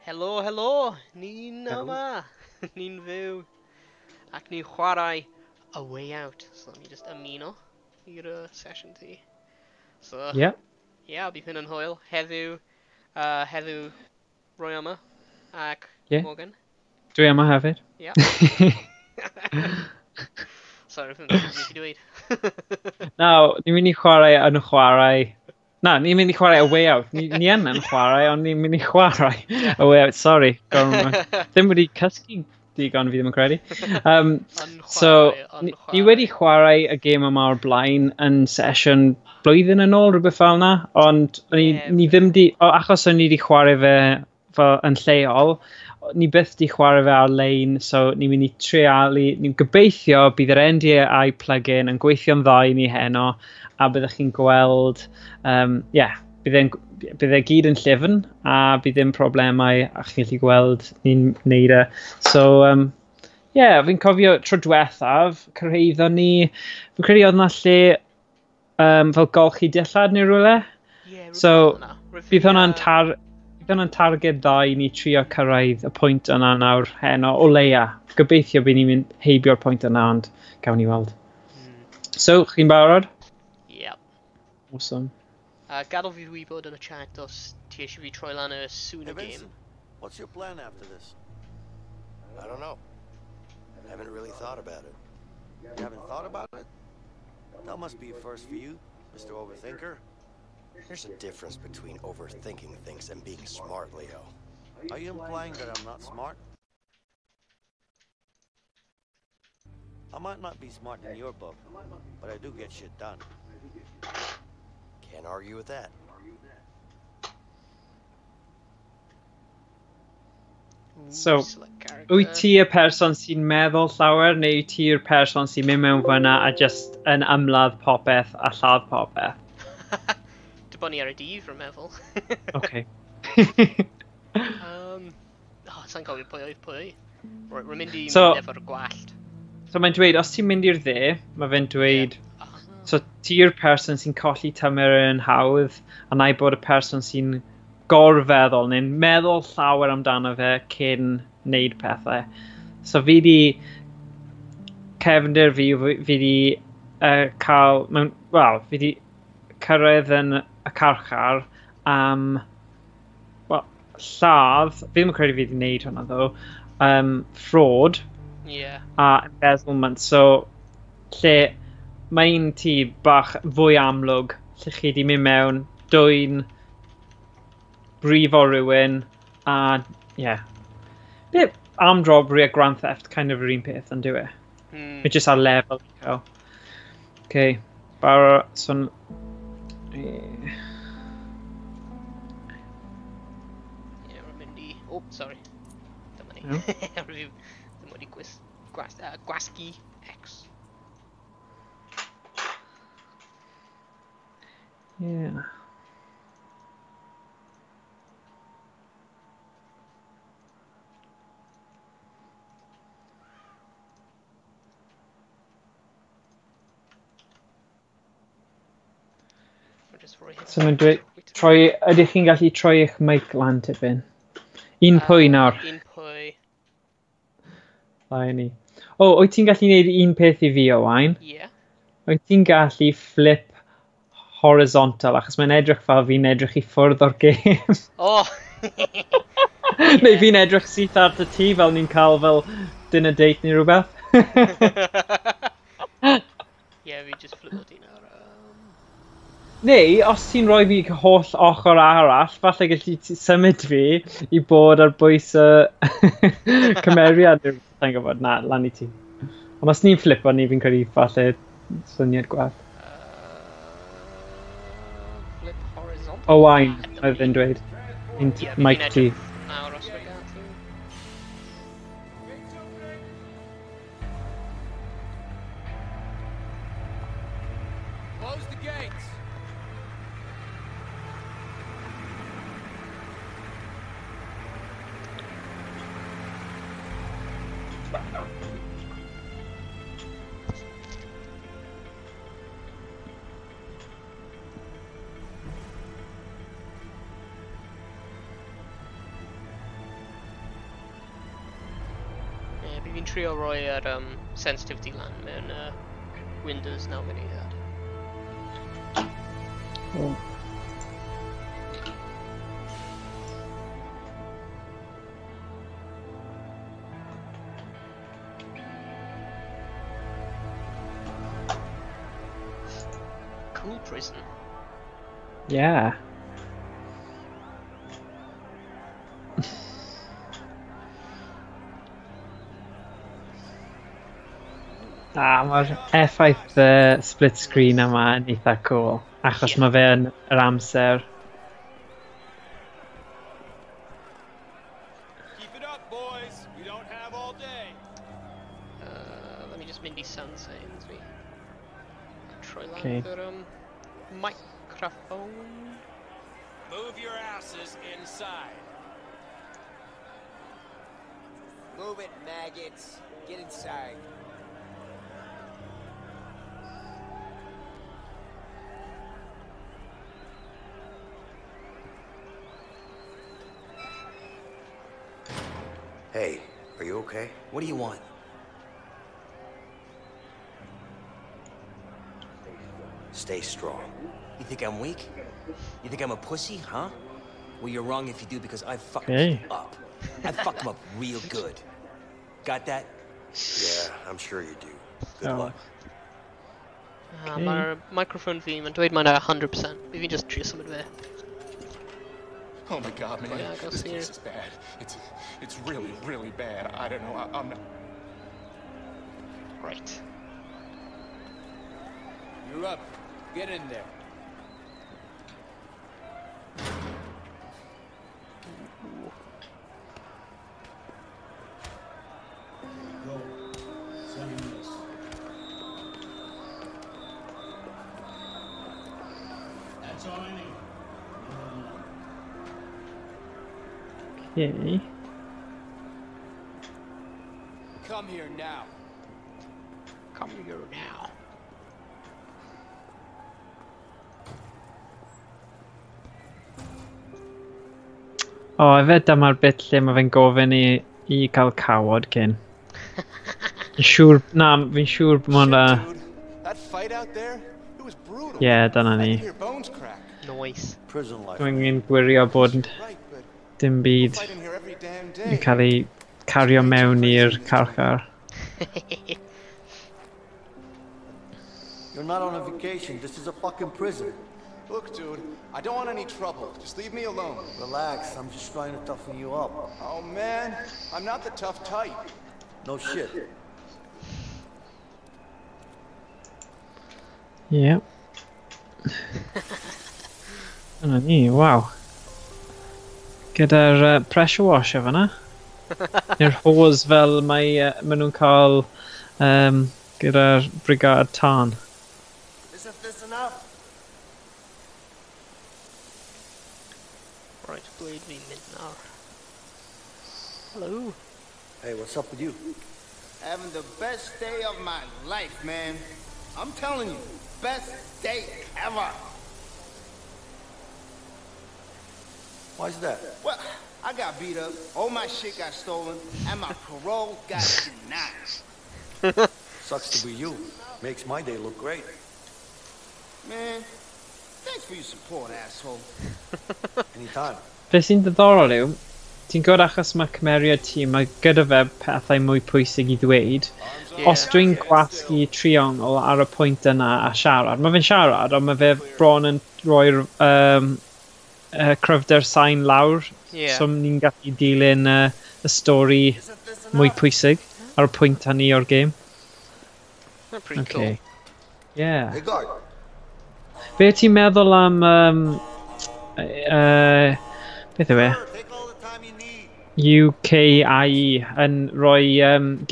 Helo, helo! Ni'n Helo. yma! Ni'n fyw. Ac ni'n chwarae A Way Out. So, ni just ymuno i'r session ti. So, Yeah. yeah, bydd hyn yn hwyl. Heddiw, heddiw roi yma. Ac Yeah. Morgan. Dwi yma hefyd. Yeah. Sorry, fi'n mynd i dweud. Nawr, ni'n mynd i chwarae yn chwarae... Na, ni'n mynd i chwarae A Way Out. Ni yn yn chwarae, ond ni'n mynd i chwarae A Way Out. Sorry. Ddim wedi cysgu digon, fi ddim yn credu. So, ni wedi chwarae y gêm yma o'r blaen yn sesiwn blwyddyn yn ôl, rhywbeth fel yna, ond ni ddim di... O, achos o'n ni wedi chwarae fe fel yn lleol, ni byth di chwarae fe ar-lein, so ni'n mynd i treialu, ni'n gobeithio bydd yr NDI plugin yn gweithio'n dda i ni heno, a byddwch chi'n gweld, bydd e gyd yn llyfn, a bydd ddim problemau, a chi'n gallu gweld ni'n neud e. So, fi'n cofio tro diwethaf, cyrhaeddon ni, fi'n credu oedd yna lle fel golchi dillad neu rhywle. Yeah, so, bydd hwnna'n Bydd hwnna'n targed dda i ni trio cyrraedd y pwynt yna nawr heno, o leia. Gobeithio bydd ni'n mynd heibio'r pwynt yna, ond gawn ni weld. So, chi'n barod? Yep. Awesome. Gadael fi wybod yn y chat os ti eisiau fi troi lan y sŵn y Hey, gêm. Vincent, what's your plan after this? I don't know. I haven't really thought about it. You haven't thought about it? That must be a first for you, Mr. Overthinker. There's a difference between overthinking things and being smart, Leo. Are you implying that I'm not smart? I might not be smart in your book, but I do get shit done. Can't argue with that. Ooh, So, select character. Wyt ti y person sy'n meddwl llawer, neu wyt ti'r person sy'n mynd mewn fyna a just yn ymladd popeth a lladd popeth? Dibynnu ar y dydd, rwy'n meddwl. Okay. Sa'n cofio pwy oedd pwy. Rwy'n mynd i mynd efo'r gwallt. So mae'n dweud, os ti'n mynd i'r dde, mae fe'n dweud, so ti'r person sy'n colli tymer yn hawdd, a na i bod y person sy'n gorfeddwl, neu'n meddwl llawer amdano fe cyn wneud pethau. So fi di, cefndir fi, fi di cael, mewn, wel, fi di cyrraedd yn y carchar am, wel, lladd, fi ddim yn credu fi wedi wneud hwnna ddo, fraud a embezzlement. So, lle mae'n tŷ bach fwy amlwg, lle chi wedi mynd mewn, dwyn, brifo rhywun, a, yeah. Bit armed robbery a grand theft, kind of yr un peth, ond dyw e? Mae jyst ar lefel uchel. Okay, barod, so... Yeah, rwy'n mynd i... Oh, sorry. Dyma ni. Rwy'n ddim wedi gwasgu X. Yeah. So mae'n dweud, troi, ydych chi'n gallu troi eich mic lan tipyn? Un pwy nawr? Un pwy. Da i ni. O, wyt ti'n gallu gwneud un peth i fi, Owain? Ie. Wyt ti'n gallu flip horizontal, achos mae'n edrych fel fi'n edrych i ffwrdd o'r gêm. O! Neu fi'n edrych syth ar dy ti fel ni'n cael fel dinner date neu rhywbeth. Ie, fi just flip o ti nawr. Neu, os ti'n rhoi fi holl ochr arall, falle gallu ti symud fi i bod ar bwys y cymeriad. Sa'n gwybod, na, lan i ti. Ond os ni'n flipo ni, fi'n credu falle syniad gwell. Flip horizontal. Owain, oedd fe'n dweud. Mic ti. Nawr os fe gallu. Close the gates. Fi'n trio roi yr sensitivity lan mewn Windows 9 munud. Oh. Cool prison. Yeah. Ah, mae'r effaith split screen yma yn eitha cool, achos mae fe yn yr amser. Keep it up, boys. We don't have all day. Let me just mynd i sound settings fi. Troi lan Okay. yr microphone. Move your asses inside. Move it, maggots. Get inside. Hey, are you okay? What do you want? Stay strong. You think I'm weak? You think I'm a pussy, huh? Well, you're wrong if you do, because I fucked Okay. you up. I fucked him up real good. Got that? Yeah, I'm sure you do. Good Oh. luck. Okay. Mae'r microphone fi, mae'n dweud mae'n 100%. Fi fi'n just trio symud fe. Oh my God, man. Yeah, go This see place her. is bad. It's really, really bad. I don't know. I'm not. Right. You're up. Get in there. Go. Sign this. That's all I need. Okay. Come here now. Come here now. O, oh, efe dyma'r bit lle mae fe'n gofyn i gael cawod cyn. Fi'n siŵr, na, fi'n siŵr bod hwnna... Shit, dude. That fight out there, it was brutal. Ie, dyna I ni. can hear bones crack. Noise. Prison life. Dwi'n angen gwirio bod Right, but dim byd fight in here every damn day. yn cael ei cario mewn i'r carchar. You're not on a vacation. This is a fucking prison. Look, dude, I don't want any trouble. Just leave me alone. Relax. I'm just trying to toughen you up. Oh, man, I'm not the tough type. No shit. Ie. Dyna ni, waw. Gyda'r pressure washer fan'na. Neu'r hose fel mae maen nhw'n cael gyda'r brigad tân. Isn't this enough? Right, blade fi'n mynd nawr. Hello. Hey, what's up with you? Having the best day of my life, man. I'm telling you, best day ever. Why's that? Well, I got beat up, all my shit got stolen, and my parole got denied. Sucks to be you. Makes my day look great. Man, thanks for your support, asshole. Anytime. Be sy'n ddiddorol yw, ti'n gwybod achos mae cymeriad ti, mae gyda fe pethau mwy pwysig i ddweud. Yeah. Os dwi'n gwasgu triongl ar y pwynt yna a siarad, mae fe'n siarad, ond mae fe bron yn rhoi'r cryfder sain lawr. Yeah. So ni'n gallu dilyn y stori mwy pwysig ar y pwynt hynny o'r gêm. That's pretty Okay. cool. Yeah. Hey, guard. Be ti'n meddwl am... beth yw e? Take all the time you need. UKIE yn rhoi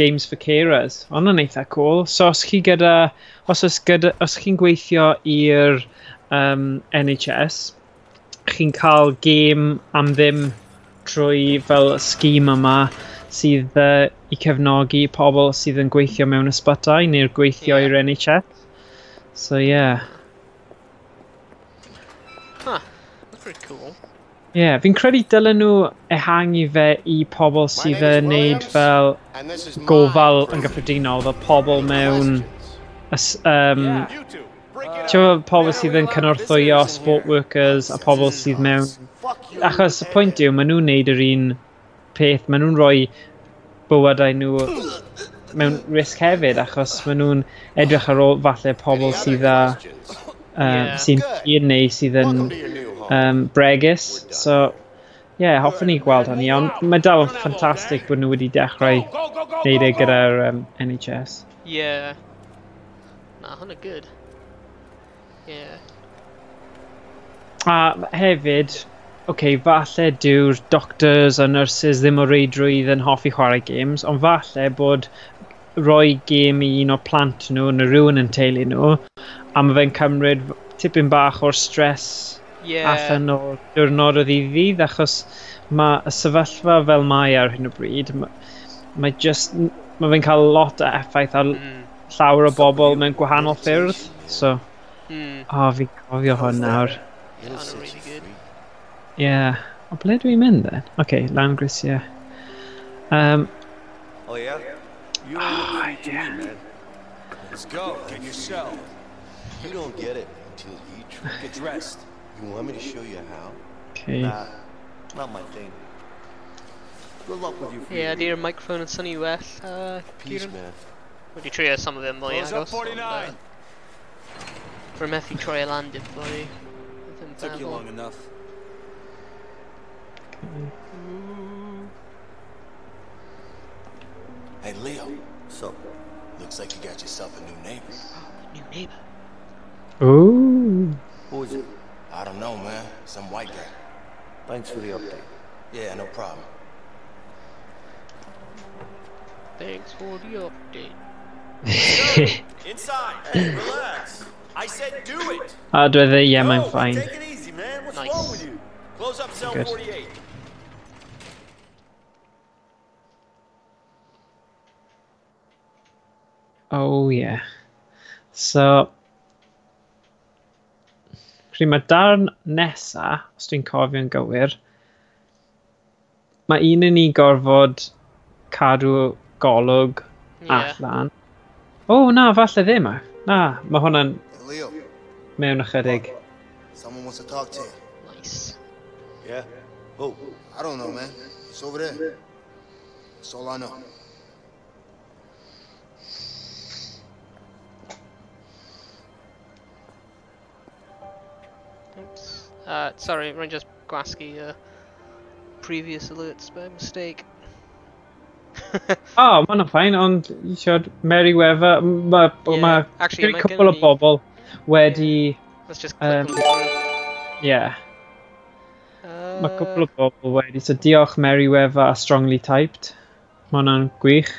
Games for Carers. Hwna'n eitha cool. So os chi gyda, os oes gyda, os chi'n gweithio i'r NHS, chi'n cael gêm am ddim trwy fel scheme yma sydd i cefnogi pobl sydd yn gweithio mewn ysbytai neu'r gweithio Yeah. i'r NHS. So yeah. Huh. That's pretty cool. Ie, fi'n credu dylen nhw ehangu fe i pobl sydd yn neud fel gofal yn gyffredinol, fel pobl mewn... Ti'n gwybod pobl sydd yn cynorthwyo sport workers a pobl sydd mewn... Achos y pwynt yw, maen nhw'n neud yr un peth, maen nhw'n rhoi bywydau nhw mewn risg hefyd, achos maen nhw'n edrych ar ôl falle pobl sydd â... sy'n hŷn neu sydd yn bregus. So, ie, hoffwn i gweld hynny, ond mae dal yn ffantastig bod nhw wedi dechrau wneud e gyda'r NHS. Yeah. Na, hwnna good. Yeah. A hefyd, okay, falle dyw'r doctors a nurses ddim o reidrwydd yn hoffi chwarae games, ond falle bod rhoi game i un o'r plant nhw neu rhywun yn teulu nhw, a mae fe'n cymryd tipyn bach o'r stress allan o'r diwrnod o ddydd i ddydd, achos mae y sefyllfa fel mae ar hyn o bryd, mae just, mae fe'n cael lot o effaith ar llawer o bobl mewn gwahanol ffyrdd, so, o, fi'n cofio hwn nawr. Really good. Yeah. O, ble dwi'n mynd then? Okay, lan grisiau. Oh yeah? You don't look free to me, man. Let's go. Get yourself. You don't get it until you try. Get dressed. You want me to show you how? Okay. Nah, not my thing. Good luck with you. Yeah, di'r microphone yn synnu well, Peace, man. Wedi trio some of them mwy Close up agos, ond, 49. Rwy'n methu troi e lan dim fwy. Ddim Took you feddwl. long enough. Hey, Leo. So, Looks like you got yourself a new neighbor. New neighbor. Ooh. who is it? I don't know, man. Some white guy. Thanks for the update. Yeah, no problem. Thanks for the update. Inside. Hey, relax. I said do it. A dwi dweud, yeah, mae'n No, fine. Take it easy, man. What's Nice. wrong with you? Close up cell Good. 48. Oh, yeah. So, credu mae darn nesa, os dwi'n cofio'n gywir, mae un yn ni gorfod cadw golwg allan. O, na, falle ddim. Na, mae hwnna'n Hey, Leo, mewn ychydig. someone wants to talk to you. Nice. Yeah? Who? I don't know, man. It's over there. That's all I know. Oops. Sorry, rwy'n just gwasgu previous alerts by mistake. O, ma' hwnna'n fine, ond siarad Merryweather, mae Yeah, ma actually, mae cwpl o gen i- bobl wedi... Let's just click them through. Yeah, mae cwpl o bobl wedi. So diolch Merryweather a Strongly Typed. Mae hwnna'n gwych.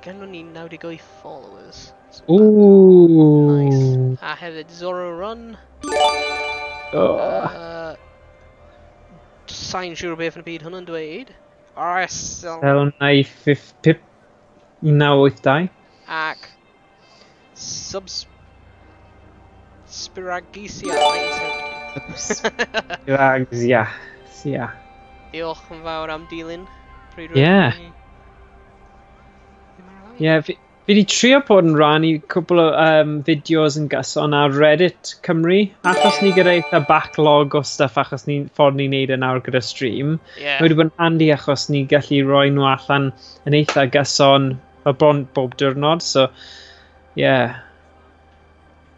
Ganddo ni 98 followers. So Ooh. Nice. A hefyd Zorro Run. Oh. Sa'n siŵr beth yn y byd hwnna'n dweud. RSL L 9 5 982. ac Subs... Spiragisia 1972. Spiragsia. Sia. Diolch yn fawr am dilyn. Pryd Yeah. rydyn ni ddim ar y Ie, fi wedi trio bod yn rhan i cwpl o fideos yn gyson ar Reddit Cymru, achos ni gyda eitha backlog o stuff achos ni, ffordd ni'n neud e nawr gyda stream. Yeah. Mae wedi bod yn handi achos ni gallu rhoi nhw allan yn eitha gyson fel bron bob diwrnod, so yeah.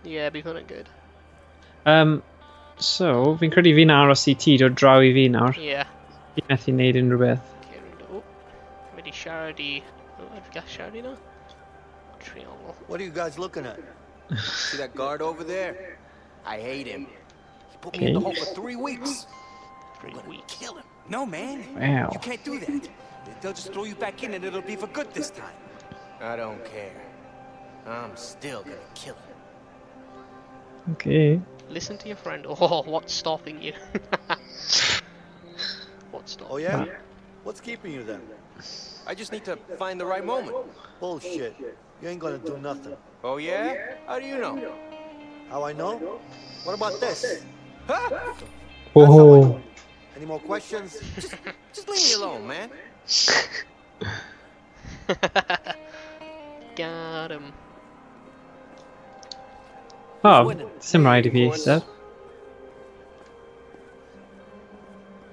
Yeah, bydd hwnna'n good. So, fi'n credu fi'n aros i ti dod draw i fi nawr. Yeah. Fi'n methu neud unrhyw beth. Okay, rwy'n oh, wedi siarad i... Oh, I've got siarad i na? Triongl. What are you guys looking at? See that guard over there? I hate him. He put me in the hole for 3 weeks. 3 weeks. Kill him. No, man. Wow. You can't do that. They'll just throw you back in and it'll be for good this time. I don't care. I'm still gonna kill him. Okay. Listen to your friend. Oh, what's stopping you? What's stopping Oh, yeah? What's keeping you then? I just need to find the right moment. Bullshit. You ain't gonna do nothing. Oh, yeah? How do you know? How I know? What about this? Huh? Oh. And Any more questions? Just leave me alone, man. Got him. Oh, sim rhaid i fi eistedd.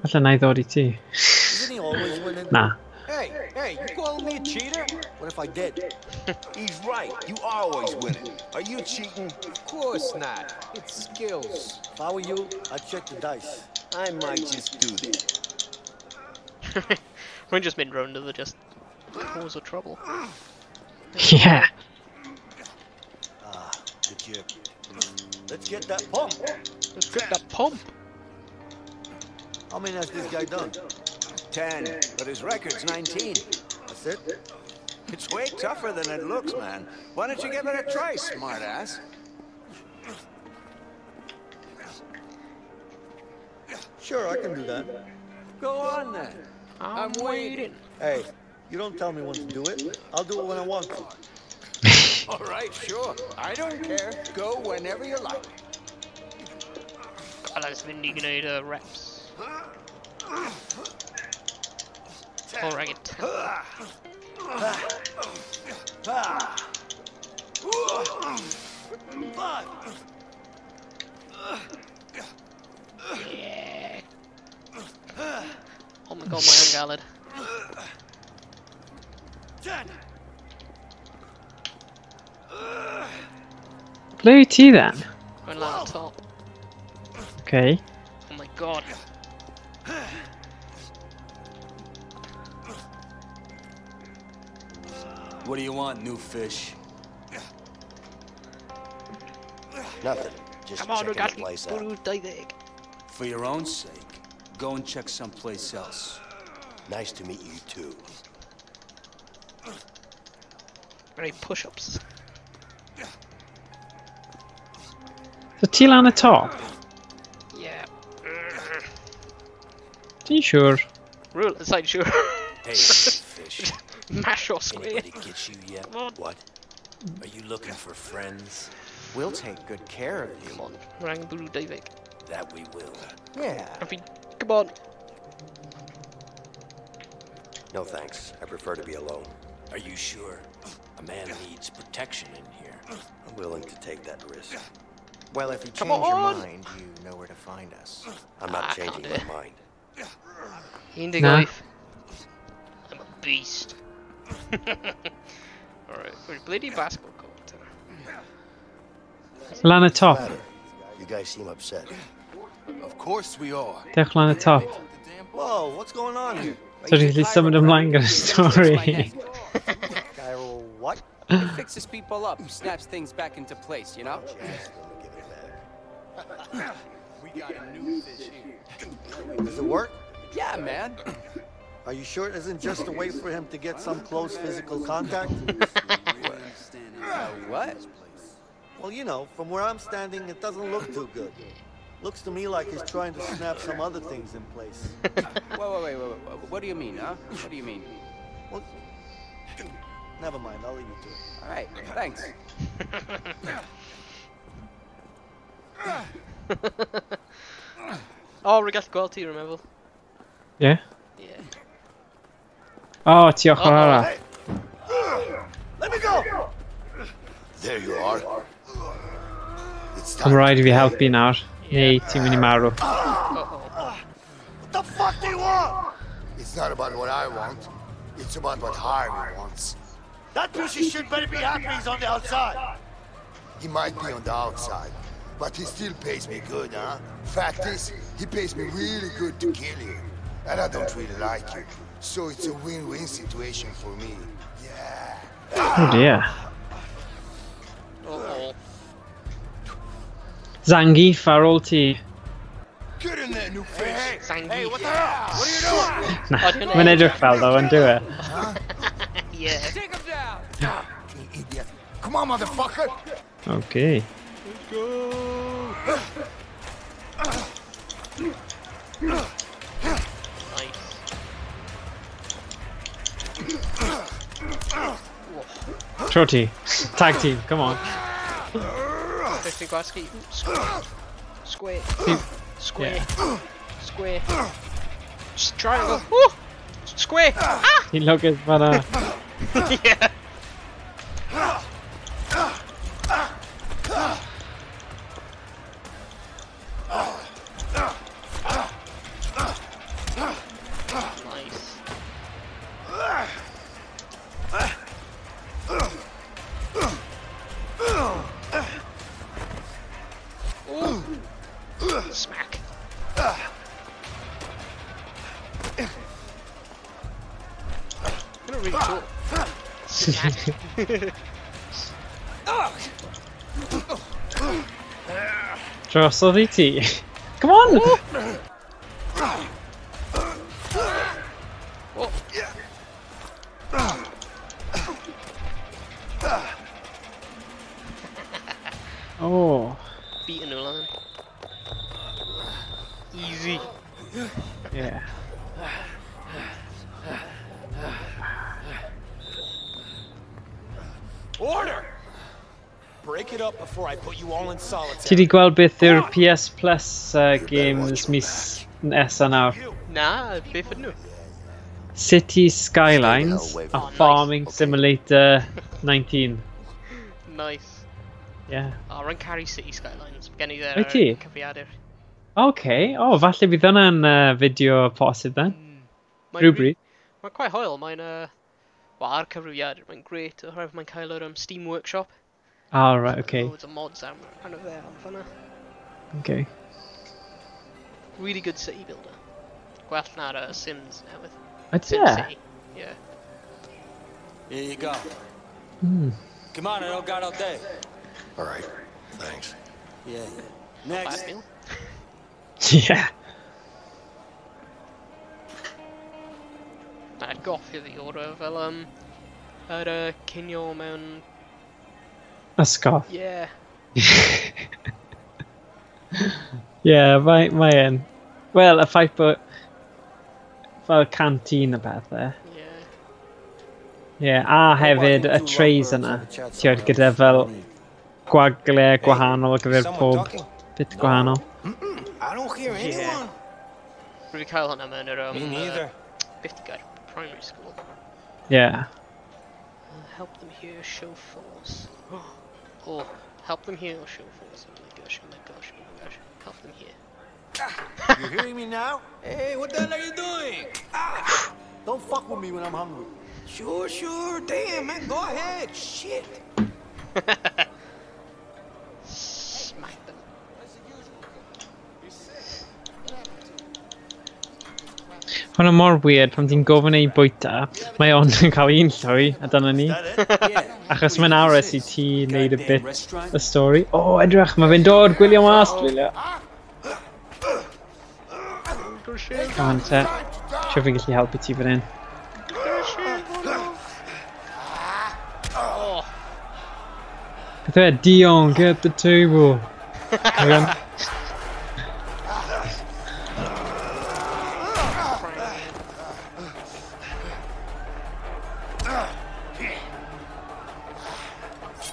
Falle na I ddod I ti. Isn't he always winning? Na. Hey, hey, you calling me a cheater? What if I did? He's right. You are always winning. Are you cheating? Of course not. It's skills. If I were you, I'd check the dice. I might just do that. We're just mynd round to the just cause of trouble. Yeah. Ah, the chip. Let's get that pump. Let's get that pump. How many has this guy done? 10, but his record's 19. That's it? It's way tougher than it looks, man. Why don't you give it a try, smartass? Sure, I can do that. Go on then. I'm waiting. Hey, you don't tell me when to do it. I'll do it when I want to. All right, sure. I don't care. Go whenever you like. God, that's fynd i gwneud y reps. All right. Yeah. Oh my god, my own galad. Ble wyt ti then? Rwy'n lan top. Okay. Oh my god. What do you want, new fish? Nothing. Just Come on, checking the place out. For your own sake, go and check someplace else. Nice to meet you too. Ready push-ups. So ti lan y top? Yeah. Ti'n siŵr? Rule aside, sure. Hey, fish. Mash or square. Anybody get you yet? Come on. What? Are you looking for friends? We'll take good care of you. Come on. Rang Buru David. That we will. Yeah. Come on. No thanks. I prefer to be alone. Are you sure? A man needs protection in here. I'm willing to take that risk. Well, if you Come change your on. mind, you know where to find us. I'm not I changing can't do my mind. 18. I'm a beast. Alright, we're bloody basketball court. Lan y top. You guys seem upset. Of course we are. Dewch lan y top. Whoa, what's going on here? So dwi'n gallu symud ymlaen gyda'r stori. Gyro what? It fixes people up, snaps things back into place, you know? We got a new fish here. Does it work? Yeah, man. Are you sure it isn't just a way for him to get some close physical contact? What? Well, you know, from where I'm standing, it doesn't look too good. Looks to me like he's trying to snap some other things in place. Wait, wait, wait, what do you mean, huh? What do you mean? Well, never mind, I'll leave you to it. All right, thanks. Oh, we got gweld ti, remember? Yeah? Yeah. Oh, ti ochr arall. Let me go! There you are. It's Mae'n rhaid i fi helpu nawr. Neu ti'n mynd I marw. What the fuck do you want? It's not about what I want. It's about what Harvey wants. That piece of shit better be happy he's on the outside. He might be on the outside, but he still pays me good, huh? Fact is, he pays me really good to kill you. And I don't really like you. So it's a win-win situation for me. Yeah. Oh dear. Uh-oh. Zangief ar ôl ti. Get in there, new fish. Zangief. Hey, what the hell? What are you doing? Na, Oh, mae'n edrych fel ddo, yn dyw e? Yeah. Take him down! Fucking idiot. Come on, motherfucker. Okay. Let's go. Nice. Tro ti. Tag team, come on. Square. Square. Square. Yeah. Square. Triangle. Woo! Square! Ah! Ti'n lwcus fan'na. Yeah. Nice. Ooh. Smack. Really cool. Smack. Drosodd i ti. Come on! Oh. Oh. Beaten nhw lan. Easy. Yeah. Order! Break it up before I put you all in solitary. Ti di gweld beth yw'r PS Plus games mis nesa nawr? Na, beth ydyn nhw? City Skylines a Oh, nice. Farming Simulator 19. Nice. Yeah. O, rwy'n caru City Skylines. Gen i Wyt ti? cyfrifiadur. Okay. O, oh, falle bydd hwnna'n fideo posib then. Mae'n Rhywbryd. Mae'n quite hoel. Mae'n, well, ar cyfrifiadur, mae'n great oherwydd mae'n cael yr Steam Workshop. Oh, right, okay. Loads o mods am arno fe am fan'na. Okay. Really good city builder. Gwell na'r Sims newydd. Ydy Sim e? City. Yeah. Here you go. Hmm. Come on, I don't got all day. All right, thanks. Yeah. Next. Bad meal. Yeah. Na, goffi fi o'r fel yr cinio mewn... Ysgol. Yeah. Yeah, mae yn. Wel, y ffaith bod fel canteen a pethau. Yeah. Yeah, a hefyd y trays yna. Ti'n gyda fel gwagle gwahanol ar gyfer pob bit gwahanol. I don't hear anyone. Rwy fi cael hwnna mewn yr... Me neither. Beth di gair? Primary school. Yeah. Help them here, show force. Oh, help them here or show force. Oh my gosh, oh my gosh, oh my gosh. Help them here. You hearing me now? Hey, what the hell are you doing? Ah! Don't fuck with me when I'm hungry. Sure, sure. Damn, man, go ahead. Shit. Smack them. Hwna mor weird pan ti'n gofyn ei bwyta, mae ond yn cael un llwy, a dyna ni. Achos mae'n aros i ti wneud y bit, y stori. O, oh, edrych, mae fe'n dod, gwylio mas, gwylio. Come on, te. Siwr fi'n gallu helpu ti fan hyn. Oh, Beth yw e? Dion, get the table. Hang on.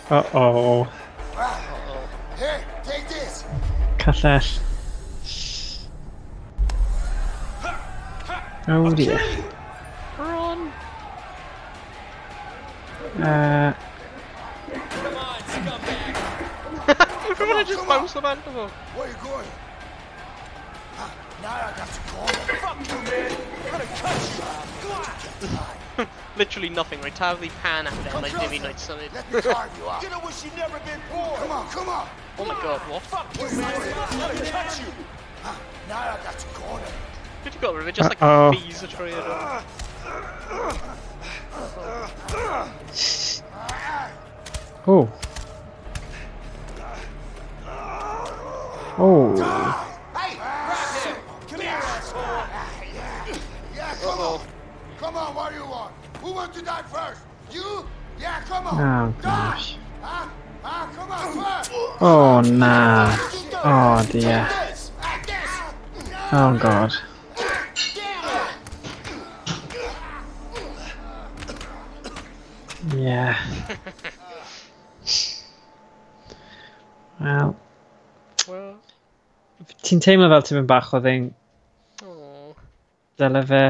Uh-oh. Here, take this. Callell. Oh dear. Run! Come on, scumbag. Rwy'n just bounce o bant o. Where you going? Now I got you cornered. Fuck you, man. I'm gonna cut you. Literally nothing, right? Taflu pan at them, like closer. dim un oed symud. Let me carve you up. You know wish you never been born. Come on, come on. Oh my god, what? Fuck you, man. I'm gonna cut you. Now I got you cornered. Did you got rid of it? Just like Uh-oh. fees a trwy yr... Oh. Oh. Hey, grab him. Come here, asshole. Yeah, come on. Come on, what do you want? Who wants to die first? You? Yeah, come on. Oh Die. gosh. Huh? Huh? Come on, first. Oh nah. Oh dear. This. This. Oh god. Yeah. Wel, Well, ti'n teimlo fel tipyn bach oedd e'n oh. Dyle fe...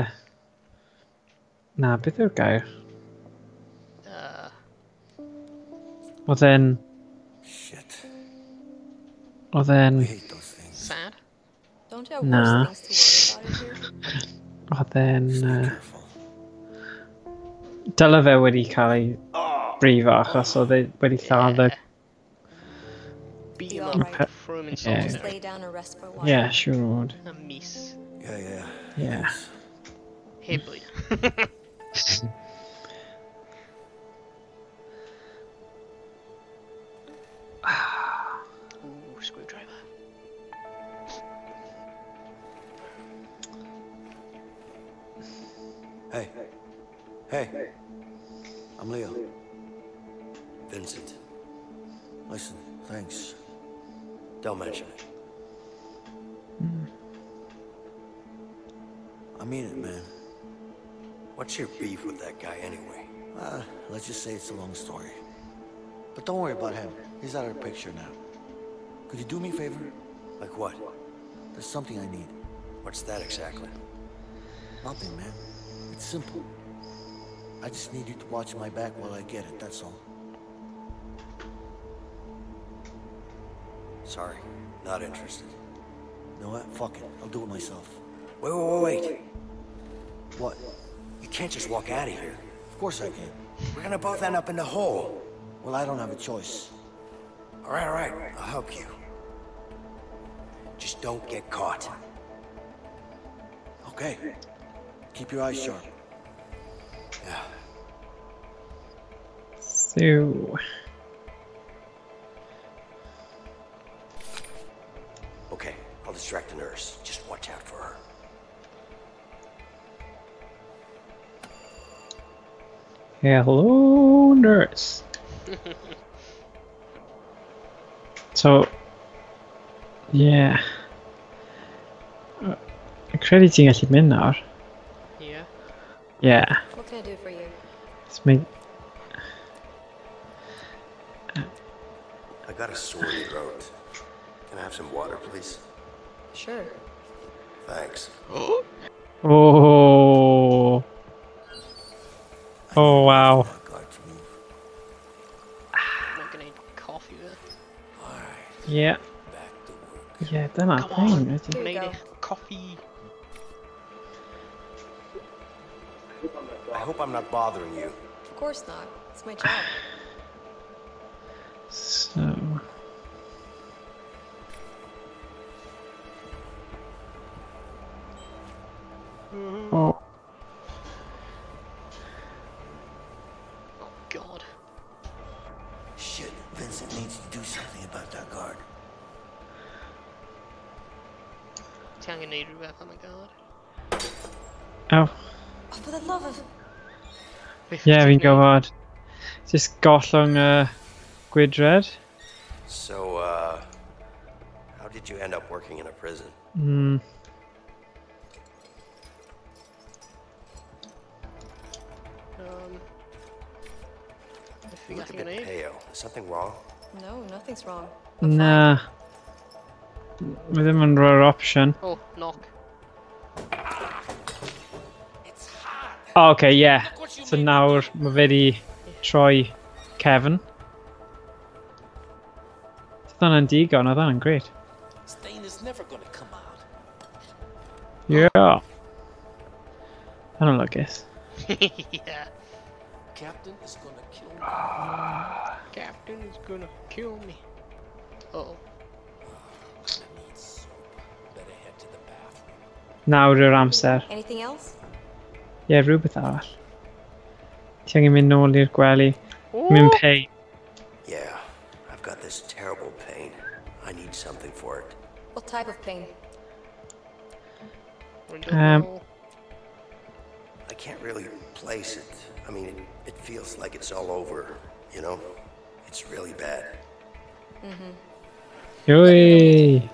Na, beth yw'r gair? Oedd e'n... Shit. Oedd e'n... Sad? Don't you have Na. worse things to worry about in here? Oedd e'n... Dyle fe wedi cael ei brifo achos oedd e wedi lladd y... Beat You him all up, right? throw him in Yeah. Just solitary. lay down and rest for a while. Yeah, siŵr o fod. A mis. Yeah, yeah. Yeah. Heb bwyd. Ooh, screwdriver. Hey. Hey. I'm Leo. Vincent, Listen, thanks. don't mention it. I mean it, man. What's your beef with that guy anyway? Let's just say it's a long story. But don't worry about him. He's out of the picture now. Could you do me a favor? Like what? There's something I need. What's that exactly? Nothing, man. It's simple. I just need you to watch my back while I get it, that's all. Sorry, not interested. You know what? Fuck it. I'll do it myself. Wait, wait, wait, wait. What? You can't just walk out of here. Of course I can. We're gonna both end up in the hole. Well, I don't have a choice. All right, I'll help you. Just don't get caught. Okay. Keep your eyes sharp. Yeah. So... Okay, I'll distract the nurse. Just watch out for her. Hello, nurse. So... Yeah. Fi'n credu ti'n gallu mynd nawr. Yeah. Yeah. What can I do for you? It's me. I got a sore throat. Can I have some water, please? Sure. Thanks. Oh. Oh, wow. That guard to move. I'm not gonna need coffee there. Yeah. Back to work. Yeah, dyna Come on. thing. Here you Gwneud go. eich coffi. I hope I'm not bothering you. Of course not. It's my job. So... Oh. Oh god. Shit, Vincent needs to do something about that guard. Ti angen neud rhywbeth am y guard. Oh. Oh, for the love of... Beth Yeah, wyt fi'n ti'n neud? gwybod. Just gollwng y gwydred. So, how did you end up working in a prison? Beth fi'n You look a gallu bit gwneud? pale. Is something wrong? No, nothing's wrong. I'm fine. Na. Mae ddim yn rhoi'r opsiwn. Oh, knock. Oh, okay, yeah. So nawr mae fe di troi Kevin. Oedd hwnna'n digon, oedd hwnna'n great. Stain is never gonna come out. Yeah. Hwnna'n lwcus. Yeah. Captain is gonna kill me. Captain is gonna kill me. Uh oh. I need soap. Better head to the bathroom. Nawr yw'r amser. Anything else? Ie, yeah, rhywbeth arall. Ti angen mynd nôl i'r gwely. Mynd pei. Yeah, I've got this terrible pain. I need something for it. What type of pain? I can't really place it. I mean, it feels like it's all over, you know? It's really bad. Mm-hmm. Yoi!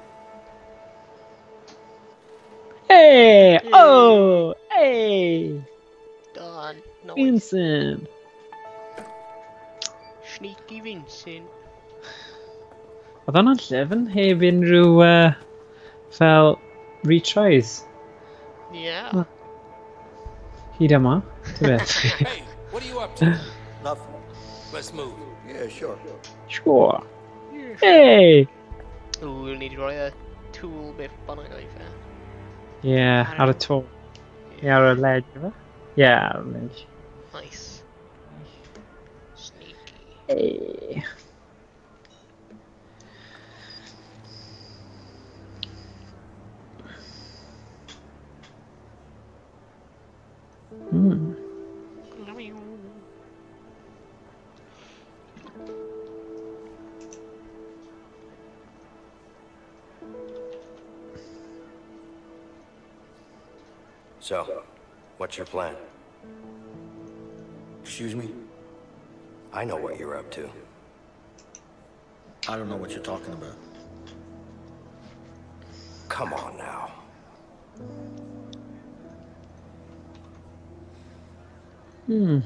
Hey! Oh! Hey! Done. Nice. Vincent! Sneaky Vincent. Oedd hwnna'n llyfn heb unrhyw fel retries. Yeah. Hyd yma, ty beth. Hey, what are you up to? Nothing. Let's move. Yeah, sure. Sure. Hey! Ooh, ni wedi rhoi y tool beth bynnag o'i fe. Yeah, ar y to. Yeah, ar y ledge, ife? Yeah, ar y ledge. Nice. Sneaky. Hey. Hmm. So, what's your plan? Excuse me? I know what you're up to. I don't know what you're talking about. Come on now. Hmm.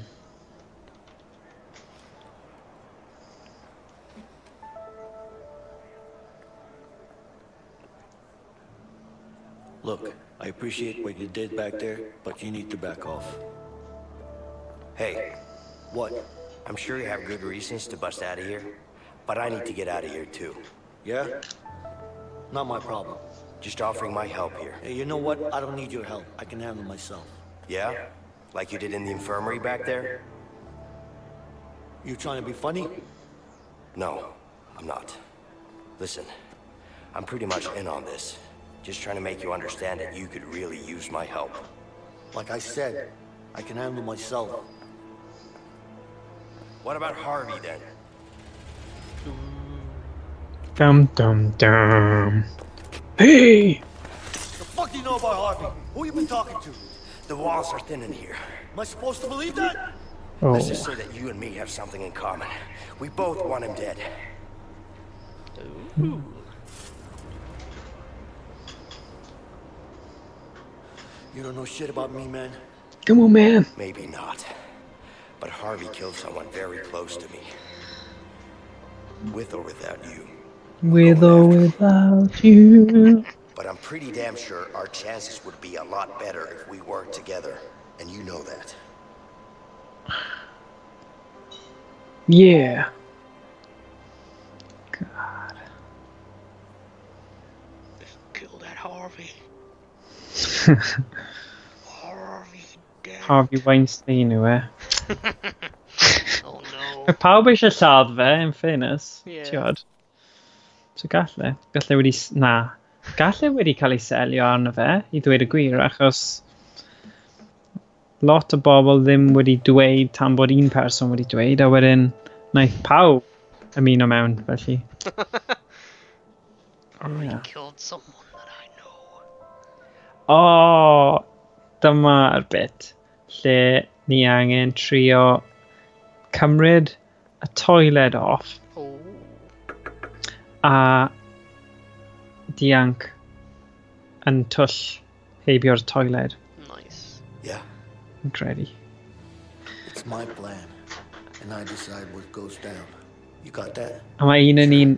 Look, I appreciate what you did back there, but you need to back off. Hey. What? I'm sure you have good reasons to bust out of here, but I need to get out of here too. Yeah? Not my problem. Just offering my help here. Hey, you know what? I don't need your help. I can handle myself. Yeah? Like you did in the infirmary back there? You trying to be funny? No, I'm not. Listen, I'm pretty much in on this. Just trying to make you understand that you could really use my help. Like I said, I can handle myself. What about Harvey then? Dum dum dum. Hey! The fuck do you know about Harvey? Who you been talking to? The walls are thin in here. Am I supposed to believe that? Oh. Let's just say that you and me have something in common. We both want him dead. Ooh. You don't know shit about me, man. Come on, man. Maybe not. But Harvey killed someone very close to me. With or without you. With or without you. But I'm pretty damn sure our chances would be a lot better if we worked together. And you know that. Yeah. God. Just kill that Harvey. Harvey Dent. Harvey Weinstein yw e. Oh no. Mae pawb eisiau lladd fe, in fairness. Yeah. Tiod. So galle. Galle wedi... Na. Galle wedi cael ei selio arno fe, i ddweud y gwir, achos lot o bobl ddim wedi dweud tan bod un person wedi dweud, a wedyn wnaeth pawb ymuno mewn, felly. I Yeah. killed someone that I know. O, dyma'r bit lle ni angen trio cymryd y toilet off Oh. a dianc yn twll heibio'r toilet. Nice. Yeah. Yn credu. It's my plan, and I decide what goes down. You got that? A mae un yn un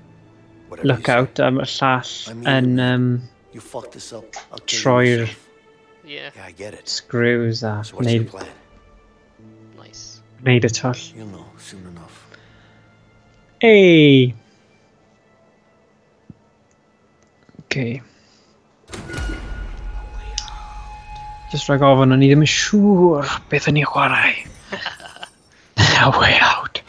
Whatever you look out am y llall I mean, yn You fuck this up, I'll kill you troi'r myself. Yeah. Yeah, I get it. screws a So what's your wneud, plan? Nice. wneud y twll. You'll know soon enough. Hey! Okay. Just rhag ofyn, o'n i ddim yn siŵr beth o'n i chwarae. A Way Out.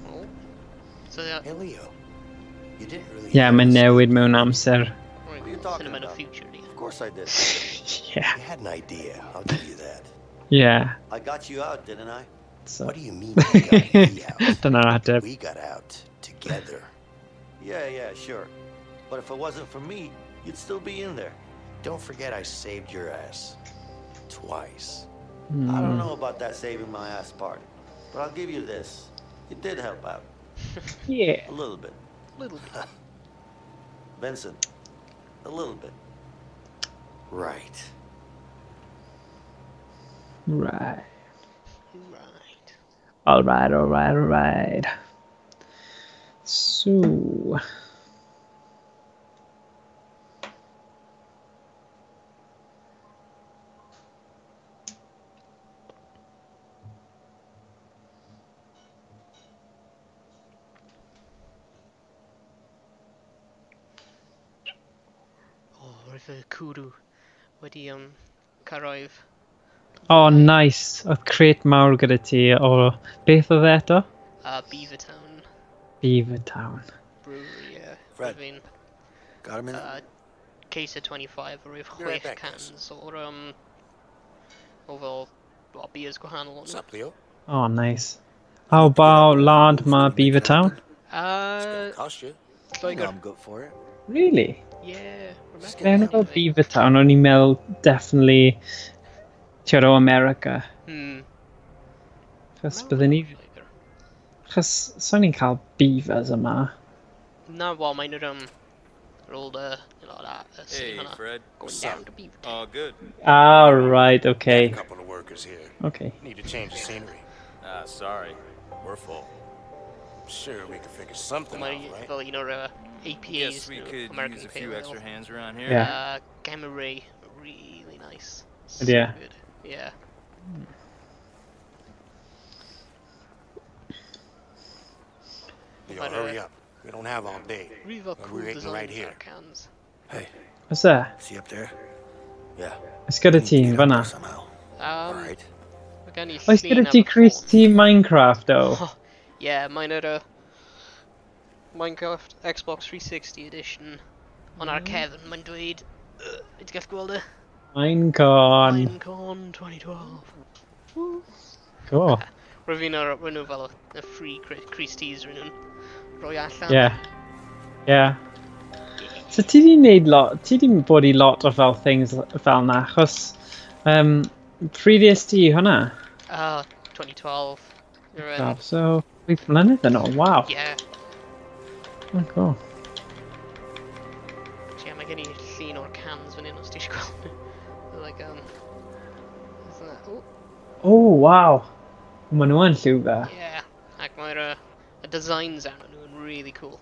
Oh. So that Hey, Leo. You didn't really. Ie, yeah, mae'n newid mewn amser. right, What are you talking cinema about? future. Yeah. Of course I did. Yeah. You had an idea. I'll give you that. Yeah. I got you out, didn't I? So. What do you mean you got me out? Dyna'r ateb. We got out together. Yeah, yeah, sure. But if it wasn't for me, you'd still be in there. Don't forget I saved your ass. Twice. I don't know about that saving my ass part, but I'll give you this. It did help out. Yeah. A little bit. Little bit. Vincent, a little bit. Right. Right. Right. Alright, alright, alright. So... Oh, roedd y cwrw wedi cyrraedd. Oh, nice. Oedd crate mawr gyda ti o... Beth oedd e eto? Beavertown. Beavertown. Brewery, yeah. Fred, got a minute? Case of 25, roedd 6 cans o'r o fel beers gwahanol. What's up, Leo? Oh, nice. How about lad ma Beavertown? It's gonna cost you. Lloegr. I'm good for it. Really? Yeah. Fe'n fel Beavertown, o'n i'n meddwl definitely ti'n o America. Chos byddwn ni... Chos so'n ni'n cael beavers yma. Na, wel, mae'n yr old, you know, that Hey, Fred. Going down to Beavertown. All good. Ah, right, okay. A couple of workers here. Okay. Need to change the scenery. Sorry. We're full. Sure, we could figure something out, right? Fel un o'r APAs, Guess we could American use a few Pale extra Ale. hands around here. Yeah. Gamma Ray, really nice. So Yeah. good. Yeah. Leo, But, hurry up. We don't have all day. Really fel We're cool waiting designs right here. ar cans. Hey, What's that? see up there? Yeah. Oes gyda ti un fan'na? All right. Mae gen i Oes llun gyda am ti y Chris ffôn. ti Minecraft, o? Yeah, mae'n yr Minecraft Xbox 360 edition. Ond ar cefn, mae'n dweud... Ti'n gallu gweld e? Minecon. Minecon 2012. Cool. Rwyf fi'n ar nhw fel y free Christies rydyn nhw'n rhoi allan. Yeah. Yeah. So ti di wneud lot, ti di bod i lot o fel things fel na, achos pryd es ti hwnna? 2012. Oh, so, 8 mlynedd yn ôl, wow. Yeah. Oh, cool. Yeah, mae gen i llun o'r cans fan hyn os ti eisiau gweld nhw. Like, isn't that, oh. Oh, wow. Maen nhw yn lliw fe. Yeah, ac mae'r y designs arnyn nhw yn really cool.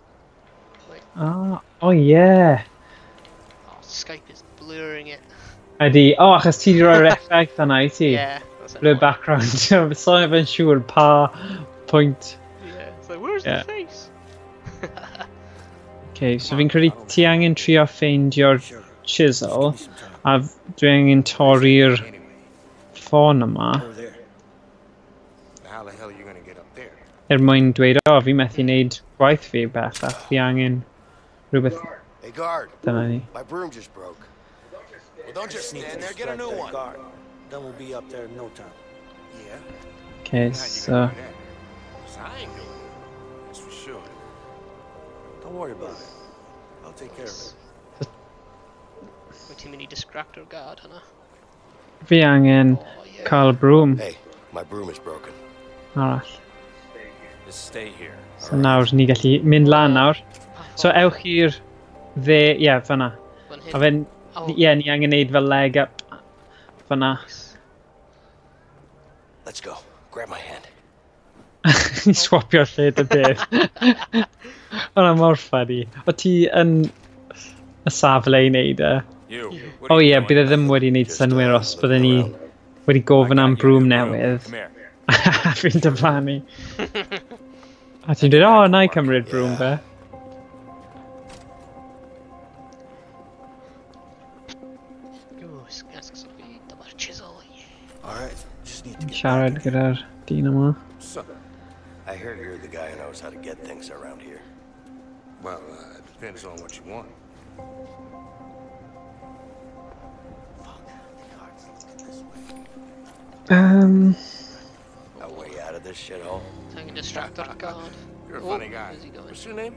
Like, Ah, oh yeah. oh, Skype is blurring it. Ydy, oh, achos ti di roi'r effaith yna i ti. Yeah, that's Blur background. So I'm yn siŵr pa pwynt. Yeah, it's like, where's Yeah. the face? Okay, so fi'n credu ti angen trio ffeindio'r chisel, a dwi angen torri'r ffôn yma. How the hell are you gonna get up there? Er mwyn dweud, o, fi methu wneud gwaith fi bellach, fi angen rhywbeth. Hey, guard. Dyna ni. My broom just broke. Well, don't just Need to stand there. Get a distract new that one. Guard. Then we'll be up there in no time. Yeah. Okay, How you so... gonna do that? 'Cause I ain't doing it. That's for sure. Don't worry about it. I'll take care of it. Wyt ti'n mynd i distractor guard hwnna? Fi angen cael broom Hey, my broom is broken. arall. Just stay here. So nawr ni gallu mynd lan nawr. So ewch i'r dde, ie, yeah, fan'na. Fan hyn? A fe'n, Oh. ie, ni angen neud fel leg up fan'na. Let's go. Grab my hand. Ni swapio'r lle dy beth. Hwna mor funny. O ti yn y safle i wneud e? You. What O are ie, you doing? bydd e ddim wedi wneud synwyr os bydden ni wedi gofyn am broom newydd. Come here. A fi'n diflannu. A ti'n dweud, o, na i cymryd broom fe. Ooh, esgus fi, dyma'r chisel, yeah. All right. Just need to get Siarad gyda'r dyn yma. So, I hear you're the guy who knows how to get things around here. well, it depends on what you want. A way out of this shithole? So I can distract that guard. You're a Oh, funny guy. Where's he going? What's your name?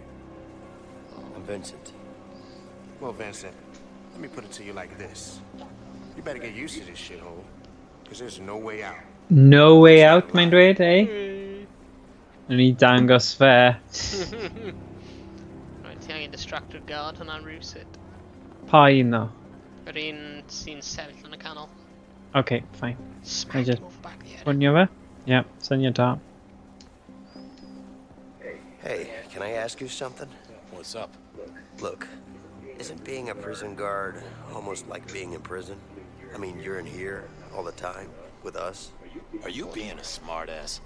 I'm Vincent. Well, Vincent, let me put it to you like this. You better get used to this shithole, because there's no way out. No way out, mae'n dweud, eh? Wnawn ni dangos fe. Right, ti angen distractor guard hwnna'n rhywsut. Pa un ddo? Yr un sy'n sefyll yn y canol. Okay, fine. Smack I just him over back the head. Pwnio fe? Ie, yeah, syniad da. Hey, can I ask you something? What's up? Look, isn't being a prison guard almost like being in prison? I mean, you're in here all the time with us. Are you being a smartass?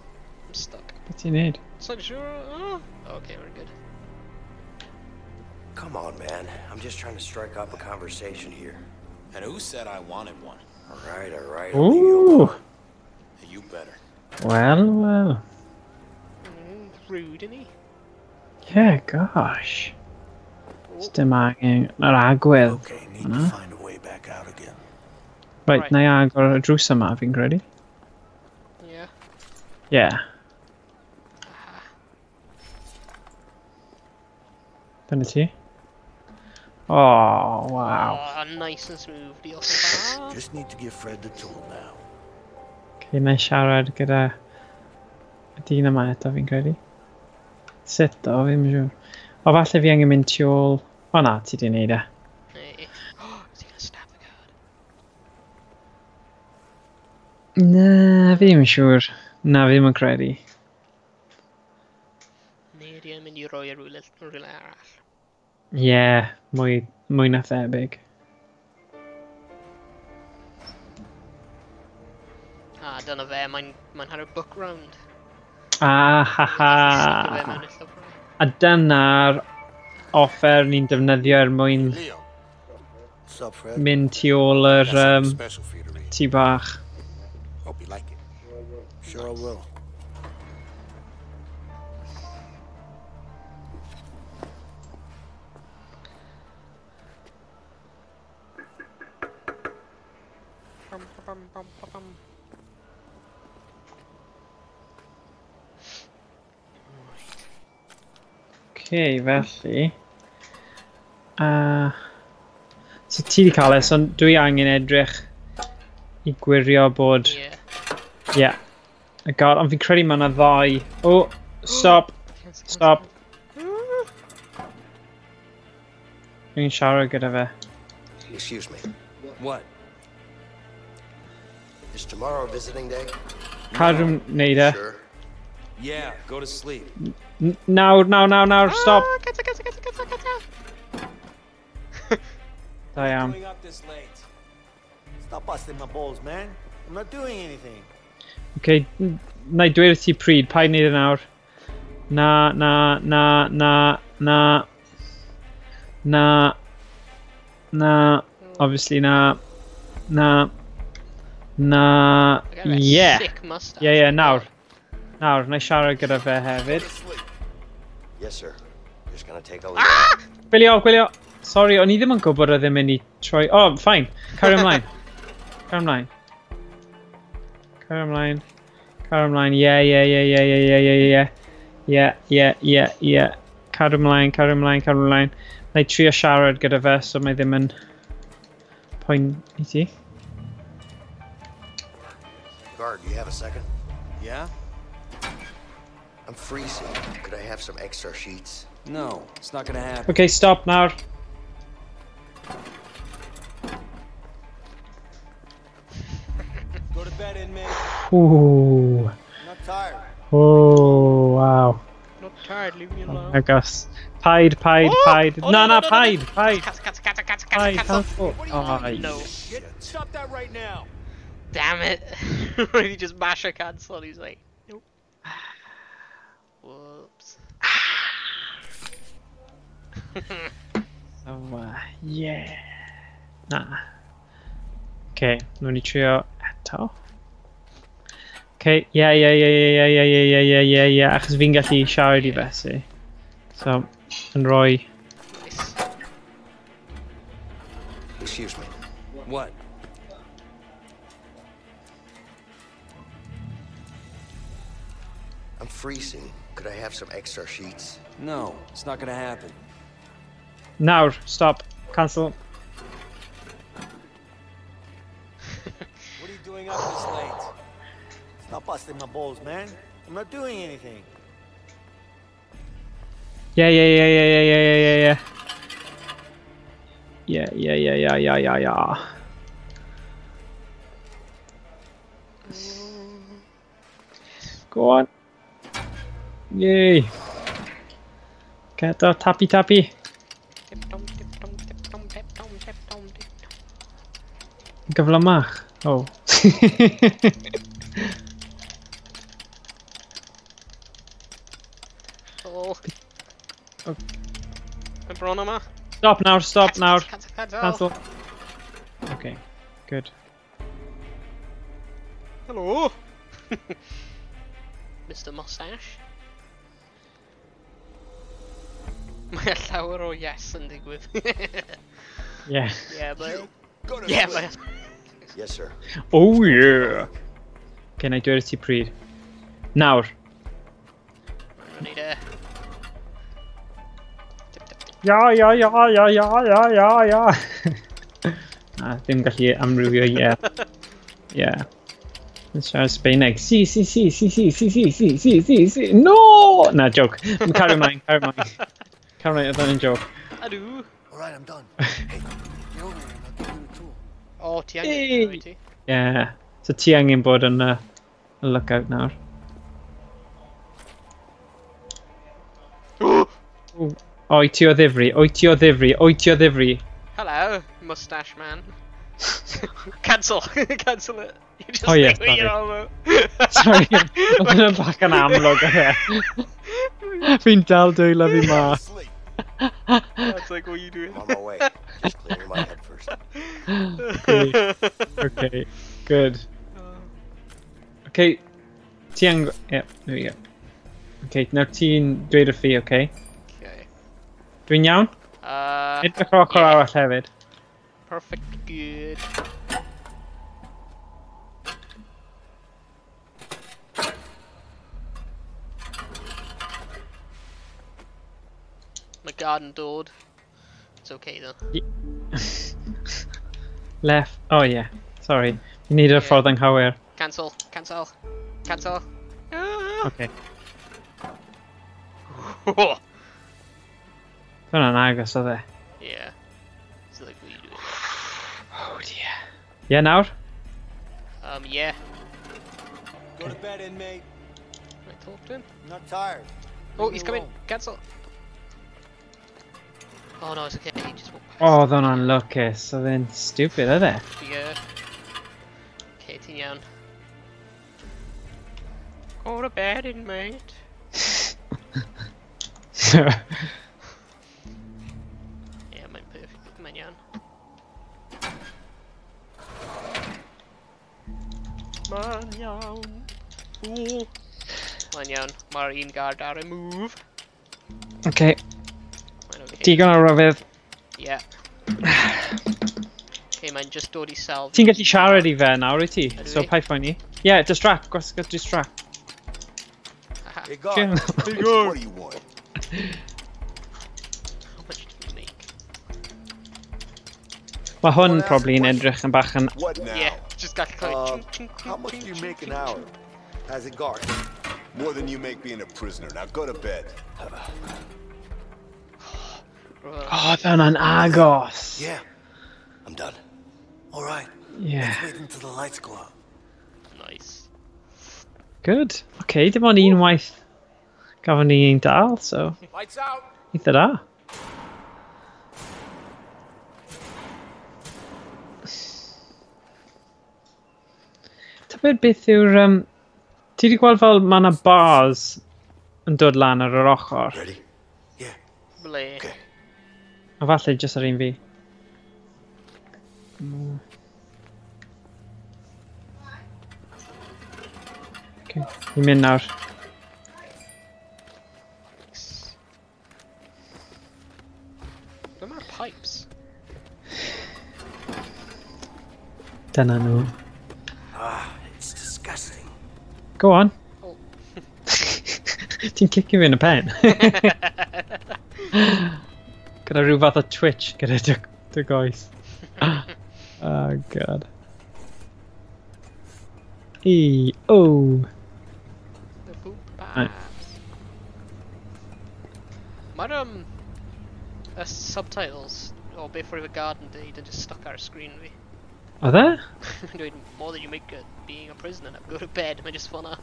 I'm stuck. Beth ti'n neud? It's like, sure. Oh. Okay, we're good. Come on, man. I'm just trying to strike up a conversation here. And who said I wanted one? All right, all right. I'll leave you Ooh. alone. You better. Wel, wel. Rude, isn't he? Yeah, gosh. Dim angen yr agwedd. Okay, need to yna. find a way back out again. Right, Right. na i agor y drws yma, fi'n credu. Yeah. Yeah. Dyna ti. Oh, wow. Oh, nice and smooth. Diolch yn fawr. Just need to give Fred the tool now. Okay, na i siarad gyda y dyn yma eto, fi'n credu. Sut o, fi'n siŵr. O, falle fi angen mynd tu ôl... O na, ti di wneud e. Hey. Oh, is he gonna stab the guard? Na, fi ddim yn siŵr. Na, fi ddim yn credu. Neu ydy e'n mynd i roi e rhywle, rhywle arall? Ie, yeah, mwy na thebyg. Ah, dyna fe, mae'n had a book round. Ah, ha, ha. Sticio fe mewn y llyfrau. A dyna'r offer ni'n defnyddio er mwyn Leo. What's up, Fred? mynd tu ôl yr Got something special for you to read. tŷ bach. Hope you like it. Sure I will. Bum, bum, bum, bum, bum. Okay, felly. So ti di cael e, so dwi angen edrych i gwirio bod... Yeah. Yeah. Y god, ond fi'n credu mae yna ddau. Oh, stop, Cancel, stop. cancel. Dwi'n siarad gyda fe. Excuse me. What? Is tomorrow visiting day? Cadw wneud e. Sure. Yeah, go to sleep. Nawr, nawr, nawr, nawr, stop. Ah, cancel, cancel, cancel, cancel, cancel. Da iawn. Going up this late. Stop busting my balls, man. I'm not doing anything. Okay, na i dweud wrth ti pryd, paid wneud e nawr. Na, na, na, na, na. Na. Na. Obviously na. Na. Na. I got a Yeah. sick mustache. Yeah, yeah, nawr. Nawr, na i siarad gyda fe hefyd. Yes, sir. Just gonna take a look. Gwylio, gwylio. Sorry, o'n i ddim yn gwybod oedd e'n mynd i troi... Oh, fine. Carry ymlaen. Carry ymlaen. Carry ymlaen. Carry ymlaen. Yeah, yeah, yeah, yeah, yeah, yeah, yeah, yeah. Yeah, yeah, yeah, yeah. Carry ymlaen, carry ymlaen, carry ymlaen. Na i trio siarad gyda fe, so mae ddim yn poen i ti. Guard, do you have a second? Yeah? I'm freezing. Could I have some extra sheets? No, it's not gonna happen. Okay, stop nawr. Go to bed, inmate. Ooh. I'm not tired. Oh, wow. Not tired, leave me alone. I guess. Paid, paid, Oh! paid. Oh, Na, no, na, no, no, no, paid, no. paid. Cancel, cancel, cancel, cancel, cancel, Paid, cancel. cancel. Oh, No. Shit, stop that right now. Damn it. He just mash a cancel and he's like, nope. Whoops. So, yeah. Na. Okay, nawn ni trio eto. Okay, yeah, yeah, yeah, yeah, yeah, yeah, yeah, yeah, yeah, yeah, achos fi'n gallu siarad i fe, si. So, yn rhoi... Nice. Excuse me. What? I'm freezing. Could I have some extra sheets? No, it's not gonna happen. Nawr, stop, cancel. What are you doing up this late? Stop busting my balls, man. I'm not doing anything. Yeah, yeah, yeah, yeah, yeah, yeah, yeah, yeah, yeah. Yeah, yeah, yeah, yeah, yeah, yeah, yeah. Go on. Yay. Get o, tappy tappy. Tip tom, tip tom, tip tom, tip tom, tip tom, tip tom. Gyflymach. Oh. Oh. Mae bron yma. Stop nawr, stop nawr. Cancel, cancel. Cancel. Okay, good. Hello. Mr Mustache. Mae llawer o yes yn digwydd. Yeah. Yeah, but... Yeah, but... Yes, sir. Oh yeah! Okay, na i dweud i ti pryd. Nawr. Need a... Ia, ia, ia, ia, ia, ia, ia, ia. Na, ddim gallu amrywio, ie. Ie. Yn siarad Sbeineg. Si, si, si, si, si, si, si, si, si, si, si. No! Na, joke. Carry ymlaen, carry ymlaen. Carry ymlaen, oedd hwnna'n joke. Ydw. All right, I'm done. Hey, get over here and I'll give you the tool. O, ti angen, wyt ti? Ie. So ti angen bod yn y lookout nawr. Oi ti o ddifri, oi ti o ddifri, oi ti o ddifri. Hello, mustache man. Cancel, cancel it. You just Oh, yeah, think you're sorry. all Sorry, oedd hwnna'n bach yn amlwg oedd e. Fi'n dal dwylo fi ma. That's like, what are you doing? I'm on my way. Just clearing my head first. Okay, okay, good. Okay, ti ang... Yeah, there we go. Okay, nawr ti'n dweud wrth fi, okay? Okay. Dwi'n iawn? Edrych ar ochr arall hefyd. Perfect good. My garden dod. It's okay though. Left. Oh yeah. Sorry. You need a ffordd anghywir. Cancel. Cancel. Cancel. Ah. Okay. Hwnna'n agos oedd e. Yeah. It's like what you do. Oh dear. Yeah, nawr? Yeah. Go to bed, inmate. Can I talk to him? I'm not tired. Oh, Leave me he's coming. alone. Cancel. Oh no, it's okay. He just walked past. Oh, oedd hwnna'n lwcus. Oedd e'n stupid, oedd e? Yeah. Okay, ti'n iawn. Go to bed, inmate. Yeah, mae'n perfect. Mae'n iawn. Mae'n iawn. Ooh. Mae'n iawn. Mae'r un guard ar y move. Okay. Mae'n okay. Digon o ryfedd. Yeah. Okay, mae'n just dod i sel. Ti'n gallu siarad i fe nawr, wyt ti? Ydw So, i? paid phoeni. Yeah, distract. Gwasgo distract. Aha. Hey, guard. Jim. What do you want? How much do you make? Mae hwn probably yn edrych yn bach yn... What now? Yeah, just gallu clywed. Ching, ching, How much ching, do you ching, make an ching, hour ching. as a guard? More than you make being a prisoner. Now go to bed. Right. Oh, oedd hwnna'n agos. Yeah. I'm done. All right. Yeah. Let's wait until the lights go out. Nice. Good. Okay, dim ond unwaith gafon ni ein dal, so... Lights out. Eitha da. Tybed beth yw'r... ti wedi gweld fel mae yna bars yn dod lan ar yr ochr? Ready? Yeah. Ble. Okay. A falle jyst ar un fi. Okay, ni'n mynd nawr. Nice. Ble mae'r pipes? Dyna nhw. Ah, it's disgusting. Go on. Oh. Ti'n cicio fi yn y pen. Gyda rhyw fath o twitch gyda dy goes. Oh god. E, O. The boop Right. pipes. Mae'r y subtitles o beth o'r garden deud yn just stuck ar y screen fi. Oedd e? Mae'n dweud more than you make at being a prisoner now go to bed. Mae'n just fanna.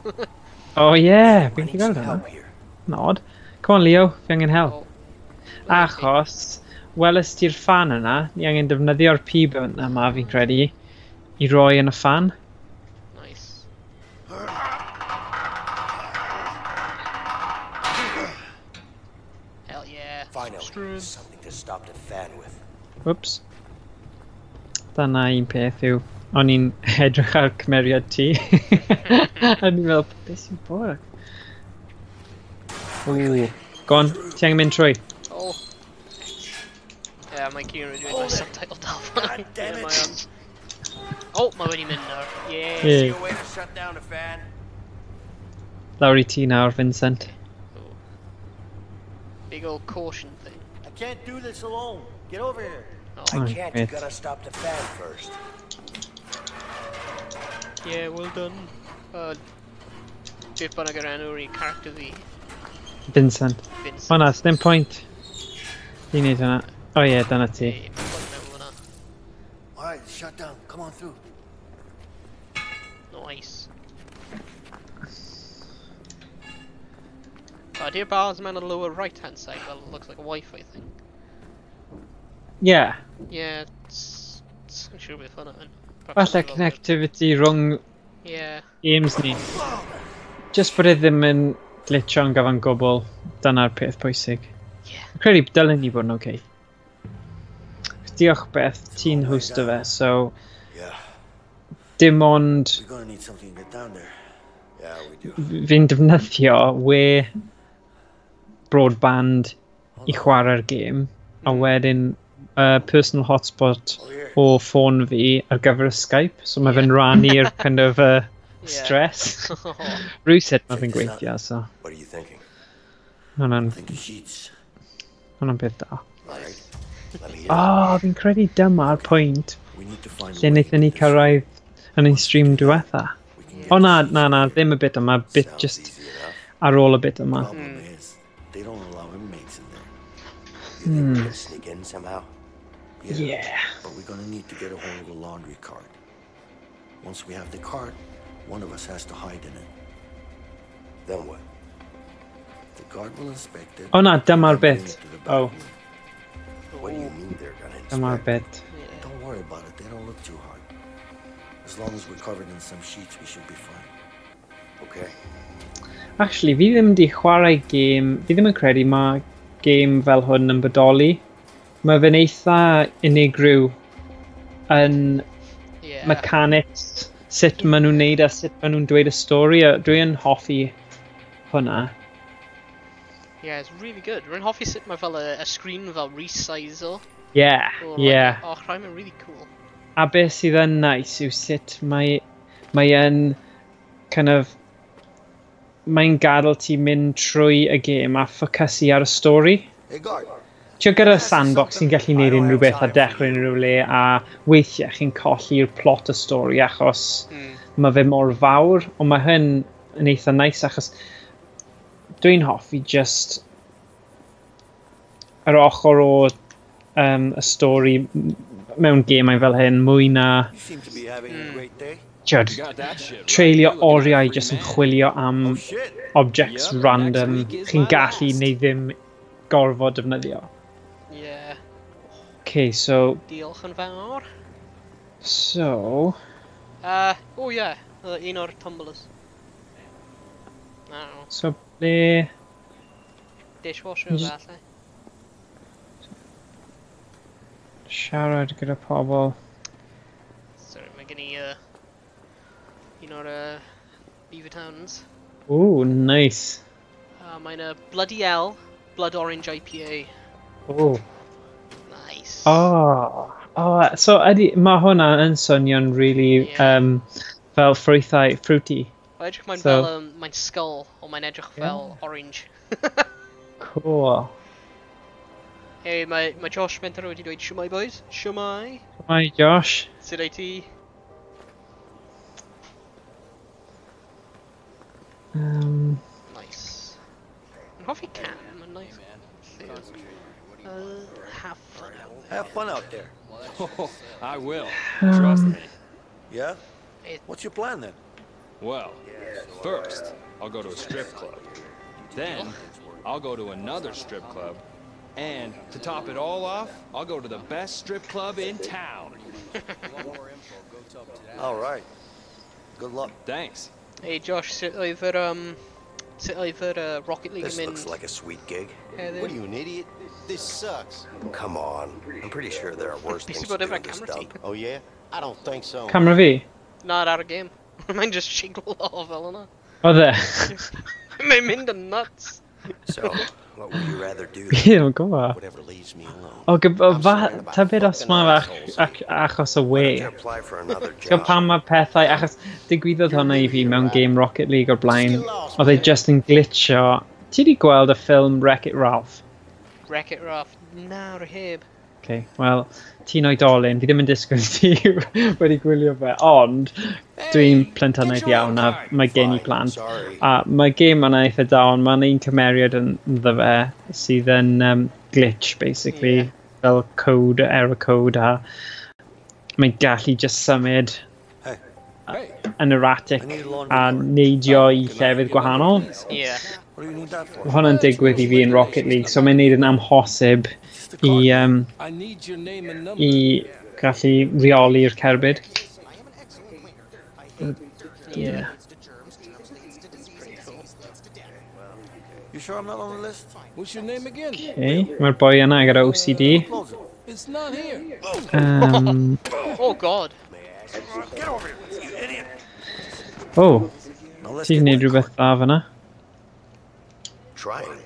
Oh yeah, I fi'n need gallu some gweld help hwnna. here. Nod. Come on Leo, fi angen help. Oh, Achos, welys ti'r fan yna, ni angen defnyddio'r pib yma fi'n credu, i roi yn y fan. Nice. Hell yeah. Finally, something to stop the fan with. Whoops. Dyna un peth yw, o'n i'n edrych ar cymeriad ti. A ni'n meddwl, beth sy'n bod? Ooh. Go on, ti angen mynd trwy. Oh. Yeah, mae Kieran wedi dweud mae subtitle dal fan. God damn it. Oh, mae wedi mynd nawr. Yeah. Yeah. See a way to shut down the fan? Lawr i ti nawr, Vincent. Oh. Big old caution thing. I can't do this alone. Get over here. Oh. I can't, you Right. gotta stop the fan first. Yeah, well done. Beth bynnag yr enw i character fi, Vincent. Vincent. O na, dim pwynt. Ti'n neud hwnna. O ie, dyna ti. Hey, mae'n plug mewn fyna. All right, shut down. Come on through. Nice. Dear bars man on the lower right hand side, well, it looks like a Wi-Fi thing. Yeah. Yeah, it's I'm sure beth hwnna yn. Falle connectivity rhwng Yeah. games ni. Just bod e ddim yn glitcho'n gyfan gwbl, dyna'r peth pwysig. Yeah. Fi'n credu dylen ni bod yn oce. Diolch Beth, ti'n hosto fe, so Yeah, dim ond We're gonna need something to get down there. yeah, we do. fi'n defnyddio we broadband i chwarae'r gêm, a wedyn personal hotspot o ffôn fi ar gyfer y Skype, so mae fe'n rannu'r kind of stress. Rhywsut mae fe'n gweithio, so What are you thinking? hwnna'n Think of sheets. hwnna'n peth da. All right, let me hear. O, fi'n credu dyma'r pwynt We need to find a lle way wnaethon ni into this. cyrraedd yn ein stream diwetha. We can get O the na, sheets na, na, in here. ddim y bit yma, bit Sounds just easy enough. ar ôl y bit yma. Problem is, they don't allow inmates in there. You think we can sneak in somehow? Yeah. But we're gonna need to get a hold of the laundry cart. Once we have the cart, one of us has to hide in it. Then what? The guard will inspect it. O na, dyma'r and bring bit. it to the back O, room. What do you mean they're gonna dyma'r inspect? bit. Don't worry about it. They don't look too hard. As long as we're covered in some sheets, we should be fine. Okay. Actually, fi ddim di chwarae gêm, fi ddim yn credu mae gêm fel hwn yn bodoli. Mae fe'n eitha unigryw yn Yeah. mechanics, sut maen nhw'n neud a sut maen nhw'n dweud y stori, a dwi yn hoffi hwnna. Yeah, it's really good. Rwy'n hoffi sut mae fel y screen fel resizo. Yeah, Or yeah. Like, oh, rhaid mae'n really cool. A beth sydd yn nice yw sut mae mae yn kind of mae'n gadael ti mynd trwy y gêm a ffocysu ar y stori. Hey, guard. Tio gyda sandbox sy'n gallu gwneud unrhyw beth a dechrau unrhyw le a weithiau chi'n colli'r plot y stori achos mae fe mor fawr, ond mae hyn yn eitha nice achos dwi'n hoffi just yr ochr o y stori mewn gemau fel hyn mwy na You seem to be having a great day. ti'od, You got that shit right. treulio You're looking at a oriau free jyst yn man. chwilio am Oh, shit. objects Yup, random next week is chi'n my gallu last. neu ddim gorfod defnyddio. Yeah. Okay, so Diolch yn fawr. so Oh yeah, un o'r tumblers. No, so ble dishwasher Just- falle. siarad gyda pobl. Sorry, mae gen i un o'r Beaver Towns. Ooh, nice. Mae'n a Bloody L, Blood Orange IPA. Ooh. Nice. Oh, oh, so ydy, mae hwnna yn swnio'n really Yeah. fel ffrwythau, fruity. Mae'n edrych mae'n So- fel, mae'n skull, ond mae'n edrych fel orange. Cool. Hey, mae Josh Mentor wedi dweud siwmai boys. Siwmai. Hi Josh. Sut wyt ti? Nice. Yn hoffi cam, mae'n nice. Lliw. Have fun out there. Have fun out there. Oh, I will. Trust me. Yeah? What's your plan then? Well, first, I'll go to a strip club. Then, I'll go to another strip club. And to top it all off, I'll go to the best strip club in town. All right. Good luck. Thanks. Hey Josh, sut oedd yr, sut oedd yr Rocket League This yn mynd looks like a sweet gig. heddiw? What are you, an idiot? This sucks. Come on. I'm pretty sure there are worse Beth things sy'n to bod do efo'r in this camera ti? dump. Oh, yeah? I don't think so. Camera fi? Na, ar y game. Mae'n just shiglo fel yna. Oedd e? Mae'n mynd yn nuts. So, what would you rather do Fi then? ddim yn gwybod. Whatever leaves me alone. O, I'm fa, surrounded by tybed os fucking mae fe assholes achos y we. Why don't you apply for another Ti'n gwybod job? pam mae pethau, achos digwyddodd hwnna i fi mewn game Rocket League o'r blaen, oedd e just yn glitcho. Ti di gweld y ffilm Wreck-It Ralph? Wreck-It Ralph. Na, rwy heb. Okay, wel, ti'n oedolyn, fi ddim yn disgwyl ti wedi gwylio fe, ond dwi'n plentynaidd iawn a mae gen i plant. Sorry. A mae gêm yna eitha da, ond mae'n un cymeriad yn ynddo fe sydd yn glitch, basically, Ie. fel code, error code, a mae'n gallu just symud Hey, Hey, yn erratic I need a laundry a cart. neidio i llefydd gwahanol. Yeah. What do you need that for? Mae hwnna'n digwydd i fi yn Rocket League, so mae'n neud yn amhosib Just a i, cart. I need your name and number. i gallu reoli'r cerbyd. Yeah. You sure I'm not on the list? What's your name again? Okay. Mae'r boi yna gyda OCD. Close it. It's not here. Oh god. Get over here, you idiot! Oh, Now let's ti'n get gwneud that rhywbeth dda fyna. Trying.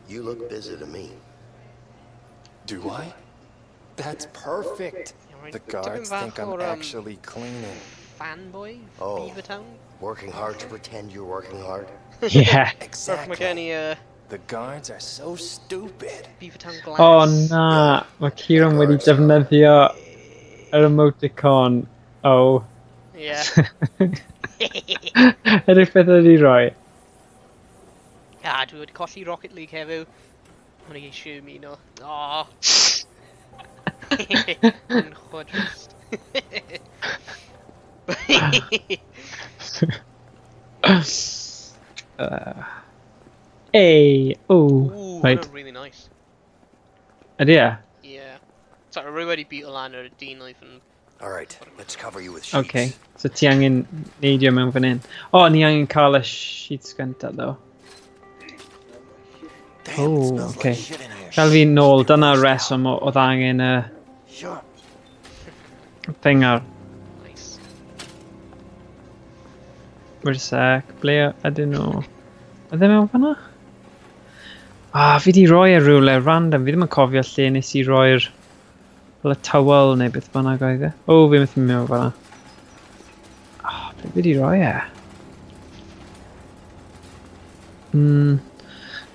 You look busy to me. Do I? That's perfect. Ie, The mae'n tipyn guards bach think I'm o'r, actually cleaning. Fanboy? Oh. Beaver Town? Working hard to pretend you're working hard. Yeah. Mae gen Exactly. I The guards are so stupid. Beaver Town Glass. O na, mae Kieran wedi defnyddio yr emoticon. Oh. Yeah. Ydych beth ydi roi? Ah, dwi wedi colli Rocket League heddiw. O'n i eisiau ymuno. Oh. Yn chwadrist. Ei, o. Ooh, Right, hwnna'n really nice. ydy e? Yeah. Sorry, rwy wedi beat o lan ar y dyn oedd yn... All right, let's cover you with sheets. Okay, so ti angen neidio mewn fan hyn. O, ni angen cael y sheets gyntaf, ddo. Damn, it Oh, smells okay. like shit in here. Fel fi nôl, dyna reswm oedd angen y Sure. thing ar. Nice. Wait a sec, ble ydyn nhw? Ydyn mewn fan'na? Ah, fi di roi e rhywle random, fi ddim yn cofio lle nes i roi'r fel y towel neu beth bynnag oedd e. O, fi methu mynd mewn fan'na. Ah, ble fi di roi e?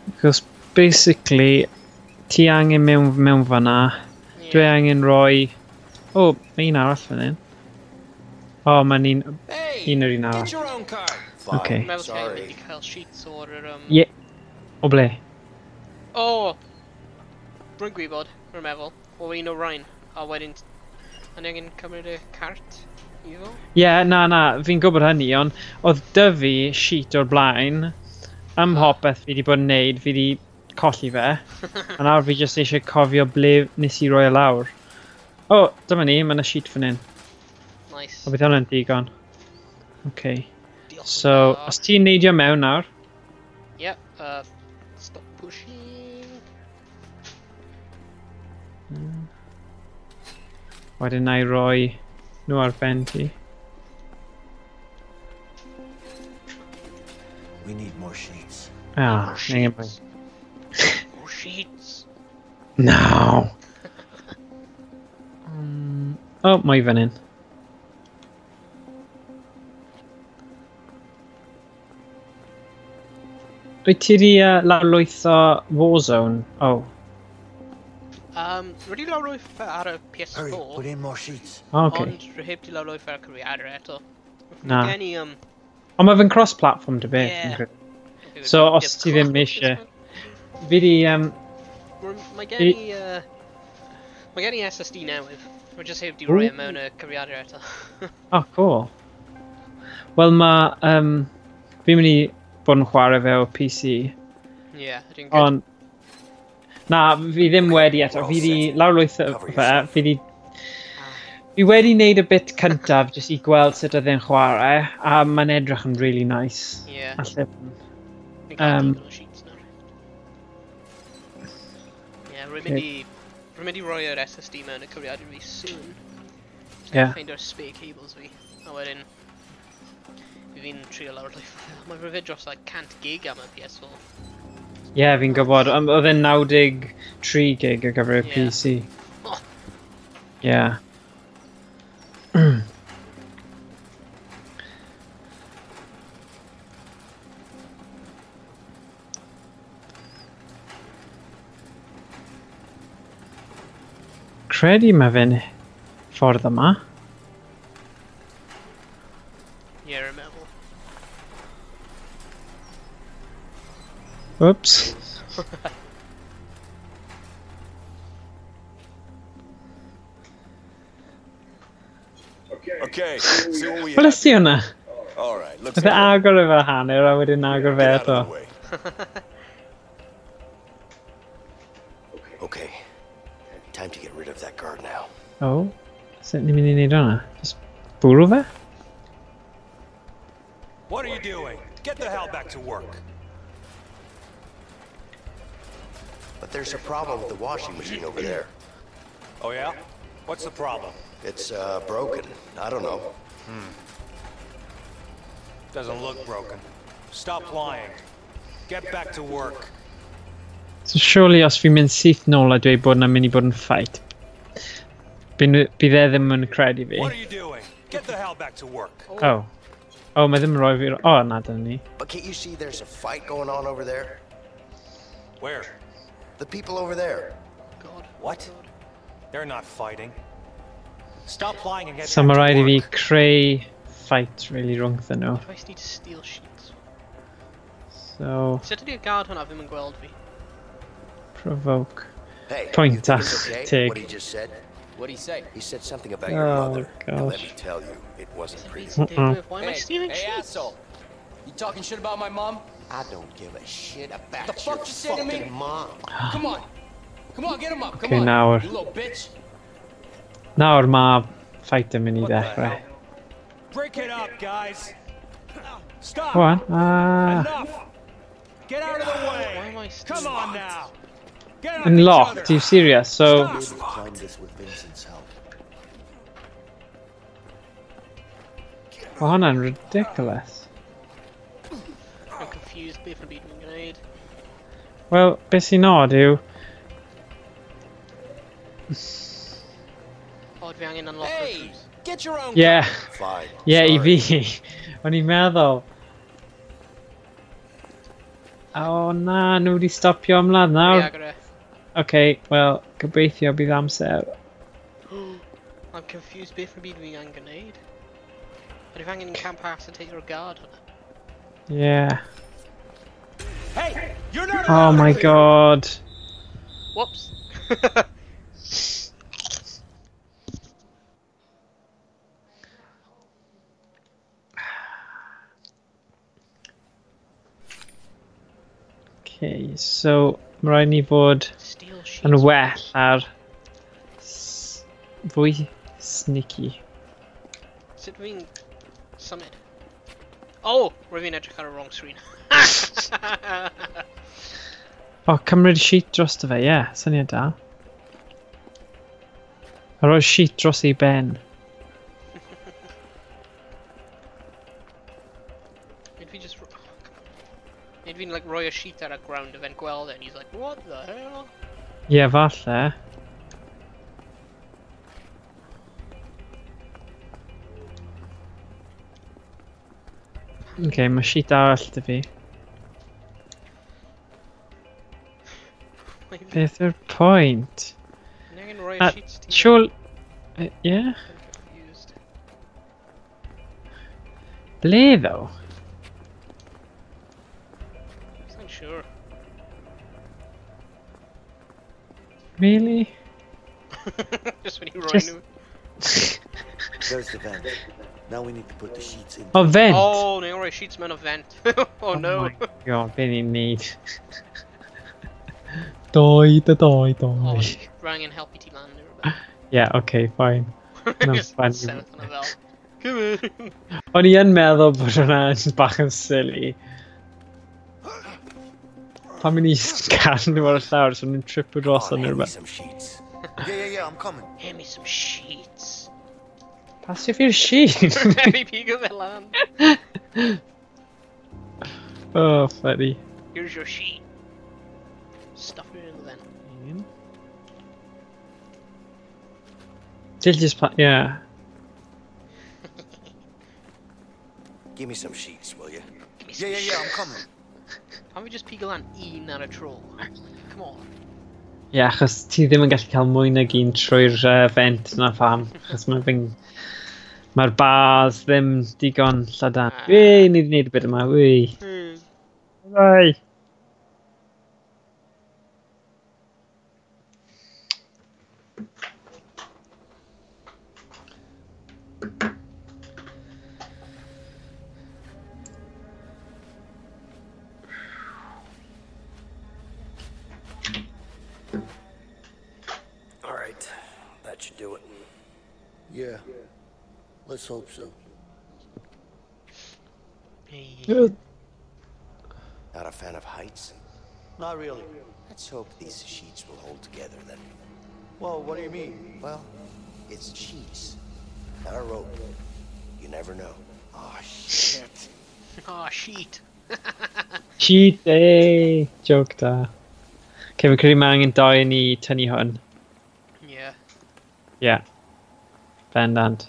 Because basically, ti angen mewn fan'na. Dwi angen rhoi... O, mae un arall fan hyn. O, mae'n un, Hey, un yr un get arall. your own card. Fine. Okay. Meddwl ti angen Sorry. mynd i cael sheets o'r... Ie. O ble? O! Rwy'n gwybod, rwy'n meddwl. O un o Rhain. A wedyn... O'n i angen cymryd y cart i fo? Ie, yeah, na, na, fi'n gwybod hynny, ond oedd dy fi sheet o'r blaen, ym mhopeth fi wedi bod yn neud, fi wedi colli fe, a nawr fi jyst eisiau cofio ble nes i roi e lawr. O, dyma ni, mae yna sheet fan hyn. Nice. O, bydd hwnna'n digon. Okay. Diolch yn So, fawr. os ti'n neidio mewn nawr, Yep, stop pushing. wedyn na i roi nhw ar ben ti. We need more sheets. Ah, neu yn More sheets. No. Oh, mae fan hyn. Wyt ti wedi lawrlwytho Warzone? Oh, Rwy 'di lawrlwytho ar y PS4. Hurry, put in more sheets. oh, okay. Ond rwy heb 'di lawrlwytho ar y cyfrifiadur eto. Na. Mae gen i, Ond mae fe'n cross-platform dy beth. Ie. fi'n credu. So, os ti ddim eisiau... Fi di... Mae gen i, mae gen i SSD newydd. Rwy jyst heb 'di rhoi e mewn y cyfrifiadur eto. Oh, cool. Wel, mae... Fi'n mynd i bod yn chwarae fe o PC. Ie, ydy'n good. Ond... Na, fi ddim wedi eto. Fi di lawrlwytho fe. Fi di... Fi wedi wneud y bit cyntaf jyst i gweld sut oedd e'n chwarae, a mae'n edrych yn really nice. Ie. Alle... Fi'n cael digon o sheets nawr. Ie, rwy'n mynd i... Rwy'n mynd i roi yr SSD mewn y cyfrifiadur fi soon. Just Ie. Ffeindio'r spare cables fi. A wedyn... Fi'n trio lawrlwytho fe. Mae'n rhyfedd dros like 100 gig am y PS4. Ie, yeah, fi'n gwybod. Oedd e'n 93 gig ar gyfer y Ie. PC. Oh. Ie. Credu mae fe'n ffordd yma. Ie, rwy'n meddwl. Whoops. Okay, see what we Wel, have. ys ti hwnna? All right, looks Oedd e like agor efo hanner a wedyn agor fe Get out eto. of the way. Okay. Time to get rid of that guard now. O, sut ni'n mynd i wneud hwnna? Just bwrw fe? What are you doing? Get the hell back to work. But there's a problem with the washing machine over there. Oh yeah? What's the problem? It's broken. I don't know. Doesn't look broken. Stop lying. Get back to work. So surely os fi'n mynd syth nôl a dweud bod na'n mynd i bod yn fight, bydd e ddim yn credu fi. What are you doing? Get the hell back to work. Oh. Oh, mae ddim yn rhoi fi... Oh, na, dyna ni. But can't you see there's a fight going on over there? Where? The people over there. God. What? They're not fighting. Stop lying and get So back mae to rhaid i fi work. creu fight really rhwngthyn nhw. Do I need to steal sheets? So, Sut ydy'r guard hwnna ddim yn gweld fi? provoke. Hey, Pwynt you think it's a okay, teg. what he just said? What'd he say? He said something about your Oh, mother. Now let gosh. me tell you, it wasn't pretty. Mm-mm. Why am I Hey, stealing hey, sheets? asshole. You talking shit about my mom? I don't give a shit about The fuck your you say to me? fucking mom. Come on. Come on, get him up. Come Okay, on. nawr. You little bitch. Nawr mae fight yn mynd i What the ddechrau. hell? Break it up, guys. Stop. Go on. Ah. Enough. Get out of the Why way. am I stealing Come on now. Get off Yn each locked, other. you serious? So, Be able to climb this with Vincent's help. mae hwnna'n ridiculous. I'm confused beth yn byd fi'n gwneud. Wel, beth sy'n odd yw... O, dwi angen unlock Hey, drws. get your own. Ie, Fine. ie, i Sorry. fi. O'n i'n meddwl. O na, nhw wedi stopio ymlaen Fi nawr. agor e. Okay, wel, gobeithio bydd amser. I'm confused beth yn byd fi'n angen gwneud. Ydw i angen incapacitate o'r guard hwnna? Yeah. Hey, you're not Oh allowed my in here. god. Whoops! Okay, so mae rhaid ni fod Steal sheets. yn well ar fwy sneaky. Sut fi'n symud? Oh! Rwy'n fi'n edrych ar y wrong screen. O, cymryd sheet dros fe, ie, yeah, syniad da. A rhoi sheet dros ei ben. Nid fi just... Oh, come on. Nid fi'n like rhoi y sheet ar y ground a fe'n gweld e and he's like, what the hell? Ie, yeah, falle. Okay, mae sheet arall 'da fi. Beth yw'r pwynt? Ni angen rhoi A, y sheets ti. Siŵr... Ie? I'm confused. Ble ddo? I'm not sure. Really? Just when you rhoi Just- nhw. There's the vent. Now we need to put the sheets in. O, vent! Oh, ni'n rhoi sheets mewn o vent. Oh no. my god, be ni'n neud? Doi, da doi, doi. O, rwy'n angen helpu ti lan neu rhywbeth. Yeah, okay, fine. No, Just fine. sefyll yna fel. Come here. O'n i yn meddwl bod hwnna'n bach yn silly. Pan mynd i sgan nhw ar y llawr, so nhw'n tripo dros yn Hand me rhywbeth. some sheets. Yeah, I'm coming. Hand me some sheets. Pasio fi'r sheet! Fi pigo fe lan. Oh, funny. Here's your sheet. Stuff it in the vent. Dill just yeah. Give me some sheets, will you? Give me some Yeah, I'm coming. Pam fi just pigo lan un ar y tro? Come on. Ie, yeah, achos ti ddim yn gallu cael mwy nag un trwy'r vent na pham. Achos mae fi'n... Mae'r bars ddim digon llydan. Wei, ni wedi gwneud y bit yma, wei. Wei. All right, that should do it. Yeah. Let's hope so. Not a fan of heights? Not really. Let's hope these sheets will hold together then. Well, what do you mean? Well, it's sheets, not a rope. You never know. Oh, shit. Oh, sheet. Sheet day! Joke da. Okay, fi'n credu mae angen dau i ni tynnu hwn. Yeah. Yeah. Bendant.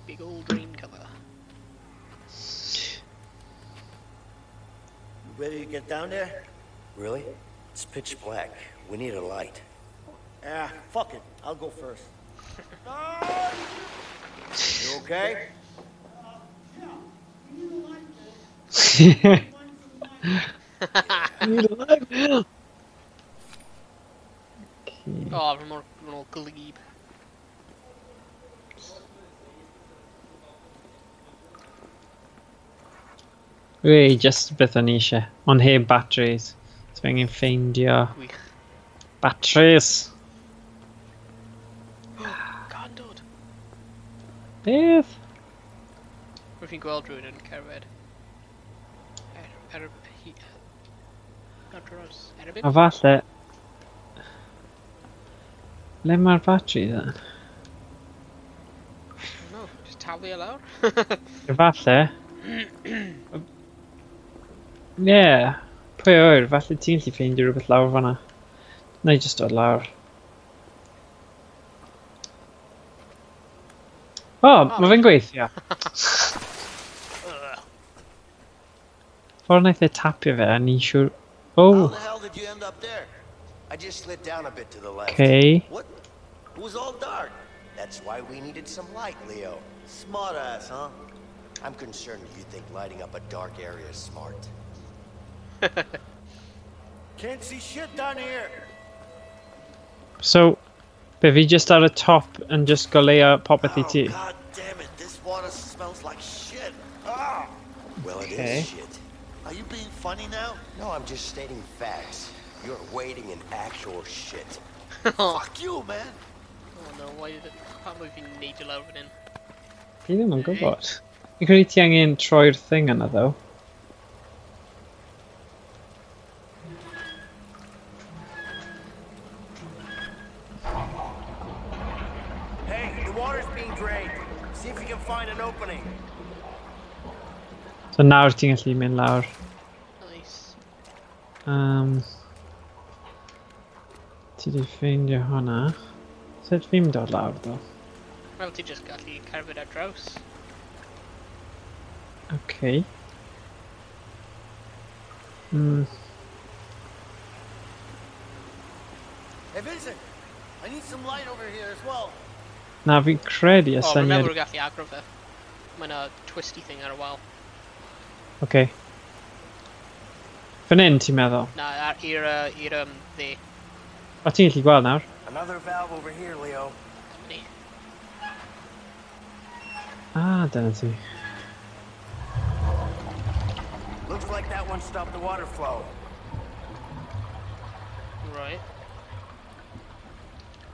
Big old drain cover. You ready to get down there? Really? It's pitch black. We need a light. Ah, fuck it. I'll go first. You okay? Oh, rwy'n mor glyb. Wei, just beth o'n i eisiau. Ond heb batteries. So fi angen ffeindio... Gwych. Batteries! Gan dod. Beth? Rwy'n fi'n gweld rhywun yn cerdded. Ar draws. Erbyn? A falle... Le mae'r battery then? No, just taflu e lawr. Falle. Ie. Yeah. Pwy oer, falle ti'n gallu ffeindio rhywbeth lawr fan'na. Na i just dod lawr. O, oh, mae fe'n gweithio. Ffordd wnaeth e tapio fe, a ni'n siŵr... Oh. How the hell did you end up there? I just slid down a bit to the left. Okay. What? It was all dark. That's why we needed some light, Leo. Smart ass, huh? I'm concerned you think lighting up a dark area is smart. Can't see shit down here. So, be fi just ar y top yn just goleuo popeth i ti? Oh, God damn it, this water smells like shit. Ah! Well, it Okay. is shit. Are you being funny now? No, I'm just stating facts. You're wading in actual shit. Fuck you, man. Oh no, why did it... Can't believe fi'n neidio lawr fan hyn. Fi ddim yn gwybod. Fi'n credu ti angen troi'r thing yna, though. Hey, the water's being drained. See if you can find an opening. So nawr ti'n gallu mynd lawr. Nice. Ti di ffeindio hwnna. Sut fi'n dod lawr, ddo? Wel, ti just gallu cerdded ar draws. Okay. Hey, Vincent, I need some light over here as well. Na, fi'n credu y Oh, syniad... remember gallu agro fe. Mae'n a twisty thing ar y wal. Okay. Fan hyn, ti'n meddwl? Na, i'r dde. O, ti'n gallu gweld nawr? Another valve over here, Leo. Ni. Ah, dyna ti. Looks like that one stopped the water flow. Right.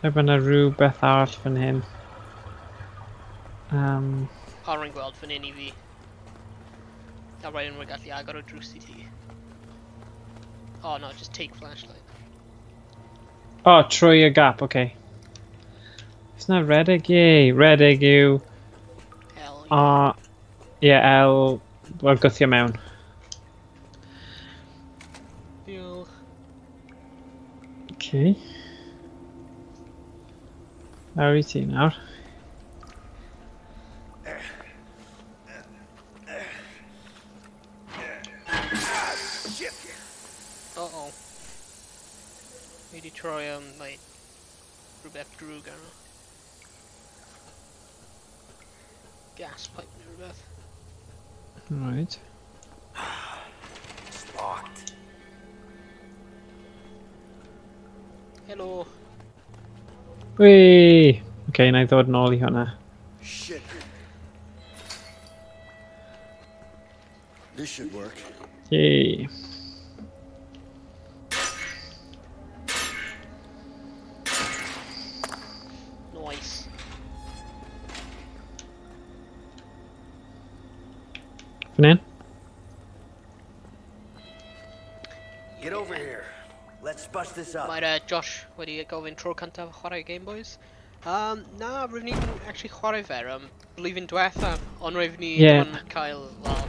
Er bod yna rhywbeth arall fan hyn. O, rwy'n gweld fan hyn i fi. A rhaid yn gallu agor o drws i ti. Oh no, just take flashlight. Oh, trwy y gap, oce. Okay. Is na redeg? Yay, redeg yw... L. A... Ie, yeah, L... Wel, gwthio mewn. Diolch. Okay. Lawr i ti nawr. Uh-oh. Fi di troi, like, rhywbeth drwg arno. Gas pipe neu rhywbeth. Right. It's locked. Helo. Whee! Okay, na i ddod nôl i hwnna. Shit. This should work. Yay. Nice. Fan hyn? Get over here. Let's bust this up. Mae'r Josh wedi gofyn tro cyntaf chwarae Game Boys. Na, rwy'n ni'n actually chwarae fe blwyddyn diwetha, ond rwy'n ni Ie. yn cael, well,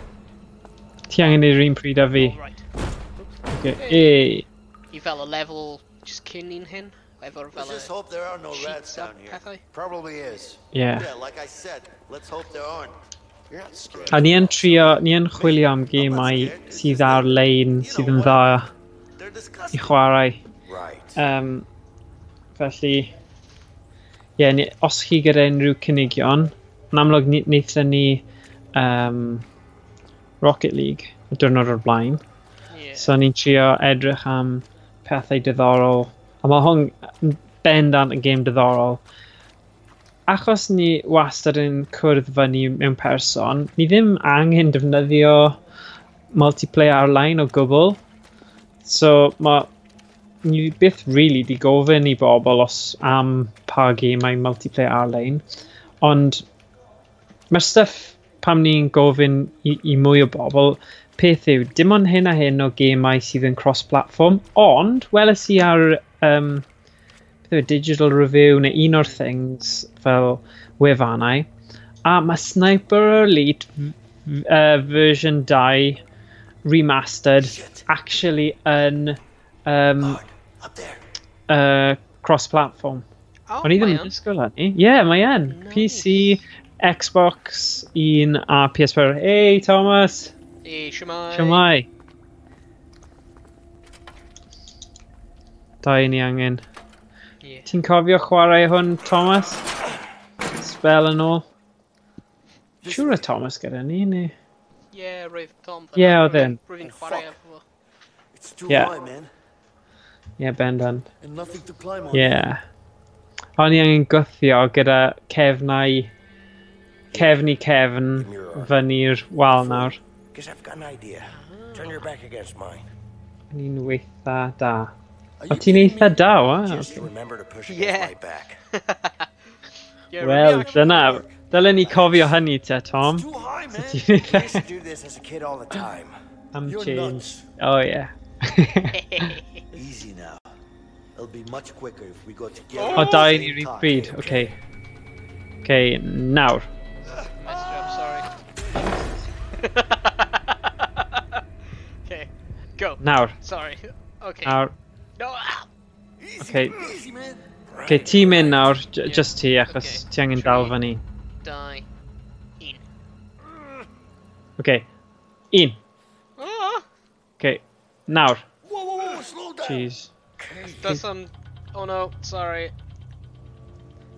Ti angen neud yr un pryd â fi. oh, right. Okay. Yay. I fel y lefel just cyn un hyn, efo'r fel Let's just y hope there are no rats sheets a down here. pethau. Probably is. Yeah. Yeah, like I said, let's hope there aren't. You're not scared. A ni yn trio, ni yn chwilio am gemau sydd ar-lein, sydd yn dda They're i disgusting. chwarae. Right. Felly, ie, yeah, os chi gyda unrhyw cynigion, yn amlwg wnaethon ni Rocket League y diwrnod o'r blaen. Yeah. So ni'n trio edrych am pethau diddorol. A mae hwn yn bendant yn gêm diddorol. Achos ni wastad yn cwrdd fyny mewn person, ni ddim angen defnyddio multiplayer ar-lein o gwbl. So mae ni byth really di gofyn i bobl os am pa gemau multiplayer ar-lein. Ond mae'r stuff pam ni'n gofyn i mwy o bobl, peth yw, dim ond hyn a hyn o gemau sydd yn cross-platform, ond weles i ar beth yw e, Digital Review neu un o'r things fel wefannau, a mae Sniper Elite version 2 remastered actually yn cross-platform. Oh, O'n i ddim mae yn yn. disgwyl hynny. Ie, yeah, mae yn. PC, Xbox 1 a PS4. Hey, Thomas! Hey, shwmae. Shwmae. Da i ni angen. Ie. Ti'n cofio chwarae hwn, Thomas? Spel yn ôl. Siŵr o Thomas gyda ni, neu? Ie, roedd Tom Ie, oedd e'n. Rwy'n chwarae efo fo. It's too Yeah. high, man. Ie, bendant. And nothing to climb on. Ie. O'n i angen gwthio gyda cefnau... Cefn i cefn fyny'r wal nawr. Guess I've got an idea. Turn your back against mine. O'n i'n weitha da. O ti'n eitha da, wa? Just remember to push against Yeah. my back. Yeah, Wel, dyna. Dylen ni cofio hynny te, Tom. Too high, man. Ti'n I eitha... used to do this as a kid all the time. Am You're change. nuts. Oh, yeah. Easy now. It'll be much quicker if we go together. O, at the da i same ni rhyw time. pryd. Oce. Oce, nawr. Messed up, sorry. Okay, go. Nawr. Sorry. Okay. Nawr. No. ah! Easy, Okay. easy, man. Oce, ti'n mynd nawr. Just ti, achos Okay. ti angen dal fyny. 2, 1. Oce. Un. Ah! Oce. Nawr. Whoa, whoa, whoa, slow down. Jeez. Does some. Oh no, sorry.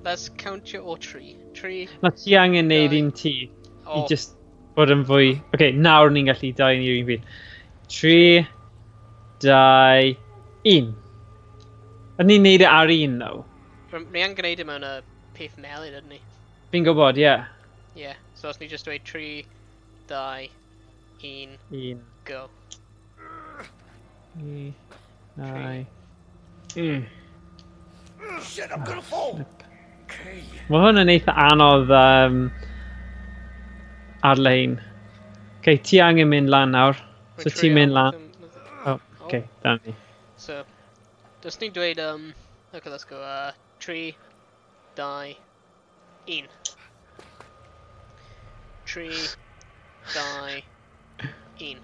Let's count you or 3. 3. Na ti angen neud un ti. I Oh. just bod yn fwy... Oce, nawr ni'n gallu dau ni'r un pryd. 3, 2, 1. A ni'n neud e ar un, though. Ni angen gwneud e mewn y peth melyn, ydyn ni? Fi'n gwybod, ie. Yeah, So os ni just dweud 3, 2, 1, 1. Go. 3, 2, 1. Shit, I'm gonna fall! Mae hwn yn eitha anodd ar-lein. Okay, ti angen mynd lan nawr. So ti'n mynd lan. Oh, okay, da ni. So, os ni'n dweud, okay, let's go, 3, 2, 1. 3, 2, 1.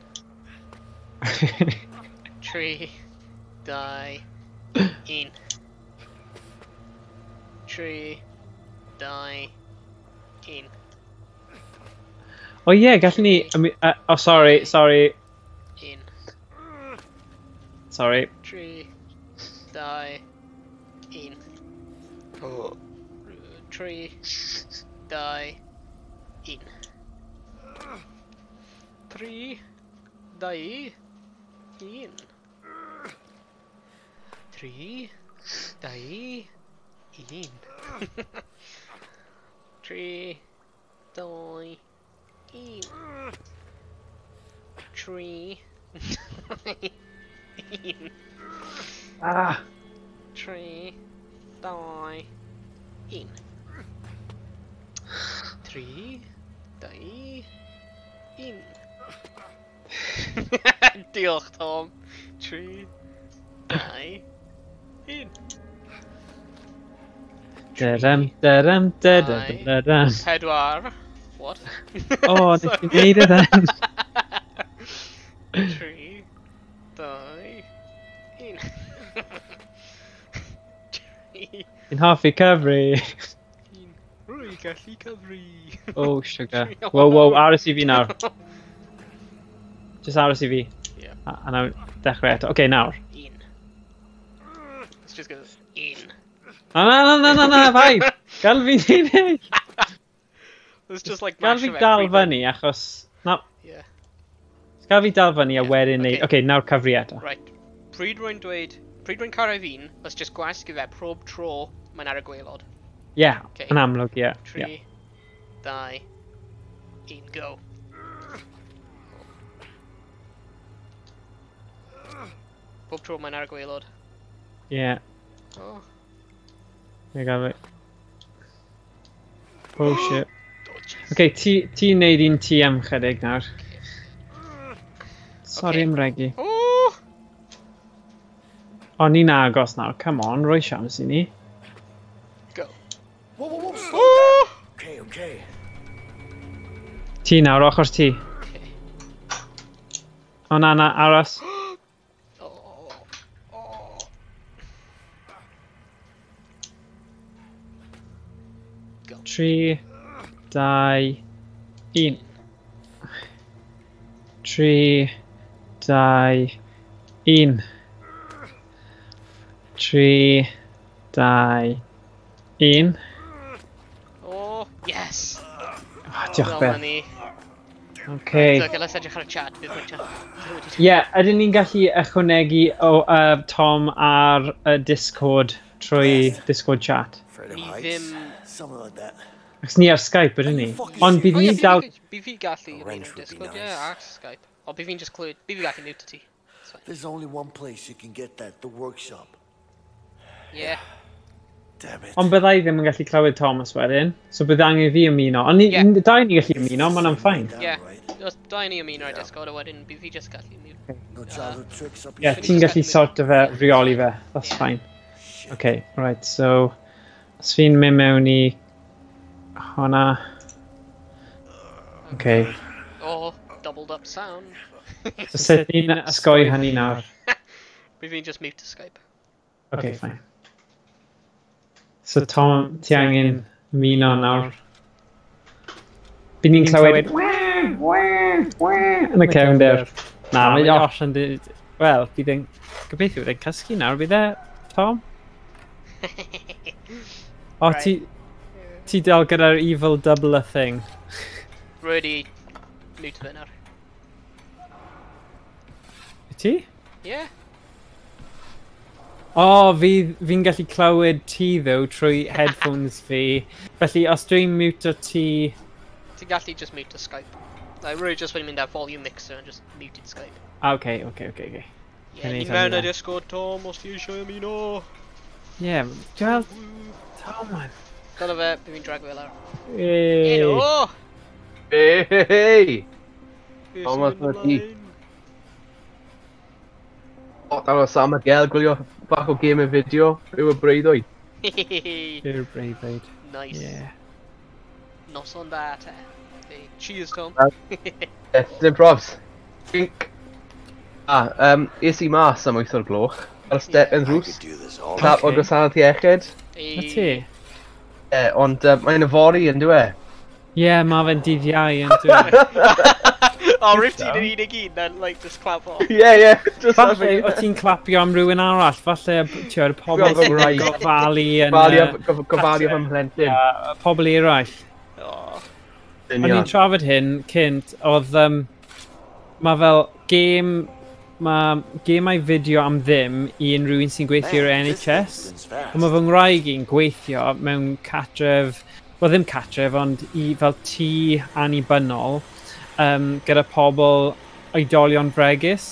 3, 2, 1. 3, 2, 1. Oh yeah, gallwn ni... Oh, sorry, sorry. 1. Sorry. 3, 2, 1. 3, 2, 1. 3, 2, 1. 3, 2, 1. 3, 2, 1. 3, 2, 1. Ah. 3, 2, 1. 3, 2, 1. Diolch, Tom. 3, 2, 1. Dum dum dum dum dum. 4. What? Oh, nes i wneud e then. 3, 2, 1. 3. Fi'n hoffi cyfri. 1. Rwy'n gallu cyfri. Oh, sugar. Whoa, whoa, aros i fi nawr. Just aros i fi. Yeah. A nawr, dechrau eto. Okay, nawr. 1. Let's just go 1. Na, na, na, na, na, paid! Gael fi wneud e! It's just like Gael fi dal fyny achos... Na. Yeah. Gael fi dal fyny a wedyn neud... Okay, nawr cyfri eto. Right. Pryd rwy'n dweud... Pryd rwy'n cyrraedd un, let's just gwasgu fe prob tro mae'n ar y gwaelod. Yeah, yn amlwg, yeah. 3, 2, 1, go. Pob tro mae'n ar y gwaelod. Yeah. Oh. Ie, gael fi. Oh shit. Okay, ti'n neud un ti am chydig nawr. Sorry am regu. O, ni'n agos nawr. Come on, rhoi siawns i ni. Go. Whoa, whoa, whoa, slow down. Okay, okay. Ti nawr, ochr ti. O, na, na, aros. Go. 3, 2, 1. 3, 2, 1. 3, 2, 1. Oh, yes! Oh, diolch Beth. Okay. So, okay, let's edrych ar y chat. Bydd chat. Ie, ydyn ni'n gallu ychwanegu o Tom ar y Discord trwy Discord chat? Ni ddim... Something like that. Achos ni ar Skype, ydyn ni? Ond bydd ni dal... Bydd fi gallu ymuno Discord, ie, ar Skype. Ond bydd fi'n just clywed... Bydd fi gallu mute ti. There's only one place you can get that, the workshop. Yeah. Damn it. Ond byddai ddim yn gallu clywed Thomas wedyn, so bydd angen fi ymuno. Ond ni, dau ni gallu ymuno, mae hwnna'n fine. Ie, os dau ni ymuno ar Discord, a wedyn bydd fi just gallu mute. No childhood tricks up Ie, ti'n gallu sort of fe, reoli fe, that's fine. Okay, right, so... Os fi'n mynd mewn i... hwnna... Okay. Oh, doubled up sound. So sut ni'n osgoi hynny nawr? Bydd fi'n just mute to Skype. Okay, fine. So Tom, ti angen ymuno nawr. Bydd ni'n clywed wah, wah, wah yn y cefndir. Na, mae Josh yn dweud... Wel, bydd e'n... Gobeithio bydd e'n cysgu nawr, bydd e, Tom? O, ti dal gyda'r evil doubler thing. Rwy wedi mute fe nawr. Ti? Ie. O, fi'n gallu clywed ti ddo trwy headphones fi. Felly, os dwi'n mute ti... Ti'n gallu just mute to Skype. Like, really just wedi mynd ar volume mixer and just muted Skype. Okay, okay, okay, okay. Yeah, ni mewn y Discord, Tom, os ti eisiau ymuno. Yeah, dwi'n Tom, man. Dyna fe, fi'n drag fe lawr. Hey. Helo! Hey, hey, hey! Beth Tom, sy'n os mynd ma ti. ymlaen? O, dan o Sam a Gel gwylio bach o game y fideo, yw y breuddwyd. Yw'r breuddwyd. Nice. Yeah. Noson da te. Hey, cheers, Tom. Ie, dim probs. Ink. Ah, es i mas am 8 o'r gloch, ar step yn ddrws. Clap o Okay. gwasanaeth iechyd. Na ti? Ie, ond mae'n yfory yn dyw e? Ie, mae fe'n dydd Iau yn dwi. O, rwyf ti'n yr unig un, then, like, just clap off. Ie, ie. Just Falle o ti'n clapio am rhywun arall, falle ti'n o'r pobl Fy sy'n ngwraig. gofalu yn... Gofalu am- gofalu am fy mhlentyn. Pobl eraill. Oh. O'n i'n trafod hyn cynt, oedd... Mae fel gêm... Mae gemau fideo am ddim i unrhyw un sy'n gweithio i'r NHS. Ond mae fy ngwraig i'n gweithio mewn catref... Wel, ddim catref, ond i fel tŷ annibynnol gyda pobl oedolion fregus.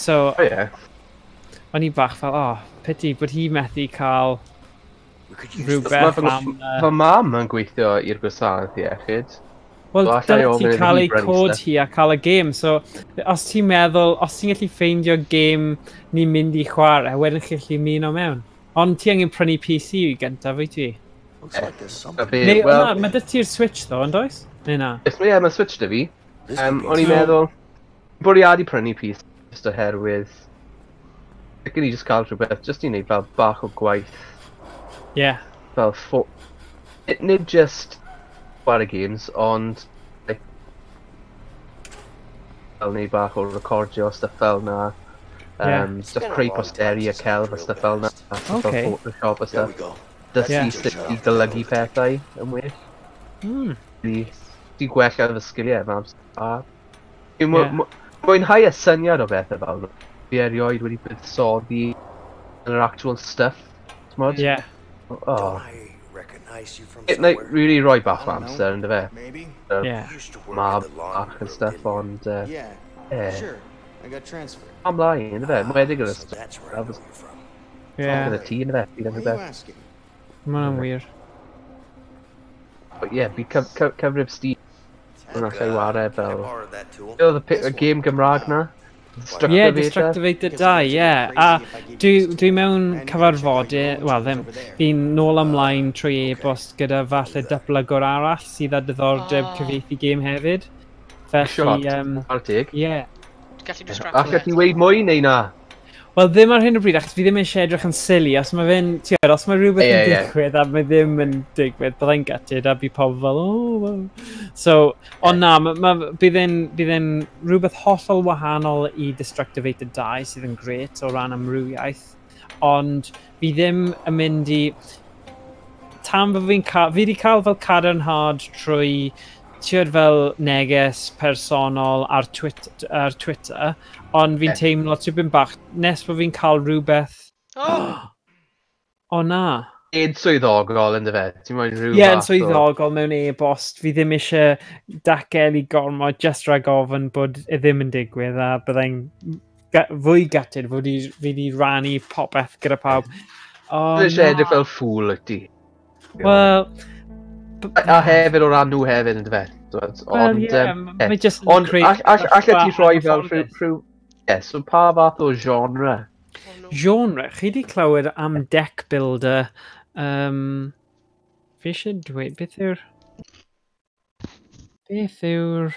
So, oh, yeah. O'n i bach fel, oh, pity bod hi methu cael rhywbeth Mae fy, am... fy mam yn gweithio i'r gwasanaeth iechyd. Wel, So alla i dyle ti ofyn iddi cael hi ei brynu cod stuff. hi a cael y gêm. So, os ti'n meddwl, os ti'n gallu ffeindio gêm ni'n mynd i chwarae, wedyn chi'n gallu ymuno mewn. Ond ti angen prynu PC i gyntaf, wyt ti? Looks like there's something. Be, Neu, wel- na, mae dy ti'r Switch ddo, yn does? Neu na? Yes, ie, mae Switch 'da fi. O'n i'n meddwl, bwriadu prynu PC just oherwydd Ac i just cael rhywbeth, just i wneud fel bach o gwaith. Yeah. Fel ffo... Nid just chwarae games, ond like, fel wneud bach o recordio, stuff fel na. Yeah. Stuff creu posteri a celf a stuff fel na. Stuff Okay. Fel Photoshop a There we stuff. go. Dysgu Yeah. sut i golygu pethau yn well. Di gwella fy sgiliau fy amser. A fi'n mwynhau y syniad o bethau fel 'na. Fi erioed wedi buddsoddi yn yr actual stuff. T'mod? Yeah. Oh. Recognize you from It, like, somewhere. really rhoi bach o amser, ynddo fe? Maybe. Yeah. Mab bach and stuff, ond... Yeah. Yeah. Sure. I got transferred. Ymlaen, ynddo fe? Mwedig yn y So stuff. that's where I know you from. Yeah. Gyda ti, ynddo fe? Bydd yn Why are you rhywbeth. asking? Mae hwnna'n wir. But yeah, bydd cyfrif Steam yn allai ware fel... Borrow that tool. Be oedd y game Gymraeg na? Yeah, Destructivator? Destructivator 2, yeah. A dwi mewn cyfarfodydd, wel ddim, fi'n nôl ymlaen trwy e-bost gyda falle datblygwr arall sydd â diddordeb cyfieithu gêm hefyd. Felly, Shot. Ar teg. Yeah. Gallu distract Allet ti weud mwy neu na? Wel, ddim ar hyn o bryd, achos fi ddim eisiau edrych yn silly. Os mae fe'n, ti'n gwbod, os mae rhywbeth Ie, yn ie. digwydd a mae ddim yn digwydd, byddai'n gutted a bydd pobl fel, oh, well. So, ond na, bydd e'n rhywbeth hollol wahanol i Destructivator 2, sydd yn grêt o ran amrywiaeth, ond fi ddim yn mynd i... Tan fy fi'n cael... Fi wedi cael fel cadarnhad trwy ti'n fel neges personol ar, ar Twitter, ond fi'n teimlo tipyn bach, nes bod fi'n cael rhywbeth... Oh! O na. Ed swyddogol ynddo fe? Ti'n moyn rhyw Ie, yn fath o- swyddogol mewn e-bost, fi ddim eisiau datgelu gormod just rhag ofn bod e ddim yn digwydd a byddai'n fwy gutted fod fi wedi rannu popeth gyda pawb. O, Ddim eisiau na. edrych fel ffŵl wyt ti. Wel... A hefyd o ran nhw hefyd ynddo fe? T'mod, Wel, Ond, ie, ie. mae jyst yn Ond creu allet ti sefyllfa rhoi fel angyfforddus. rhyw... Ie, so pa fath o genre? Genre, chi wedi clywed am deck builder. Fi eisiau dweud, beth yw'r... Beth yw'r...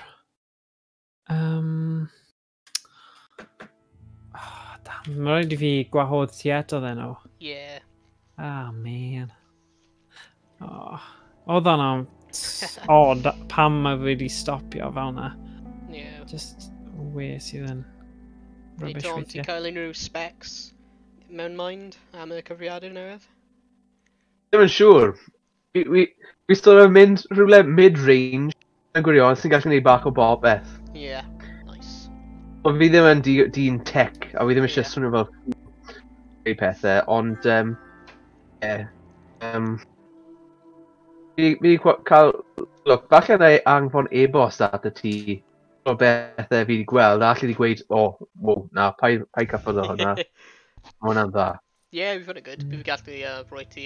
Oh, damn, mae rhaid i fi gwahodd ti eto then o. Yeah. Ah, man. Oh, oedd hwnna'n odd pam mae fi wedi stopio fel na. Yeah. Just we sydd yn Hey rubbish Tom, ti'n weithiau. cael unrhyw specs mewn mind am y cyfrifiadur newydd? Ddim yn siŵr. Fi sort of mynd rhywle mid-range yn gwirion sy'n gallu gwneud bach o bopeth. Yeah. Nice. Ond fi ddim yn dyn tech, a fi ddim eisiau swnio fel creu pethau, ond ie. Fi wedi cael Look, falle na i anfon e-bost at y ti o bethau fi wedi gweld, a allu di gweud, o, oh, wow, na, paid cyffwrdd o hwnna. Mae hwnna'n dda. Ie, yeah, fi hwnna'n good. Fi gallu rhoi ti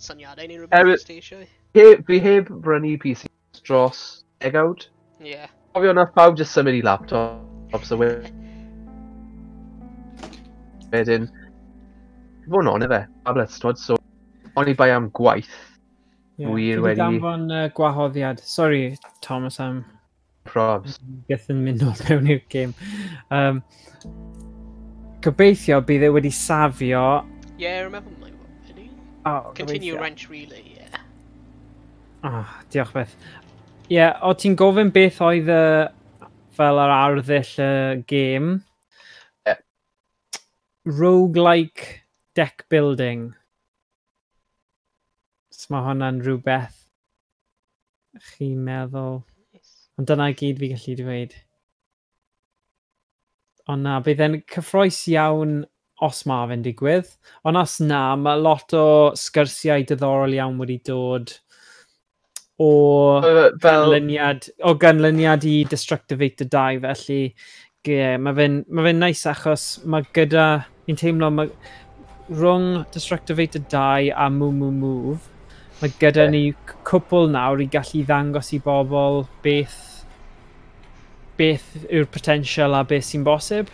syniadau neu rhywbeth os ti eisiau. Fi heb brynu PC dros degawd. Ie. Yeah. Cofio nath pawb jyst symud i laptops a wedyn. Fod yn on efe, tablets, twod, so o'n i bai am gwaith. Yeah, wir wedi... Fi wedi danfon gwahoddiad. Sorry, Thomas, am... Probs. Byth yn mynd nôl mewn i'r gêm. Gobeithio bydd e wedi safio... Yeah, I remember my one. Oh, Continue wrench relay, yeah. Oh, diolch beth. Ie, yeah, o ti'n gofyn beth oedd y, fel yr arddull y gêm? Yeah. Roguelike deck building. So mae hwnna'n rhywbeth chi'n meddwl. Ond dyna i gyd fi gallu dweud. Ond na, bydd e'n cyffrous iawn os ma fe'n digwydd. Ond os na, mae lot o sgyrsiau diddorol iawn wedi dod o ganlyniad, o ganlyniad i Destructivator 2, felly yeah, mae fe'n nice achos mae gyda, fi'n teimlo, mae, rhwng Destructivator 2 a Moo Moo Move, mae gyda ni cwpl nawr i gallu ddangos i bobl beth yw'r potensial a beth sy'n bosib.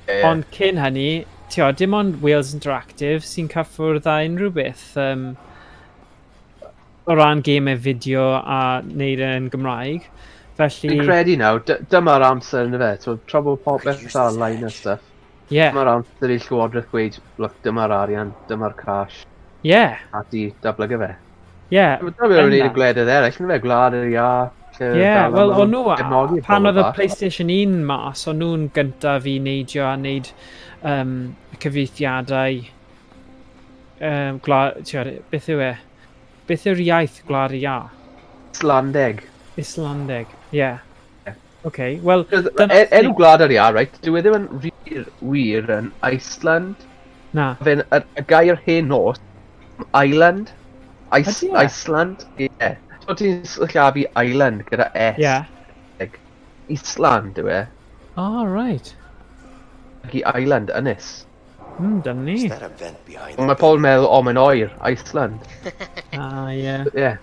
Yeah. Ond cyn hynny, tio, dim ond Wales Interactive sy'n cyffwrdd â unrhyw beth o ran gemau fideo a wneud e'n Gymraeg. Felly... Fi'n credu nawr, dyma'r amser yn y fe, so, tra bod popeth ar-line a stuff. Yeah. Dyma'r amser i Llywodraeth gweud, look, dyma'r arian, dyma'r cash. Yeah. A di datblygu fe. Yeah. Dyma beth o'n wneud y gwledydd eraill, yn fe, gwlad yr iâ. Yeah, wel, o'n nhw, pan oedd y PlayStation 1 mas, o'n nhw'n gyntaf i neidio a wneud cyfieithiadau. Beth yw e? Beth yw'r iaith gwlad yr iâ? Islandeg. Islandeg, ie. Okay, wel... Enw gwlad yr iâ, right, dyw e ddim yn wir yn Iceland. Na. Fe'n y gair hen nos, Island. Iceland, ie. So ti'n sillafu Island gyda S. Ie. Island yw e. Oh, right. Ac i Island, ynys. Dyna ni. Ond mae pobl yn meddwl, o, mae'n oer, Iceland. Ah, ie. Ie.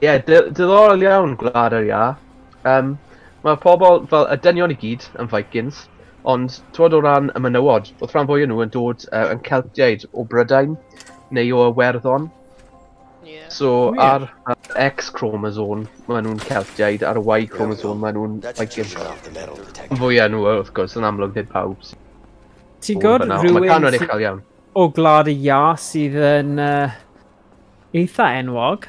Ie, diddorol iawn gwlad yr iâ. Mae pobl, fel y dynion i gyd yn Vikings, ond twod o ran y menywod, oedd rhan fwy o nhw yn dod yn Celtiaid o Brydain neu o Iwerddon. Yeah. So ar X chromosome maen nhw'n Celtiaid, ar y Y chromosome maen nhw'n Vikings. Fwy nhw wrth gwrs, yn amlwg nid pawb. Ti'n gwybod rhywun o Gwlad y Iâ sydd yn eitha enwog?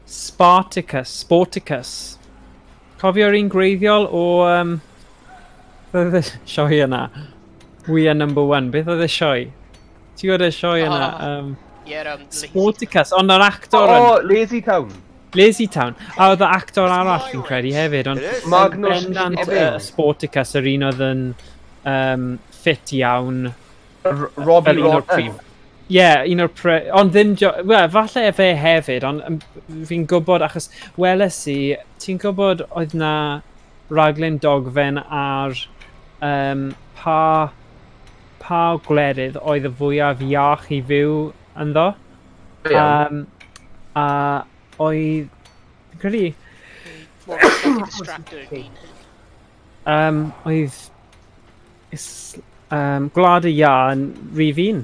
Spartacus, Sportacus. Cofio'r un gwreiddiol o... Beth oedd y sioe yna? We Are Number One. Beth oedd y sioe? Ti'n gwybod y sioe yna? Sportacus, ond yr actor... O, Lazy Town. Lazy Town. A oedd y actor arall fi'n credu hefyd, ond... Magnus Sportacus, yr un oedd yn ffit iawn. Robbie Rotten. Ie, un o'r pre... Ond ddim... Wel, falle fe hefyd, ond fi'n gwybod, achos weles i, ti'n gwybod oedd na raglen dogfen ar pa gwledydd oedd y fwyaf iach i fyw ynddo. A oedd... Fi'n credu... Oedd... Gwlad y Iâ yn rhif un.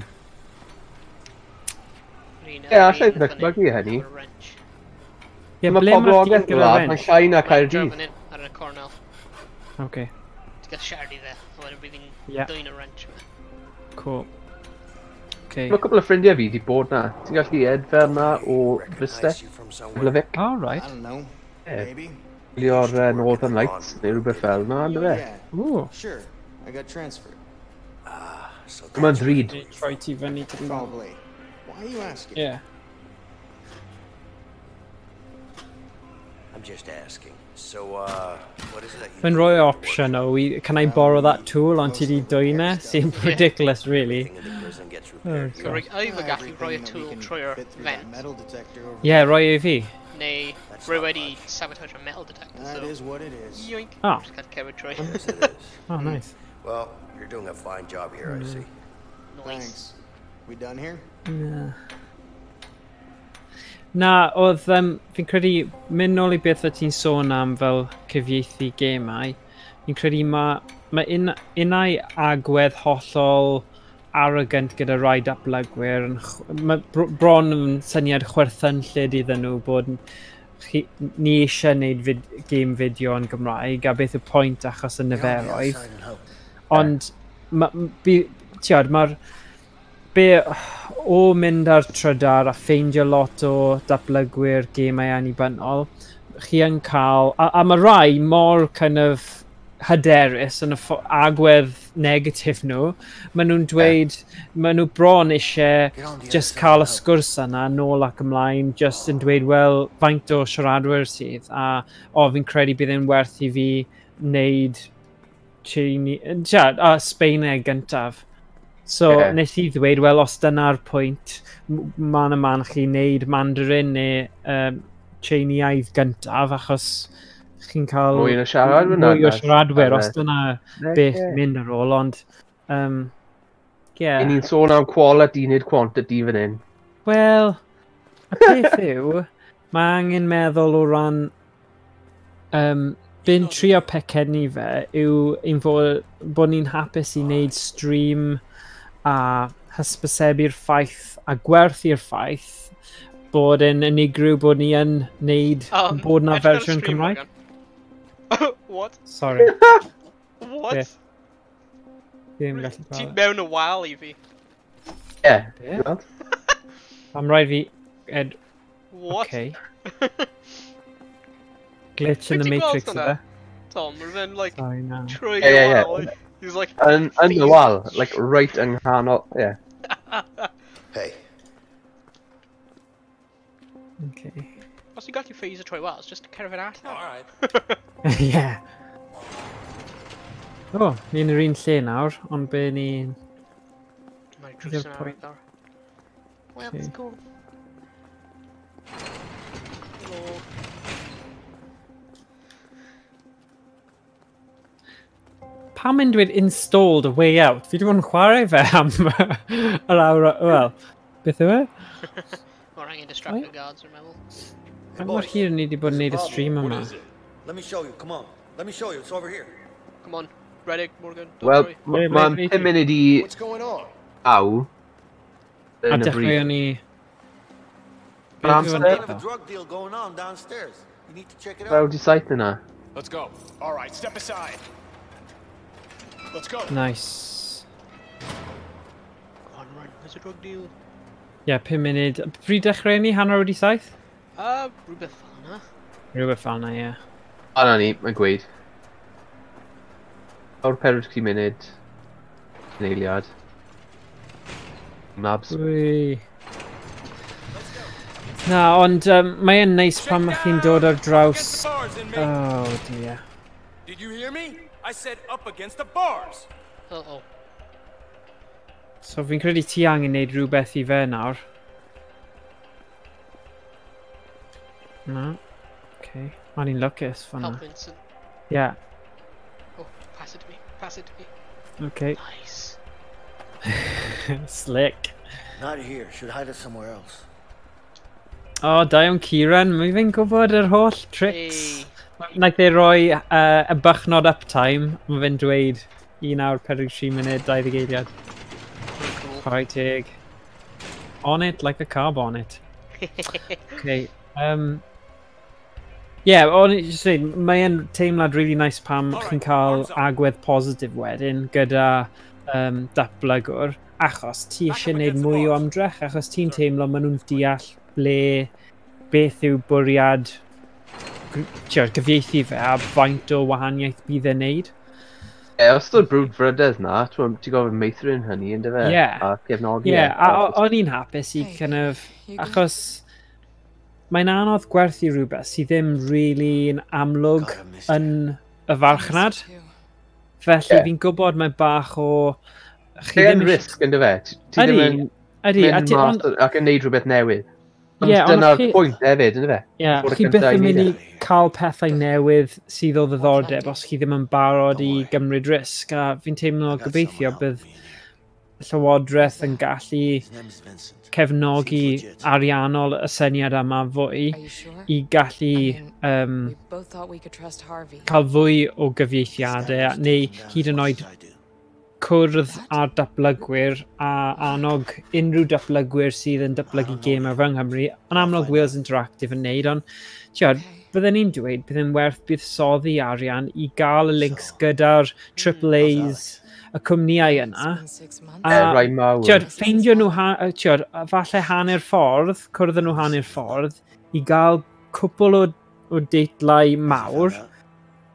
Ie, allai ddychmygu hynny. Ie, mae ble mae'r poblogaeth dyn gyda gwlad, wrench? mae'n llai na Caerdydd. Ar y cornel. Okay. Ti'n gael siarad i dde, a wedyn bydd hi'n dwyn y wrench yma. Cool. Okay. Mae cwpl o ffrindiau fi wedi bod na. Ti'n gallu edfer na o Bryste, Glyfic. Oh, right. I don't know. Maybe. Gwylio'r Northern Lights neu rhywbeth fel na, ynddo fe? Ooh. Sure. I got transferred. Mae'n ddrud. Troi ti fyny. Probably. Why are you asking? Yeah. I'm just asking. So, what is it that you Mae'n rhoi option o, can I borrow that tool, ond ti di dwyn e, sy'n ridiculous, really. Oh, So, God. either gallu rhoi y tool trwy'r vent, Yeah, rhoi e i fi. neu rwy wedi sabotage a metal detector, so... That is what it is. Yoink. Oh. Just cael cerdded trwy. Yes, it is. Oh, nice. Well, you're doing a fine job here, I see. Nice. Thanks. We done here? Na. Na, oedd, fi'n credu, mynd nôl i beth o ti'n sôn am fel cyfieithu gemau, fi'n credu mae unau agwedd hollol arrogant gyda rai datblygwyr, yn mae bron yn syniad chwerthynllyd iddyn nhw bod ni eisiau gwneud game fideo yn Gymraeg, a beth yw pwynt achos y niferoedd. Ond, ti'od, mae'r be o mynd ar trydar a ffeindio lot o datblygwyr gemau annibynnol, chi yn cael, a mae rai mor kind of hyderus yn y agwedd negatif nhw, maen nhw'n dweud, maen nhw bron eisiau just cael y sgwrs yna nôl ac ymlaen, just yn dweud, wel, faint o siaradwyr sydd, a o, fi'n credu bydd e'n werth i fi wneud a Sbaeneg gyntaf. So, nes i ddweud, wel, os dyna'r pwynt, man y man chi wneud Mandarin neu Tsieineaidd gyntaf, achos chi'n cael mwy o siaradwyr mwy o siaradwyr, os dyna beth mynd ar ôl, ond, yeah. Ni'n sôn am quality nid quantity fan hyn. Wel, y peth yw, mae angen meddwl o ran, be'n trio pecynnu fe yw ein bod ni'n hapus i wneud stream a hysbysebu'r ffaith a gwerthu'r ffaith bod yn unigryw bod ni yn wneud bod na edrych ar y fersiwn stream, Cymraeg. Morgan. What? Sorry. What? Be? Ddim gallu Ti gweld. mewn y wal i fi. Ie. Be? Am rhaid fi... What? Okay. Glitch in the Wyt ti'n gweld Matrix hwnna? yfe? Tom, mae fe'n like Sorry, na. trwy Ie, y ie, ie. wal. He's like... Yn y wal, like right yng nghanol, ie. Hey. Okay. Os ti'n gallu phase y trwy wal, it's just cerdded allan. All right. Yeah. O, ni'n yr un lle nawr, ond be ni'n... Mae'r Is drws there yn point? arall nawr. Let's Okay. go. Hello. Pam yn dweud installed a way out? Fi wedi bod yn chwarae fe am yr awr... Wel, beth yw e? Mae'r angen distract the guards, rwy'n meddwl. Pa mor hir ni wedi bod yn neud y stream yma? Let me show you. Come on. Let me show you. It's over here. Come on. Reddick, Morgan, don't Wel, worry. mae'n 5 munud i What's going on? 9. A Yn y dechreuon bryd. ni... Ma'n Beth yw amser. hwnna? Kind of a drug deal going on downstairs. You need to check it out. Fel di saith yna. Let's go. All right, step aside. Let's go. Nice. Go on, run. There's a drug deal. Ie, yeah, 5 munud. Pryd dechreuon ni? 7:30? Rhywbeth fel yna. Rhywbeth fel yna, ie. O, na ni, mae'n gweud. Awr 43 munud. Yn eiliad. Mabs. Wy. Na, ond mae e'n neis pan mae chi'n dod ar draws... Oh, dear. Did you hear me? I said up against the bars. Uh-oh. So fi'n credu ti angen neud rhywbeth i fe nawr. Na. Okay. O'n i'n lwcus fan'na. Help Vincent. Yeah. Oh, pass it to me. Pass it to me. Okay. Nice. Slick. Not here. Should hide it somewhere else. O, da iawn Kieran, mae fe'n gwybod yr holl tricks. Hey. Wnaeth e roi y bychnod uptime, mae fe'n dweud 1 awr 43 munud 20 eiliad. Cool. Chwarae teg. On it like a car bonnet. Okay. Yeah, o'n i jyst dweud, mae e'n teimlad really nice pam chi'n cael agwedd positif wedyn gyda datblygwr, achos ti eisiau gwneud mwy o ymdrech, achos ti'n teimlo maen nhw'n deall ble, beth yw bwriad gyfieithu fe a faint o wahaniaeth bydd e'n neud. Ie, os dod brwdfrydedd na, ti'n gofyn meithrin hynny, ynddo fe? Ie. A cefnogi. Ie, e. a o'n i'n hapus i kind of, achos Mae'n anodd gwerthu rhywbeth sydd ddim really yn amlwg yn y farchnad. Felly fi'n gwybod mae bach o... Chi ddim risg yn dyfe? Ti ddim yn mynd mas ac yn neud rhywbeth newydd. Ond dyna'r pwynt hefyd, yn dyfe? Ie, chi byth yn mynd i cael pethau newydd sydd o ddiddordeb os chi ddim yn barod i gymryd risg. A fi'n teimlo gobeithio bydd Llywodraeth yn gallu cefnogi ariannol y syniad yma fwy i gallu cael fwy o gyfieithiadau neu hyd yn oed cwrdd â'r datblygwyr a annog unrhyw datblygwyr sydd yn datblygu gemau yng Nghymru. Yn amlwg Wales Interactive yn neud, ond tiod, bydden ni'n dweud bydd yn werth buddsoddi arian i gael y links gyda'r AAAs, y cwmnïau yna. A rai mawr. Tiod, ffeindio nhw, tiod, falle hanner ffordd, cwrdd nhw hanner ffordd, i gael cwpl o deitlau mawr,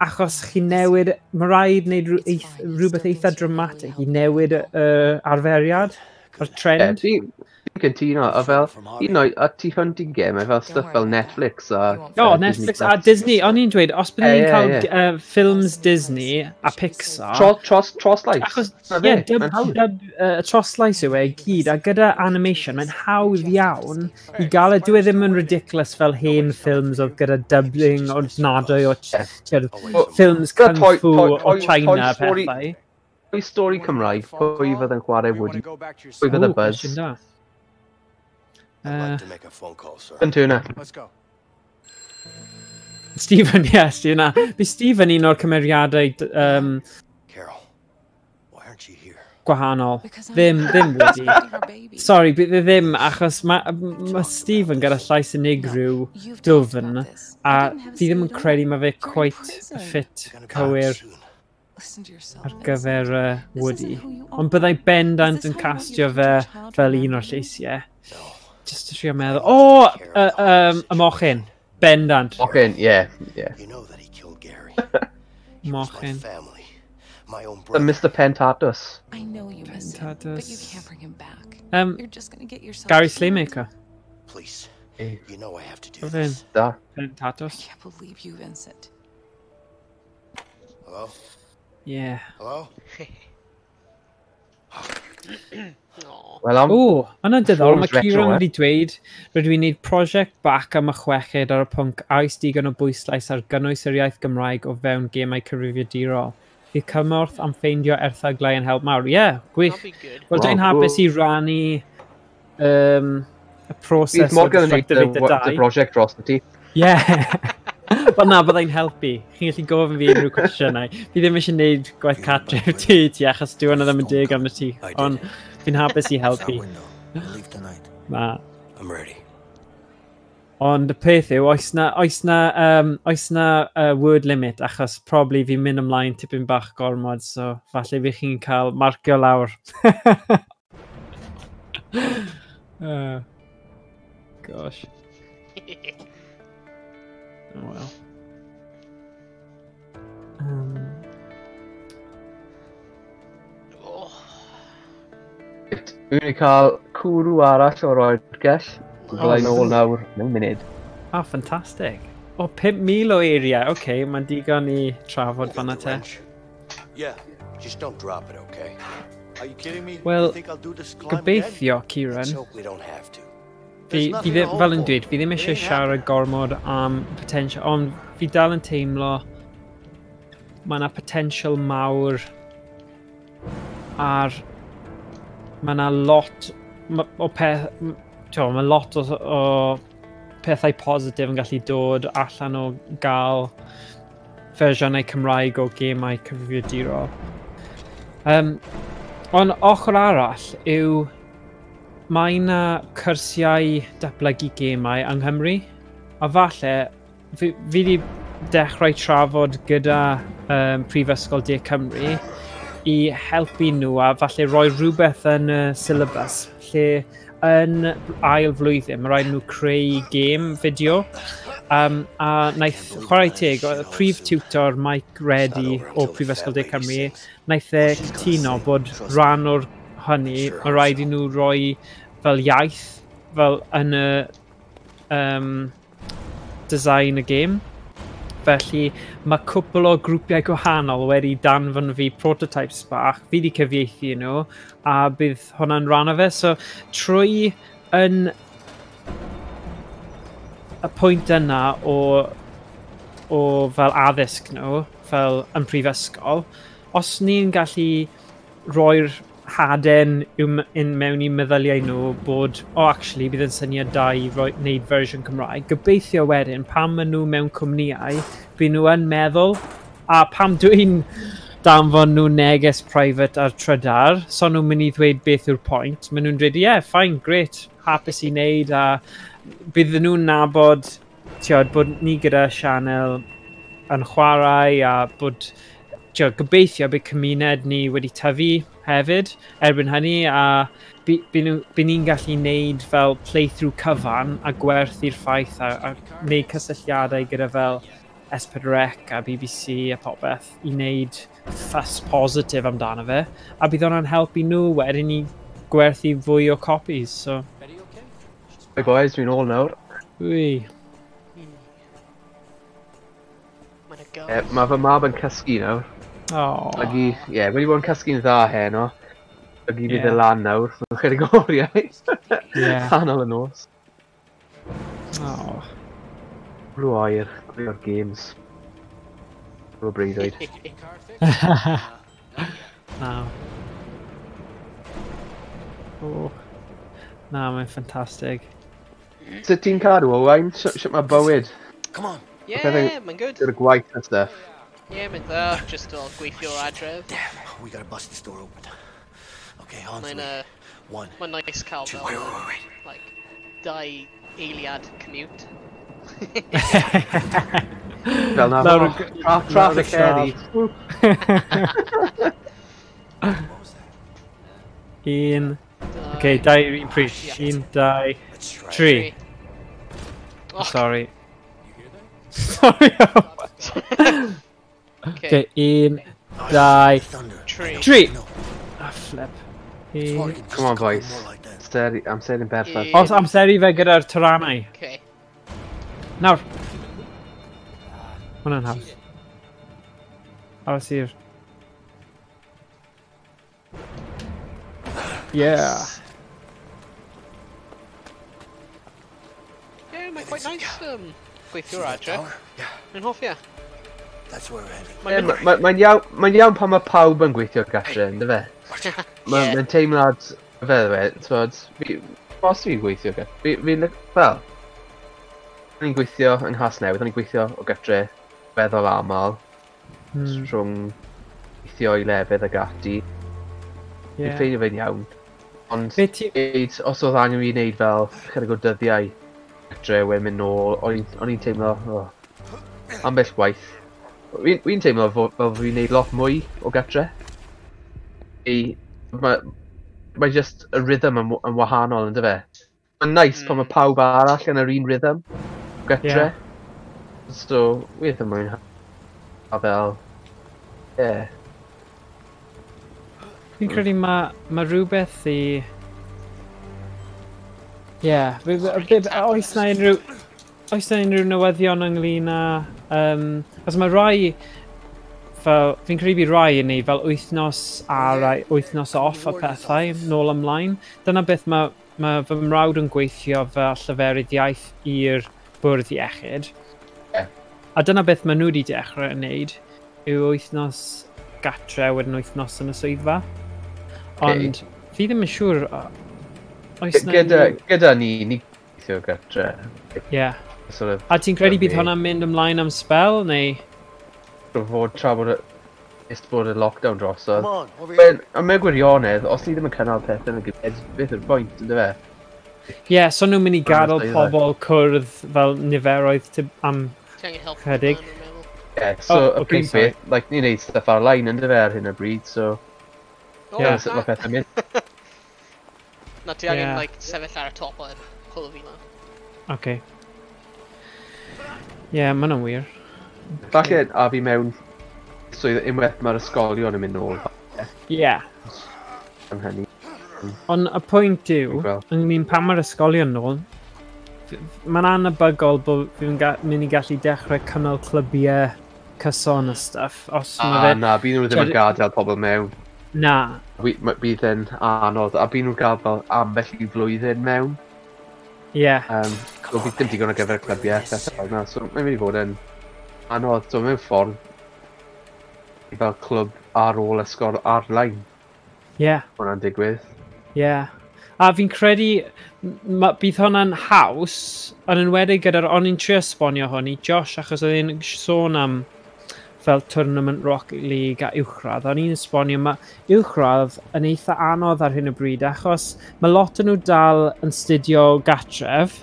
achos chi newid, mae rhaid wneud rhywbeth eitha dramatic i newid y arferiad, o'r trend. Fi'n cytuno, a fel, un oed, a ti hwnt i gemau fel stuff fel Netflix a... O, Netflix a Disney, o'n i'n dweud, os byddwn ni'n cael ffilms Disney a Pixar... Troslais. Achos, ie, troslais yw e gyd, a gyda animation, mae'n hawdd iawn i gael e, dyw e ddim yn ridiculous fel hen ffilms oedd gyda dubbing o ofnadwy o ffilms kung fu o China a pethau. Pwy stori Cymraeg, pwy fydd yn chwarae Woody, pwy fydd y Buzz. Stephen Turner. Stephen, ie, Stephen. Bydd Stephen un o'r cymeriadau gwahanol. Ddim Woody. Sorry, bydd e ddim, achos mae Stephen gyda llais unigryw dwfn, a fi ddim yn credu mae fe quite fit cywir ar gyfer Woody. Ond byddai bendant yn castio fe fel un o'r lleisiau. Just to trio meddwl. O! Y mochyn. Bendant. Mochyn, ie. Mochyn. Mr Pentatus. Pentatus. Gary Slaymaker. Da. Pentatus. Yeah. Hello? Well, o, hwnna'n diddorol. Mae Kieran wedi dweud, rydw i'n gwneud prosiect bach am y chweched ar y pwnc oes digon o bwyslais ar gynnwys yr iaith Gymraeg o fewn gemau cyfrifiadurol. Bydd cymorth am ffeindio erthyglau yn help mawr. Ie, yeah, gwych. Wel, dwi'n hapus i rannu y proses. Bydd Morgan yn gwneud y prosiect dros ti. Ie. Wel na, byddai'n helpu. Chi'n gallu gofyn fi unrhyw cwestiynau. Fi ddim eisiau gwneud gwaith cartref ti, achos dyw hwnna ddim yn deg arno ti. Ond fi'n hapus i helpu. Na. Ond y peth yw, oes na word limit, achos probably fi'n mynd ymlaen tipyn bach gormod, so falle fi chi'n cael marcio lawr. Gosh. Oh well. Dwi'n wedi cael cwrw arall o'r oergell. Byddai'n ôl nawr mewn munud. Oh, ffantastig. O, 5,000 o eiriau. Oce, okay, mae'n digon i trafod fanna te. Wel, gobeithio, Kieran. Fi ddim, fel yn dweud, fi ddim eisiau siarad gormod am potential, ond fi dal yn teimlo mae yna potential mawr ar... Mae yna lot o peth... Mae lot o pethau positif yn gallu dod allan o gael fersiynau Cymraeg o gemau cyfrifiadurol. Ond ochr arall yw... Mae yna cyrsiau datblygu gemau yng Nghymru, a falle fi wedi dechrau trafod gyda Prifysgol De Cymru i helpu nhw a falle rhoi rhywbeth yn y syllabus lle yn ail flwyddyn mae rhaid nhw creu gêm fideo a wnaeth chwarae teg, y prif tutor Mike Reddy o Prifysgol De Cymru, wnaeth e cytuno bod rhan o'r hynny, mae rhaid i nhw roi fel iaith, fel yn y design y game. Felly mae cwpl o grwpiau gwahanol wedi danfon fi prototypes bach, fi wedi cyfieithu nhw, a bydd hwnna'n rhan o fe. So trwy yn y pwynt yna o fel addysg nhw, fel yn prifysgol, os ni'n gallu roi'r haden mewn i meddyliau nhw bod, oh, actually, bydd yn syniad da i wneud fersiwn Cymraeg. Gobeithio wedyn, pam maen nhw mewn cwmnïau, bydd nhw yn meddwl, a pam dwi'n danfon nhw neges private ar Trydar, so nhw'n mynd i ddweud beth yw'r pwynt. Maen nhw'n dweud, yeah, fine, great, hapus i wneud, a bydd nhw'n nabod, tiod, bod ni gyda sianel yn chwarae, a bod, tiod, gobeithio bydd cymuned ni wedi tyfu hefyd erbyn hynny, a by ni'n gallu wneud fel playthrough cyfan a gwerthu'r ffaith a wneud cysylltiadau gyda fel S4C a BBC a popeth i wneud fuss positif amdano fe, a bydd hwnna'n helpu nhw wedyn i gwerthu fwy o copies. So. Hey boys, dwi'n ôl nawr. Wy. Mae fy mab yn cysgu nawr. Oh. Ie, wedi bod yn cysgu'n dda heno. Ac i fydd y lan nawr, mae'n chydig o oriau. Hanol y nos. Oh. Blw oer, gwylio'r games. Blw breuddwyd. Na. Oh. Na, mae'n ffantastig. Sut ti'n cadw, Owain? Sut mae bywyd? Come on. Yeah, mae'n good. Gyda gwaith and stuff. Yeah, mae'n dda, just fel gweithio adref. Damn, we gotta bust this door open. Okay, on three. One, mae'n nice cael two, fel, wait, wait, wait. Like, 2 eiliad commute. Fel na, traffic heddi. 1, okay, 2 yr un pryd. 1, 2, 3. Sorry. Sorry. Okay, 1, 2, 3. Ah, flip. Come on, boys. Amser yn berffaith. Os amseru fe gyda'r tyrannau. Okay. Nawr. Hwna'n hawdd. Aros i'r... Yeah. Yeah, mae'n quite nice gweithio adre. Mae'n hoff, ie. That's where we're heading. Mae'n iawn pan mae pawb yn gweithio gatre, ynddo fe? Mae'n teimlad fe, t'mod, os fi'n gweithio gatre, fi'n, fel, o'n i'n gweithio yng Nghasnewydd, o'n i'n gweithio o gatre weddol aml, rhwng gweithio i lefydd ag ati. Fi'n ffeindio fe'n iawn. Ond, os oedd angen fi wneud fel chydig o dyddiau gatre, wedyn mynd nôl, o'n i'n teimlo, ambell gwaith. Fi'n teimlo fel fi'n neud lot mwy o gatre. Mae just y rhythm yn wahanol, ynddo fe? Mae'n nice pan mae pawb arall yn yr un rhythm o gatre. So, wi ddim yn mwynhau fel... Ie. Fi'n credu mae rhywbeth i... Ie. Oes na unrhyw newyddion ynglyn â... Os mae rai, fel, fi'n credu bydd rai yn neud fel wythnos ar, wythnos off a pethau, nôl ymlaen. Dyna beth mae fy mrawd yn gweithio fel lleferydd iaith i'r bwrdd iechyd. A dyna beth maen nhw wedi dechrau yn neud, yw wythnos gatre wedyn wythnos yn y swyddfa. Ond fi ddim yn siŵr... Oes na... Gyda ni gweithio gatre. Ie. Sort of, a ti'n credu bydd hwnna'n mynd ymlaen am spel, neu? Fod tra bod y lockdown drosodd. Ond mewn gwirionedd, os ni ddim yn cynnal pethau yn y gymuned, beth yw'r pwynt, ynddo fe? Ie, so nhw'n mynd i gadael pobl cwrdd fel niferoedd am chydig. Ie, so y prif beth, like, ni'n neud stuff ar-lein, ynddo fe, ar hyn o bryd, so... Ie, sut mae pethau'n mynd. Na, ti angen, like, sefyll ar y top o'r cwrdd fi lan. Oce. Ie, ma' hwnna'n wir. Falle a fi mewn swydd unwaith mae'r ysgolion yn mynd nôl. Ie. Am hynny. Ond y pwynt yw, ynglyn pan mae'r ysgolion nôl, Mae'n anebygol bod fi'n mynd i gallu dechrau cynnal clybiau cyson a stuff. Os ma fe... Na, bydd nhw ddim yn gadael pobl mewn. Na. Bydd yn anodd, a bydd nhw'n gael fel ambell i flwyddyn mewn. Ie. Yeah. So bydd dim digon ar gyfer y clybiau, pethau fel yna. So mae'n mynd i fod yn anodd. So mewn ffordd, fel clwb ar ôl ysgol ar-lein. Ie. Yeah. Hwna'n digwydd. Ie. Yeah. A fi'n credu bydd hwnna'n haws, yn enwedig gyda'r... O'n i'n trio esbonio hwn i Josh, achos oedd e'n sôn am fel Tournament Rocket League a uwchradd. O'n i'n esbonio, mae uwchradd yn eitha anodd ar hyn o bryd, achos mae lot o'n nhw dal yn studio gatref,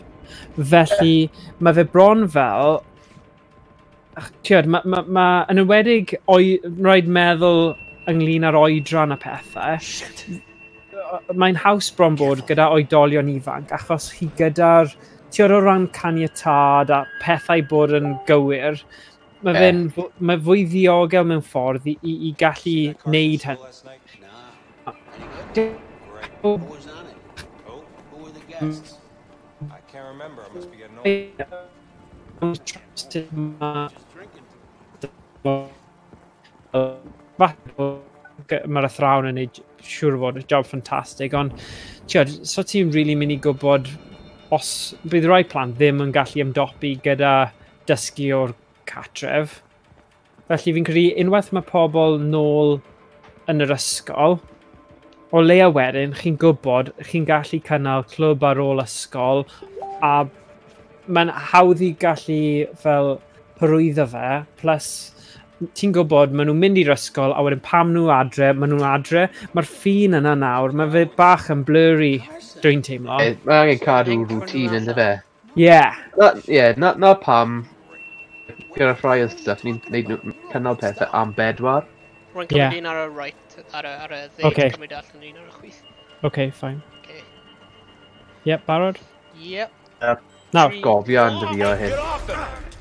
felly mae fe bron fel... Tiod, yn enwedig rhaid meddwl ynglyn â'r oedran a pethau. Shit. Mae'n haws bron bod gyda oedolion ifanc, achos chi gyda'r, tiod, o ran caniatâd a pethau bod yn gywir, mae fe'n mae fwy ddiogel mewn ffordd i gallu wneud hynny. Mae'r athrawon yn neud siŵr o fod y job ffantastig, ond tiod, so ti'n really mynd i gwybod os bydd rhai plant ddim yn gallu ymdopi gyda dysgu o'r cartref. Felly fi'n credu unwaith mae pobl nôl yn yr ysgol, o leia wedyn chi'n gwybod chi'n gallu cynnal clwb ar ôl ysgol, a mae'n hawdd i gallu fel hyrwyddo fe, plus ti'n gwybod, maen nhw'n mynd i'r ysgol, a wedyn pam nhw adre, maen nhw'n adre. Mae'r ffin yna nawr, mae fe bach yn blurry, dwi'n teimlo. Mae angen cadw routine ynddo fe. Ie. Ie, na pam, gyda rhai o stuff, ni'n neud cynnal pethau am 4. Rwy'n cymryd un ar y right, ar y dde, okay. Cymryd allan un ar y chwith. OK, fine. Okay. Yep, barod? Yep. Nawr. Gofio yn dy fi o hyn.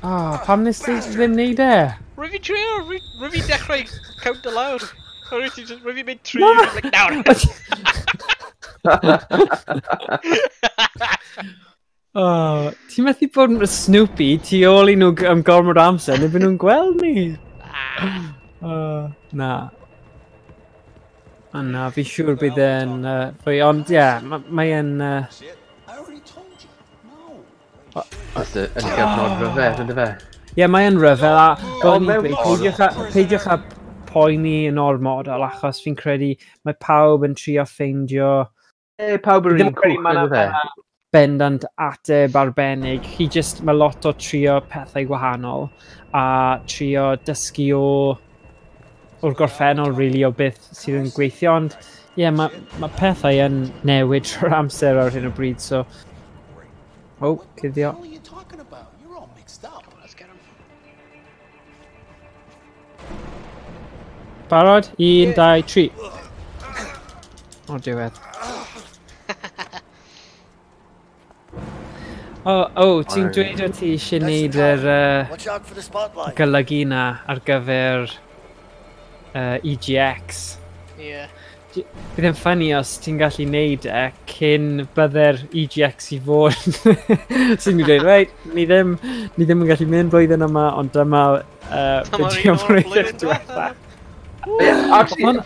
Oh, pam nes ti ddim neud e? Rwy fi'n trio, rwy fi'n dechrau count aloud. Rwy fi'n mynd 3, like, nawr. Oh, ti'n methu bod yn Snoopy tu ôl i nhw am gormod o amser, neu byd nhw'n gweld ni. Na. O na, fi siŵr bydd e'n... Ond ie, mae'n... Os yn gyfnod rhyfedd, ynddo fe? Ie, mae'n rhyfedd, a peidiwch â poeni yn ormodol, achos fi'n credu mae pawb yn trio ffeindio... E, pawb yn un cwch, ynddo fe? Bendant ateb arbennig. Chi just, mae lot o trio pethau gwahanol, a trio dysgu o'r gorffennol, really, o beth sydd yn gweithio, ond ie, mae pethau yn newid trwy'r amser ar hyn o bryd, so... Oh, cuddio. Barod? 1, 2, 3. O, diwedd. O, ti'n dweud o ti eisiau gwneud yr golygu na ar gyfer EGX. Ie. Bydd e'n ffynnu os ti'n gallu neud e cyn bydde'r EGX i fod. So ni'n dweud, reit, ni ddim yn gallu mynd blwyddyn yma, ond dyma fideo blwyddyn diwetha. Actually,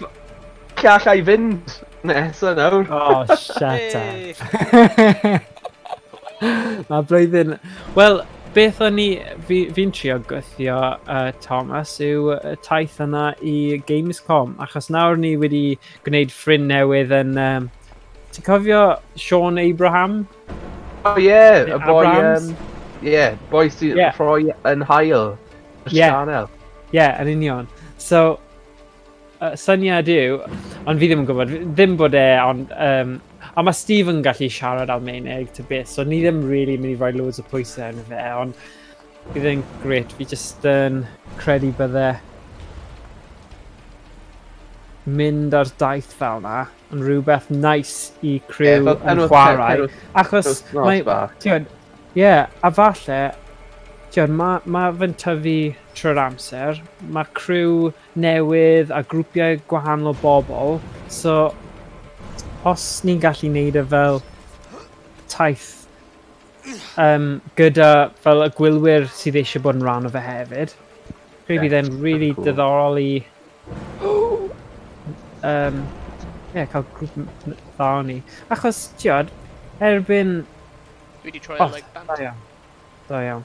lle alla i fynd nesa nawr? Oh, shut up. Mae blwyddyn... Wel, beth o'n i... Fi'n trio gweithio, Thomas, yw y taith yna i Gamescom, achos nawr ni wedi gwneud ffrind newydd yn... Ti'n cofio Sean Abraham? Oh yeah, y boi... Yeah, boi sy'n rhoi yn hael. Yeah, yeah, yn union. So, syniad yw, ond fi ddim yn gwybod, ddim bod e, ond... A mae Steve yn gallu siarad Almaeneg to beth, so ni ddim really mynd i roi loads o pwysau yn fe, ond bydd e'n grêt. Fi jyst yn credu bydde mynd ar daith fel na yn rhywbeth nice i criw yn chwarae. Achos mae... Ie, a falle, mae fe'n tyfu trwy'r amser, mae criw newydd a grwpiau gwahanol o bobl, so os ni'n gallu neud e fel taith gyda fel y gwylwyr sydd eisiau bod yn rhan o fe hefyd. Credu bydd e'n really cool. diddorol i yeah, cael grŵp dda o ni. Achos, tiod, erbyn... Dwi wedi troi Oh, like bant. da iawn. Da iawn.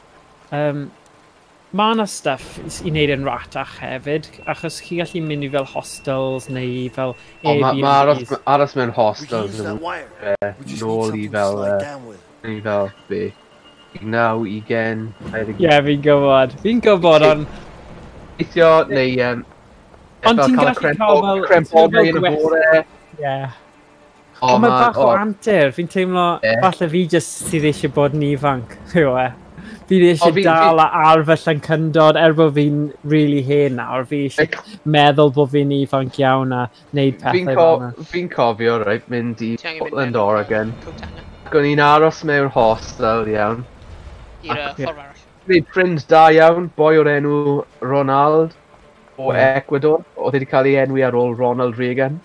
Mae yna stuff i wneud yn ratach hefyd, achos chi gallu mynd i fel hostels neu fel O, ma' ma' aros, Airbnbs. aros mewn hostels Use that yn wire. We just need nôl i something to fel, slide down with. i fel, be, 9, 20, 21. Ie, fi'n gwybod. Fi'n gwybod, ond... Weithio, neu, Ond fel ti'n cael y gallu cael fel... crempogau ti'n yn y fel bore. Ie. O, Ond mae man, bach o o. antur. Fi'n teimlo, Ie. falle fi jyst sydd eisiau bod yn ifanc. Yw e. Fi eisiau O, fi- dal ar fy llencyndod, er bod fi'n really hen nawr. Fi eisiau meddwl bod fi'n ifanc iawn a wneud Fi'n pethau co fel yna. fi'n cofio, right, mynd i Ti angen mynd Portland, mewn, Oregon. coat hanger. Ac o'n i'n aros mewn hostel, iawn. I'r Ac- ffordd arall. Gwneud ffrind da iawn, boi o'r enw Ronald o Ecuador. Oedd wedi cael ei enwi ar ôl Ronald Reagan.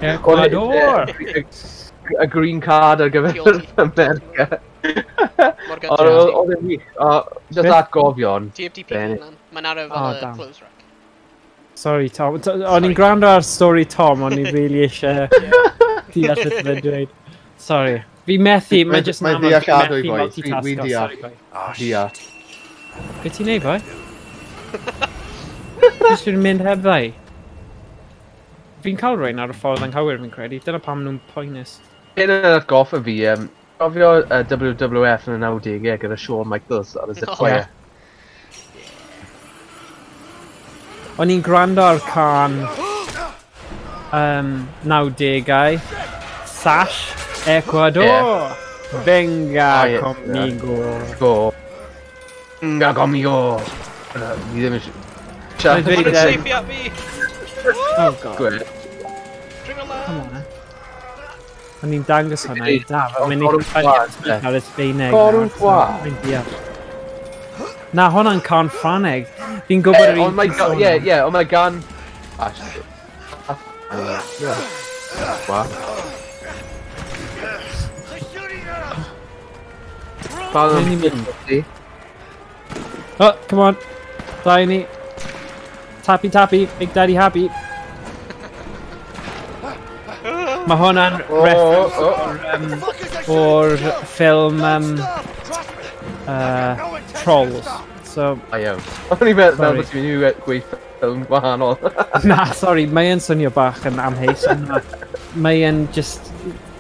Ecuador! Y green card ar gyfer America. Morgan, Ond Oedd oedd e'n wych. O, Just Beth? atgofion. Ti heb di Ben. pigo lan. Mae'n ar y Oh, fel y damn. clothes rack. Sorry, Tom. O'n i'n gwrando ar stori Tom, o'n i'n really eisiau deall beth fe'n dweud. Sorry. Fi methu, mae jyst yn Mae'n amlwg, fi ddealladwy, methu boi. multitasco. Fi'n deall. Sorry, boi. Deall. Be ti'n neud, boi? Jyst yn mynd heb ddau. Fi'n cael rhain ar y ffordd anghywir, fi'n credu. Dyna pam nhw'n poenus. Hyn yn atgoffa fi, cofio WWF yn y 90au gyda Shawn Michaels ar y zip wire. O'n i'n gwrando ar can 90au. Sash, Ecuador. Venga Oh, ie, conmigo. Go. Venga conmigo. Fi ddim eisiau... Mae'n dweud, Mae'n seifi at fi! Oh god. Gwed. Dringo lan! Come on, eh. O'n i'n dangos hwnna i Daf, a mae'n Gorw eitha gwa, funny ar y Sbeineg. Gorw nawr, so gwa. Mae'n deall. Na, hwnna'n can Ffraneg. Fi'n gwybod yr un Ond mae... ti'n sôn Ie, am. ie, ond mae gan... Ah, shit. Ie. Wa. Pan Ni'n yn mynd. Oh, come on. Da i ni. Tappy tappy, big daddy happy. Mae hwnna'n Oh, reference oh. o'r ffilm Trolls. So, A iawn. O'n i'n meddwl Sorry. bod ti'n mynd i gweud ffilm gwahanol. Na, sorry, mae e'n swnio bach yn amheus, ond na, mae e'n just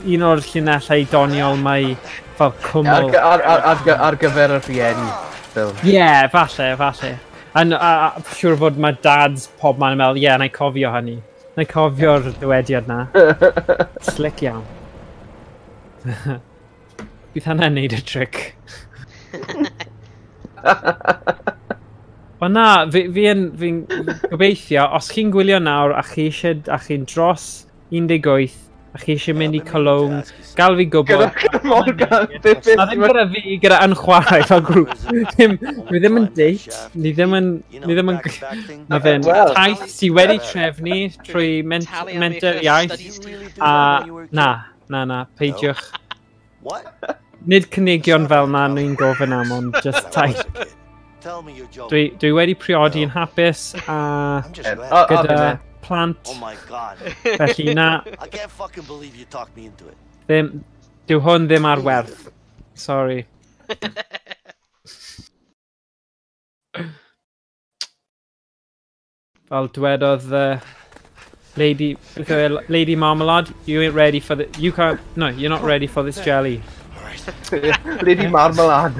un o'r llinellau doniol mae fel cwmwl. Ar gyfer y rhieni ffilm. Ie, yeah, falle, falle. A siŵr fod mae dads pob man yn meddwl, ie, yeah, na i cofio hynny. Na i cofio'r dywediad na. Slick iawn. Bydd hynna'n neud y trick. Wel na, fi'n gobeithio, os chi'n gwylio nawr a chi eisiau, a chi'n dros 18, a chi eisiau mynd i Cologne, gael fi gwybod. Gyda Morgan, beth Na ddim gyda fi, gyda yn chwarae fel grŵp. Ddim, ni ddim yn date, ni ddim yn, ni ddim yn, mae fe'n Wel. taith sydd wedi trefnu trwy Talu am menter eich iaith. studies team. A na, na, na, peidiwch. What? Nid cynigion fel na ni'n gofyn am, ond just taith. Tell me you're joking. Dwi wedi priodi yn hapus a just glad. O, o, gyda finne. plant. Oh my god. Felly na, I can't fucking believe you talked me into it. ddim, dyw hwn ddim ar werth. Sorry. Fel dwedodd Lady, beth yw e, Lady Marmalade, you ain't ready for the, you can't, no, you're not ready for this jelly. Lady Marmalade.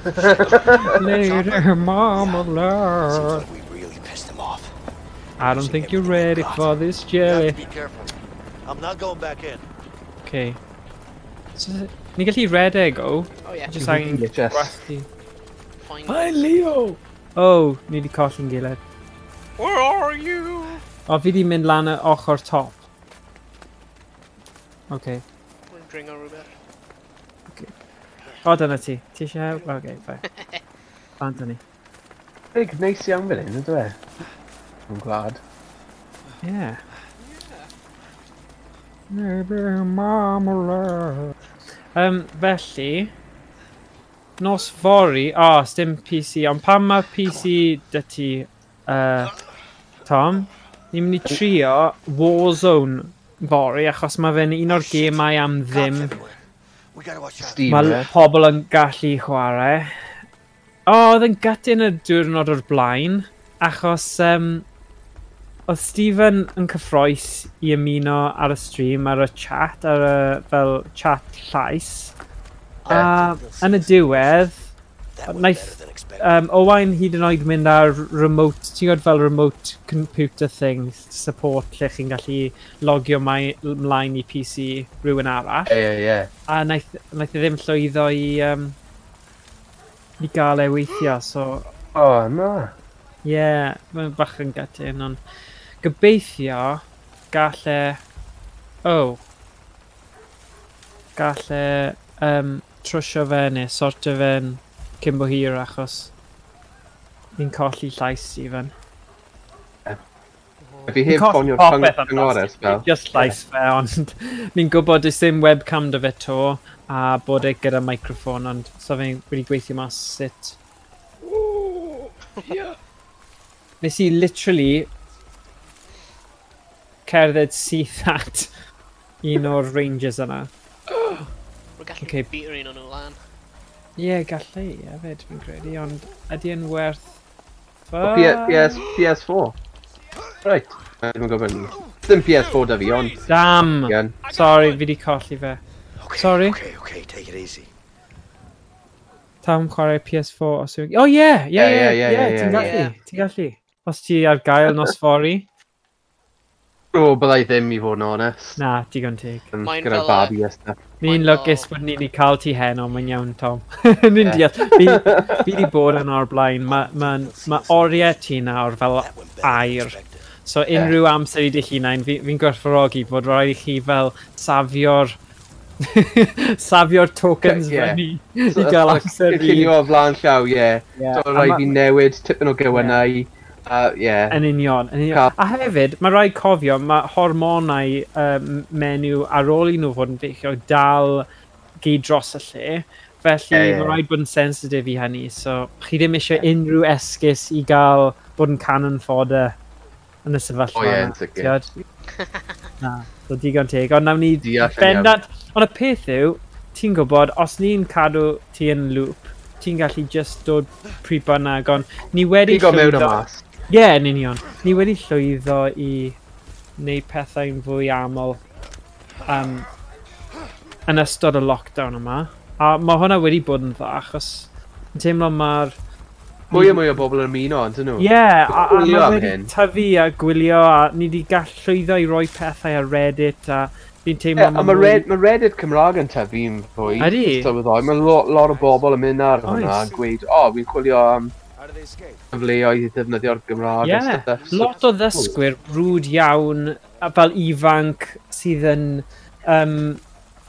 Lady Marmalade. We really pissed them off. I don't think you're ready for this jelly. Be careful. I'm not going back in. Okay. So, ni gallu redeg o. Oh, yeah. Just angen VHS. gwasgu. Find Hi Leo! Oh, ni di colli'n gilydd. Where are you? O, fi di mynd lan y ochr top. Okay. Mae'n dringo rhywbeth. O, dyna ti. Ti eisiau help? Okay, fine. Bant ni. Big, neis iawn fan hyn, ydw e? I'm glad. Yeah. Maybe marmalade. Felly, Nos fory, o, oh, sdim PC, ond pan mae PC dy ti, Tom, ni'n mynd i trio Warzone fory, achos mae fe'n un o'r gemau am ddim. Steam, Mae pobl yn gallu chwarae. O, oh, oedd yn gutting y diwrnod o'r blaen, achos oedd Stephen yn cyffroes i ymuno ar y stream, ar y chat, ar y fel chat llais. A yn y diwedd, wnaeth Owain hyd yn oed mynd ar remote, ti'n gwybod fel remote computer thing, support lle chi'n gallu logio mlaen i PC rhywun arall. Ie, ie. A wnaeth e ddim llwyddo i gael e weithio, so... O, oh, na. Ie, yeah, mae'n bach yn gutting, ond gobeithio gall e... Oh. Gall e trwsio fe neu sortio fe'n cyn bo hir, achos ni'n colli llais, Stephen. Fi heb ffonio'r cyngor fel. Just llais fe, ond ni'n gwybod does dim webcam dy fe to, a bod e gyda microffon, ond so fe'n wedi gweithio mas sut. Yeah. Nes i literally cerdded syth at un o'r rangers yna. Rwy'n gallu beater un o'n nhw lan. Ie, yeah, gallai hefyd, fi'n credu, ond ydy yn werth... PS4. Right. Ddim yn gwybod. Dim PS4 da fi, ond... Damn! Sorry, fi di colli fe. Sorry. Okay, take it easy. Tam chwarae PS4 os yw... Oh, ie! Ie, ti'n gallu, ti'n gallu. Os ti ar gael nos fory. O, byddai ddim i fod yn onest. Na, digon teg. Gyda'r babi a stuff. Ni'n lwcus bod ni wedi cael ti heno, mae'n iawn, Tom. Ni'n deall. Fi wedi bod yn o'r blaen. Mae oriau ti nawr fel air. So unrhyw amser i dy hunain, fi'n gwerthfawrogi bod rhaid i chi fel safio'r tokens fyny i gael amser fi. Cynllunio o flaen llaw, ie. So rhaid fi newid tipyn o gewynnau. Yn union, yn union. A hefyd, mae rhaid cofio, mae hormonau menyw ar ôl i nhw fod yn feichiog dal gyd dros y lle. Felly mae rhaid bod yn sensitif i hynny. So chi ddim eisiau unrhyw esgus i gael bod yn cannon fodder yn y sefyllfa. O ie, yn sicr. Na, so digon teg. Ond nawn ni bendant... Ond y peth yw, ti'n gwybod, os ni'n cadw ti yn loop, ti'n gallu just dod pryd bynnag, ond ni wedi llwyddo... Pigo mewn a mas. Ie, yn union. Ni wedi llwyddo i wneud pethau'n fwy aml yn ystod y lockdown yma. A mae hwnna wedi bod yn dda, achos yn teimlo mae'r... Mwy a mwy o bobl yn ymuno, ydyn nhw? Ie, a mae wedi tyfu a gwylio, a ni wedi gallu llwyddo i roi pethau ar Reddit, a fi'n teimlo... Ie, a mae Reddit Cymraeg yn tyfu'n fwy. Ydy? Mae lot o bobl yn mynd ar hwnna a gweud, o, fi'n chwilio am cyfleoedd i ddefnyddio'r Gymraeg. Ie, lot o ddysgwyr brwd iawn, fel ifanc, sydd yn,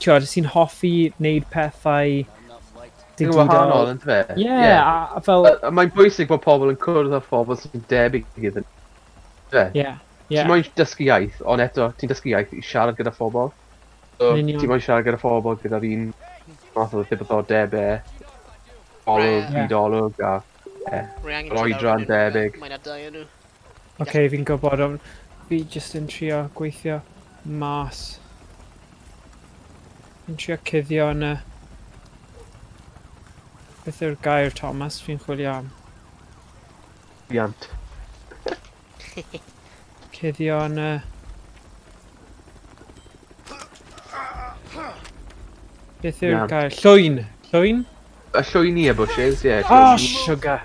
sy'n hoffi wneud pethau digidol. Wahanol, yn fe? Ie, a fel... Mae'n bwysig bod pobl yn cwrdd â phobl sy'n debyg iddyn nhw. Ie, ie. Ti'n moyn dysgu iaith, ond eto, ti'n dysgu iaith i siarad gyda phobl. So, ti'n moyn siarad gyda phobl gyda'r un math o ddibyddodebau, olwg, byd-olwg, a... Yr oedran debyg. Mae'n adau nhw. Oce, fi'n gwybod, ond fi jyst yn trio gweithio mas. Fi'n trio cuddio yn y... Beth yw'r gair, Thomas, fi'n chwilio am? Iant. Cuddio yn y... Beth yw'r gair? Llwyn! Llwyn? Y llwyni y bushes, ie. Oh, sugar!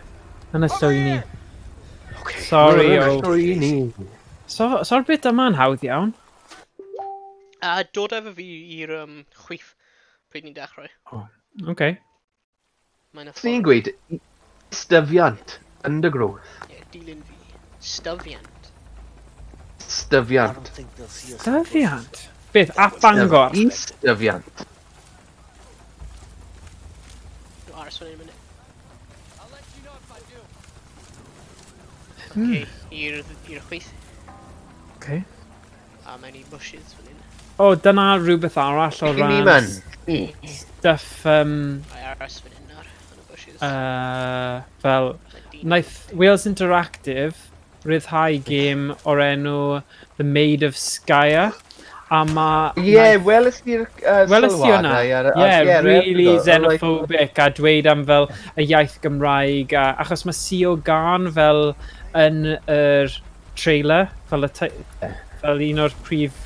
Yn y llwyni. Sorry, o. Llwyni. So'r bit yma'n hawdd iawn. A dod efo fi i'r chwith pryd ni'n dechrau. Oh, oce. Swn i'n gweud, styfiant, undergrowth. Ie, dilyn fi. Styfiant. Styfiant. Styfiant? Beth, at Bangor? Styfiant. Aros fan hyn munud. Oce, i'r chwith. Oce. A mewn i bushes fan hyn. O, dyna rhywbeth arall o ran... Stuff... Aros fan hyn nawr, yn y Fel, wnaeth Wales Interactive ryddhau gêm o'r enw The Maid of Skye. A ma... Ie, weles i'r sylwadau. Ie, really xenophobic a dweud am fel y iaith Gymraeg. Achos mae Sio Gan fel yn yr trailer, fel un o'r prif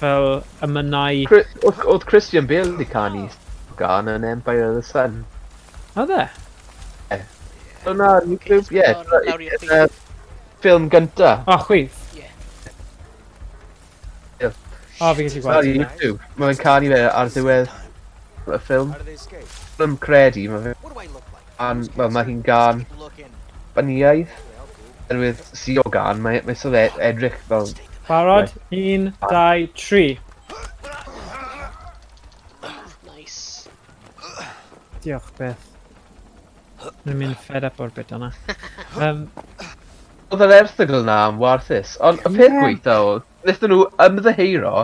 fel emynau. Oedd Christian Bale wedi canu Gan yn Empire of the Sun. Oedd e? Ie. Oedd na, ie, ffilm gynta. O, chwith. O, fi'n gallu gweld. Ar YouTube. Mae'n canu fe ar ddiwedd y ffilm. Dwi'n credu, mae mae hi'n gan baniaidd. Oherwydd Sio Gan, mae'n sort of edrych fel... Barod? 1, 2, 3. Nice. Diolch beth. Dwi'n mynd fed up o'r bit yna. Oedd yr erthygl na am warthus, ond y peth gweitha oedd, wnaethon nhw ymddiheuro,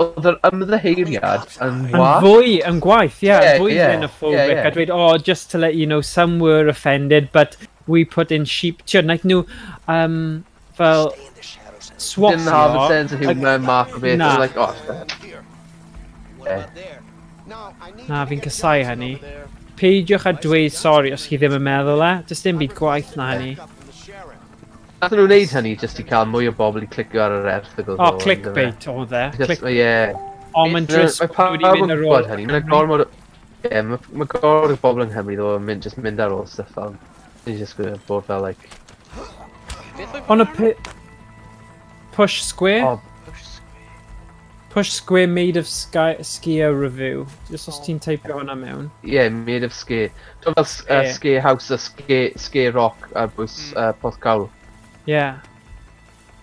oedd yr ymddiheuriad yn wath. Yn fwy, yn gwaith, ie, yn fwy xenophobic. A dweud, oh, just to let you know, some were offended, but we put in sheep. Tio, wnaeth nhw, fel, swatio. Didn't have a sense of humour, math o beth, like, oh. Na, fi'n casau hynny. Peidiwch a dweud sori os chi ddim yn meddwl e, does dim byd gwaith na hynny. Nathon nhw wneud hynny jyst i cael mwy o bobl i clicio ar yr erthygl. O, clickbait oedd e. Ie. O, mae'n drist bod nhw wedi mynd ar ôl. Mae'n gormod... Ie, mae gormod o bobl yng Nghymru ddo yn just mynd ar ôl stuff fel... Ni'n just gwybod bod fel, like... Ond y... Push Square? Push Square Made of Skier Review. Just os ti'n teipio hwnna mewn. Ie, Made of Skier. Dwi'n fel Skier House a Skier Rock ar bwys Porthcawl. Ie.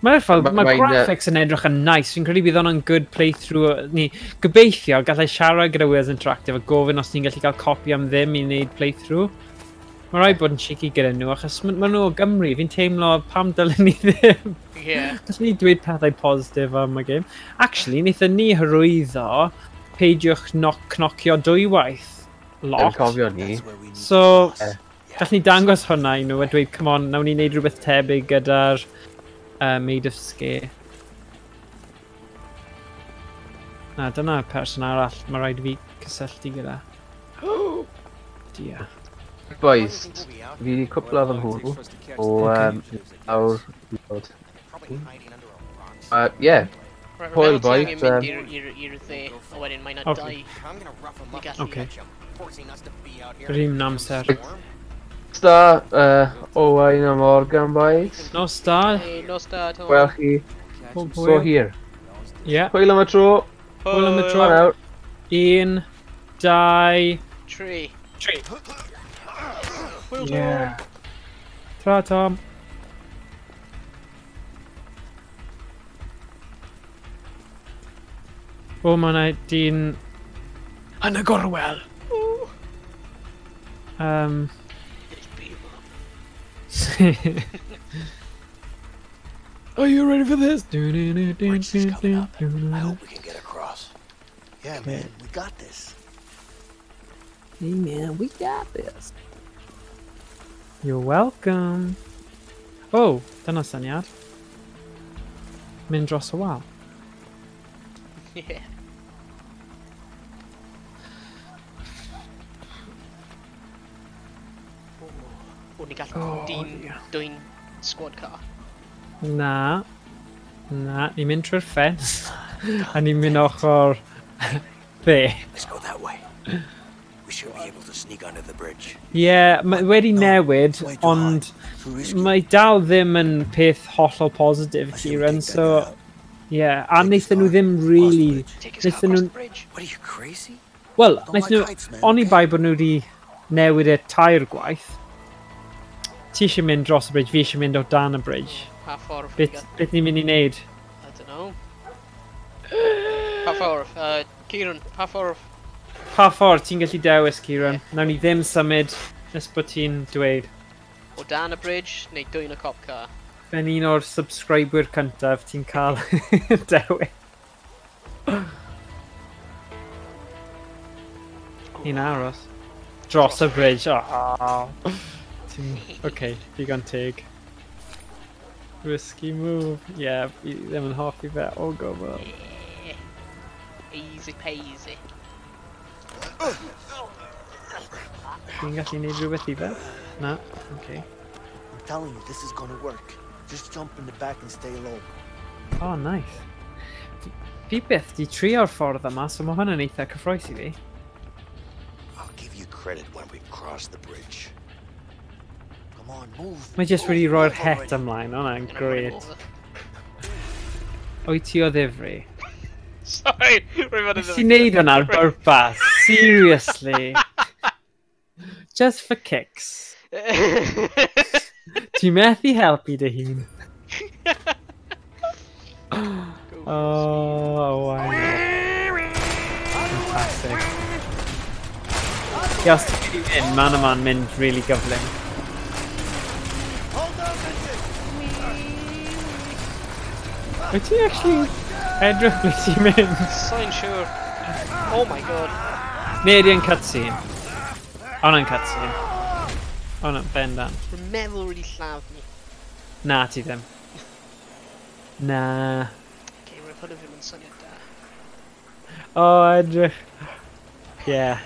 Mae'r ffordd, mae'r graphics yn edrych yn nice. Fi'n credu bydd hwnna'n good playthrough. Ni, gobeithio, gallai siarad gyda Wales Interactive a gofyn os ni'n gallu cael copi am ddim i wneud playthrough. Mae rhaid bod yn cheeky gyda nhw, achos maen nhw o Gymru. Fi'n teimlo pam dylen ni ddim. Ie. Gallwn ni dweud pethau positif am y gêm. Actually, wnaethon ni hyrwyddo peidiwch cnocio dwywaith. Lot. Yn cofio ni. So... Gallwn ni dangos hwnna i nhw a dweud, come on, nawn ni wneud rhywbeth tebyg gyda'r Maid of Sker. Na, dyna person arall mae rhaid i fi cysylltu gyda. Dear. Boys, fi wedi cwpla fy nhw o awr i Ie. Hwyl, boys. Rhaid ti angen mynd i'r dde, a wedyn mae yna dau. Oce. Yr un amser. Nos da, Owain a Morgan, boys. Nos da. Nos da, Tom. Wel chi. So hir. Ie. Hwyl am y tro. Hwyl am y tro. 1, 2, 3. 3. Hwyl, Tom. Yeah. Ta, Tom. O, mae yna dyn... Yn y gorwel! Are you ready for this? Bridge is coming up. I hope we can get across. Yeah, man, we got this. Hey, man, we got this. You're welcome. Oh, dyna syniad. Mynd dros y wal. Yeah. O, ni gallu dyn squad car. Na. Na, ni'n mynd trwy'r ffens. A ni'n mynd ochr dde. Let's go that way. We should be able to sneak under the bridge. Ie, mae wedi newid, ond mae dal ddim yn peth hollol positif, Kieran, so... Ie, a wnaethon nhw ddim really... Wnaethon nhw... What are you, crazy? Wel, wnaethon nhw... Oni bai bod nhw wedi newid e 3 gwaith. Ti eisiau mynd dros y bridge, fi eisiau mynd o dan y bridge. Pa ffordd? Beth ni'n mynd i wneud? I don't know. Pa ffordd? Kieran, pa ffordd? Pa ffordd ti'n gallu dewis, Kieran? Nawn ni ddim symud nes bod ti'n dweud. O dan y bridge neu dwyn y cop car? Fe'n un o'r subscribwyr cyntaf ti'n cael dewis. Ni'n aros. Dros y bridge. Oh. Ok, digon teg. Risky move. Yeah, fi ddim yn hoffi fe o gwbl. Yeah. Easy peasy. Fi'n gallu neud rhywbeth i fe? Na, ok. I'm telling you, this is gonna work. Just jump in the back and stay low. Oh, nice. Fi byth di trio'r ffordd yma, so mae hwn yn eitha cyffrous i fi. I'll give you credit when we've crossed the bridge. Come on, move. Mae jyst wedi roi'r het ymlaen, hwnna'n great. Wyt ti o ddifri? Sorry, rwy'n fod yn Nes ti neud hwnna ar bwrpas? Seriously? Just for kicks. Ti'n methu helpu dy hun. Oh, I know. Fantastic. Ie, os ti'n mynd i fynd, man yma'n mynd really gyflym. Wyt ti actually edrych ble ti'n mynd? Sa'n siŵr. Oh my god. Neu ydy yn cutscene? O, na'n cutscene. O, na, bendant. Rwy'n meddwl wedi lladd ni. Na, ti ddim. Na. Okay, roedd hwnna ddim yn syniad da. O, edrych. Yeah.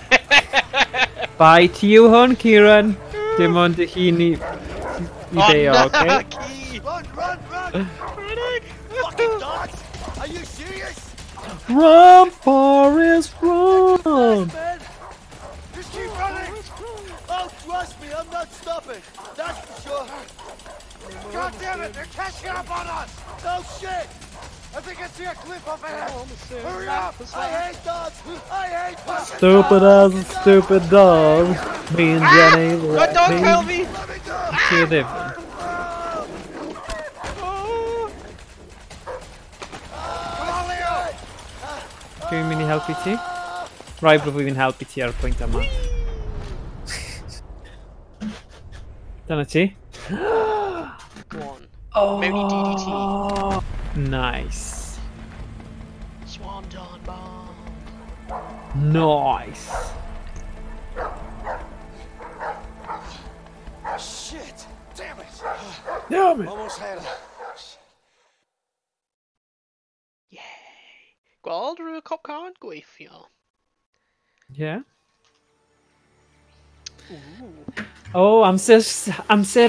Bye to you hwn, Kieran. Dim ond dy hun i beio, okay? Run, run, run! Fucking dogs! Are you serious? Run, Forrest, run! Man! Just keep running! Oh, trust me, I'm not stopping. That's for sure. God damn it, they're catching up on us! No shit! I think I see a cliff up ahead! Hurry up! I hate dogs! I hate fucking Stupid as a stupid dog. Me and Jenny. God, don't kill me! Ti o ddifri? Come on, Leo! Dwi'n mynd i helpu ti? Rhaid bod fi'n helpu ti ar y pwynt yma. Dyna ti. Go on. Mewn i DDT. Nice. Swanton bomb. Nice. Shit! Damn it! Damn it! Almost had it. Gweld rhyw cop car yn gweithio. Yeah. Ooh. Oh, amser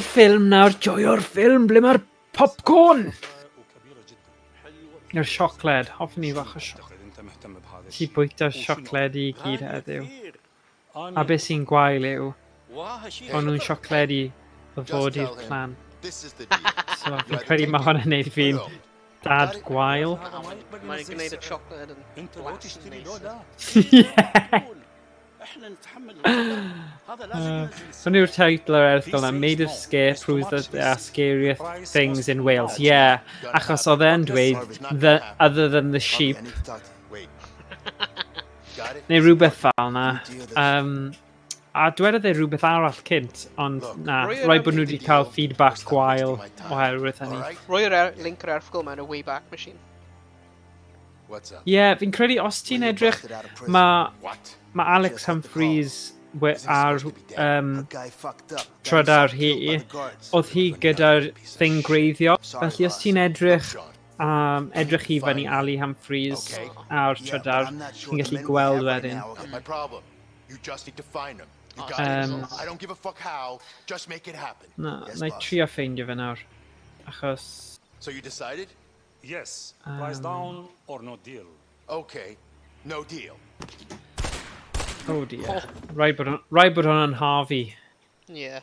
ffilm nawr. Joio'r ffilm, ble mae'r popcorn? Neu'r siocled. Hoffwn i fach o siocled. Ti bwyta siocled i gyd heddiw. A beth sy'n gwael yw, o'n nhw'n siocledi o fod i'r plan. This is the deal. So fi'n credu mae hwn yn neud fi'n dad gwael. Mae'n gwneud y chocolate yn blas yn neis. Yeah. Hwn yw'r teitl o'r erthygl yna, Made of Scare proves that there are scarier things in Wales. Yeah, achos oedd e'n dweud, the, other than the sheep, Wait. Got it? neu rhywbeth fel na. A dwedodd e rhywbeth arall cynt, ond na, Roi yr rhaid bod nhw wedi cael feedback gwael oherwydd hynny. Roi'r link yr erthygl mewn y Wayback Machine. What's up? Ie, yeah, fi'n credu os ti'n edrych, mae ma Alex Humphreys ar Guy fucked up. trydar hi, oedd hi gyda'r thing gwreiddiol. Felly os ti'n edrych, edrych i fyny Ali Humphreys ar trydar, ti'n gallu gweld wedyn. My problem. You just need to find him. You got it? I don't give a fuck how. Just make it happen. Na, na i trio ffeindio fe nawr. Achos... So you decided? Yes, price down or no deal. Okay. No deal. Oh dear. Rhaid bod hwnna'n Harvey. Yeah.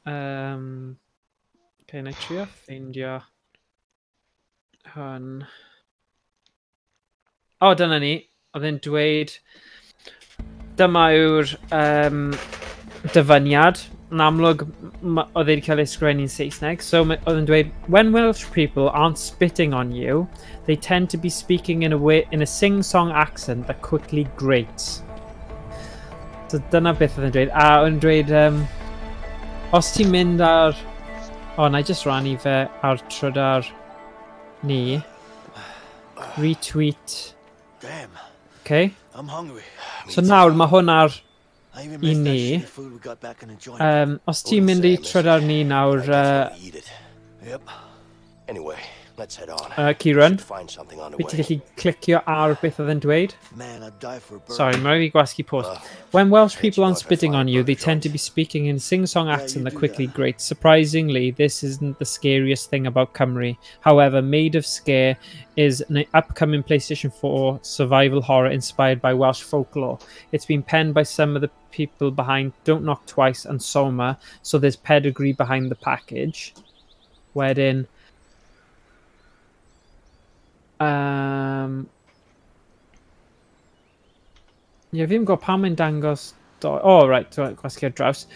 Okay, na i trio ffeindio hwn. O, dyna ni. Oedd e'n dweud... Dyma yw'r dyfyniad. Yn amlwg, oedd e wedi cael ei sgrennu'n Saesneg. So oedd e'n dweud, when Welsh people aren't spitting on you, they tend to be speaking in a way, in a sing-song accent that quickly grates. So dyna beth oedd e'n dweud. A oedd e'n dweud, os ti'n mynd ar... O, na i just rannu fe ar trydar ni. Retweet. Damn, Okay. I'm hungry. So nawr mae hwn ar i ni. Os ti'n mynd i trydar ni nawr, Anyway, let's head on. Kieran, Find something on the fi ti'n way. gallu clicio ar beth oedd e'n dweud? Man, I'd die for a burger. Sorry, mae rhaid i fi gwasgu pause. When Welsh people aren't spitting on you, they tend to be speaking in sing-song accent that quickly grates. Surprisingly, this isn't the scariest thing about Cymru. However, Made of Scare is an upcoming PlayStation 4 survival horror inspired by Welsh folklore. It's been penned by some of the people behind Don't Knock Twice and Soma, so there's pedigree behind the package. Wedyn... Ie, fi ddim yn gwybod pam mae'n dangos... Oh, right, gwasgu ar draws.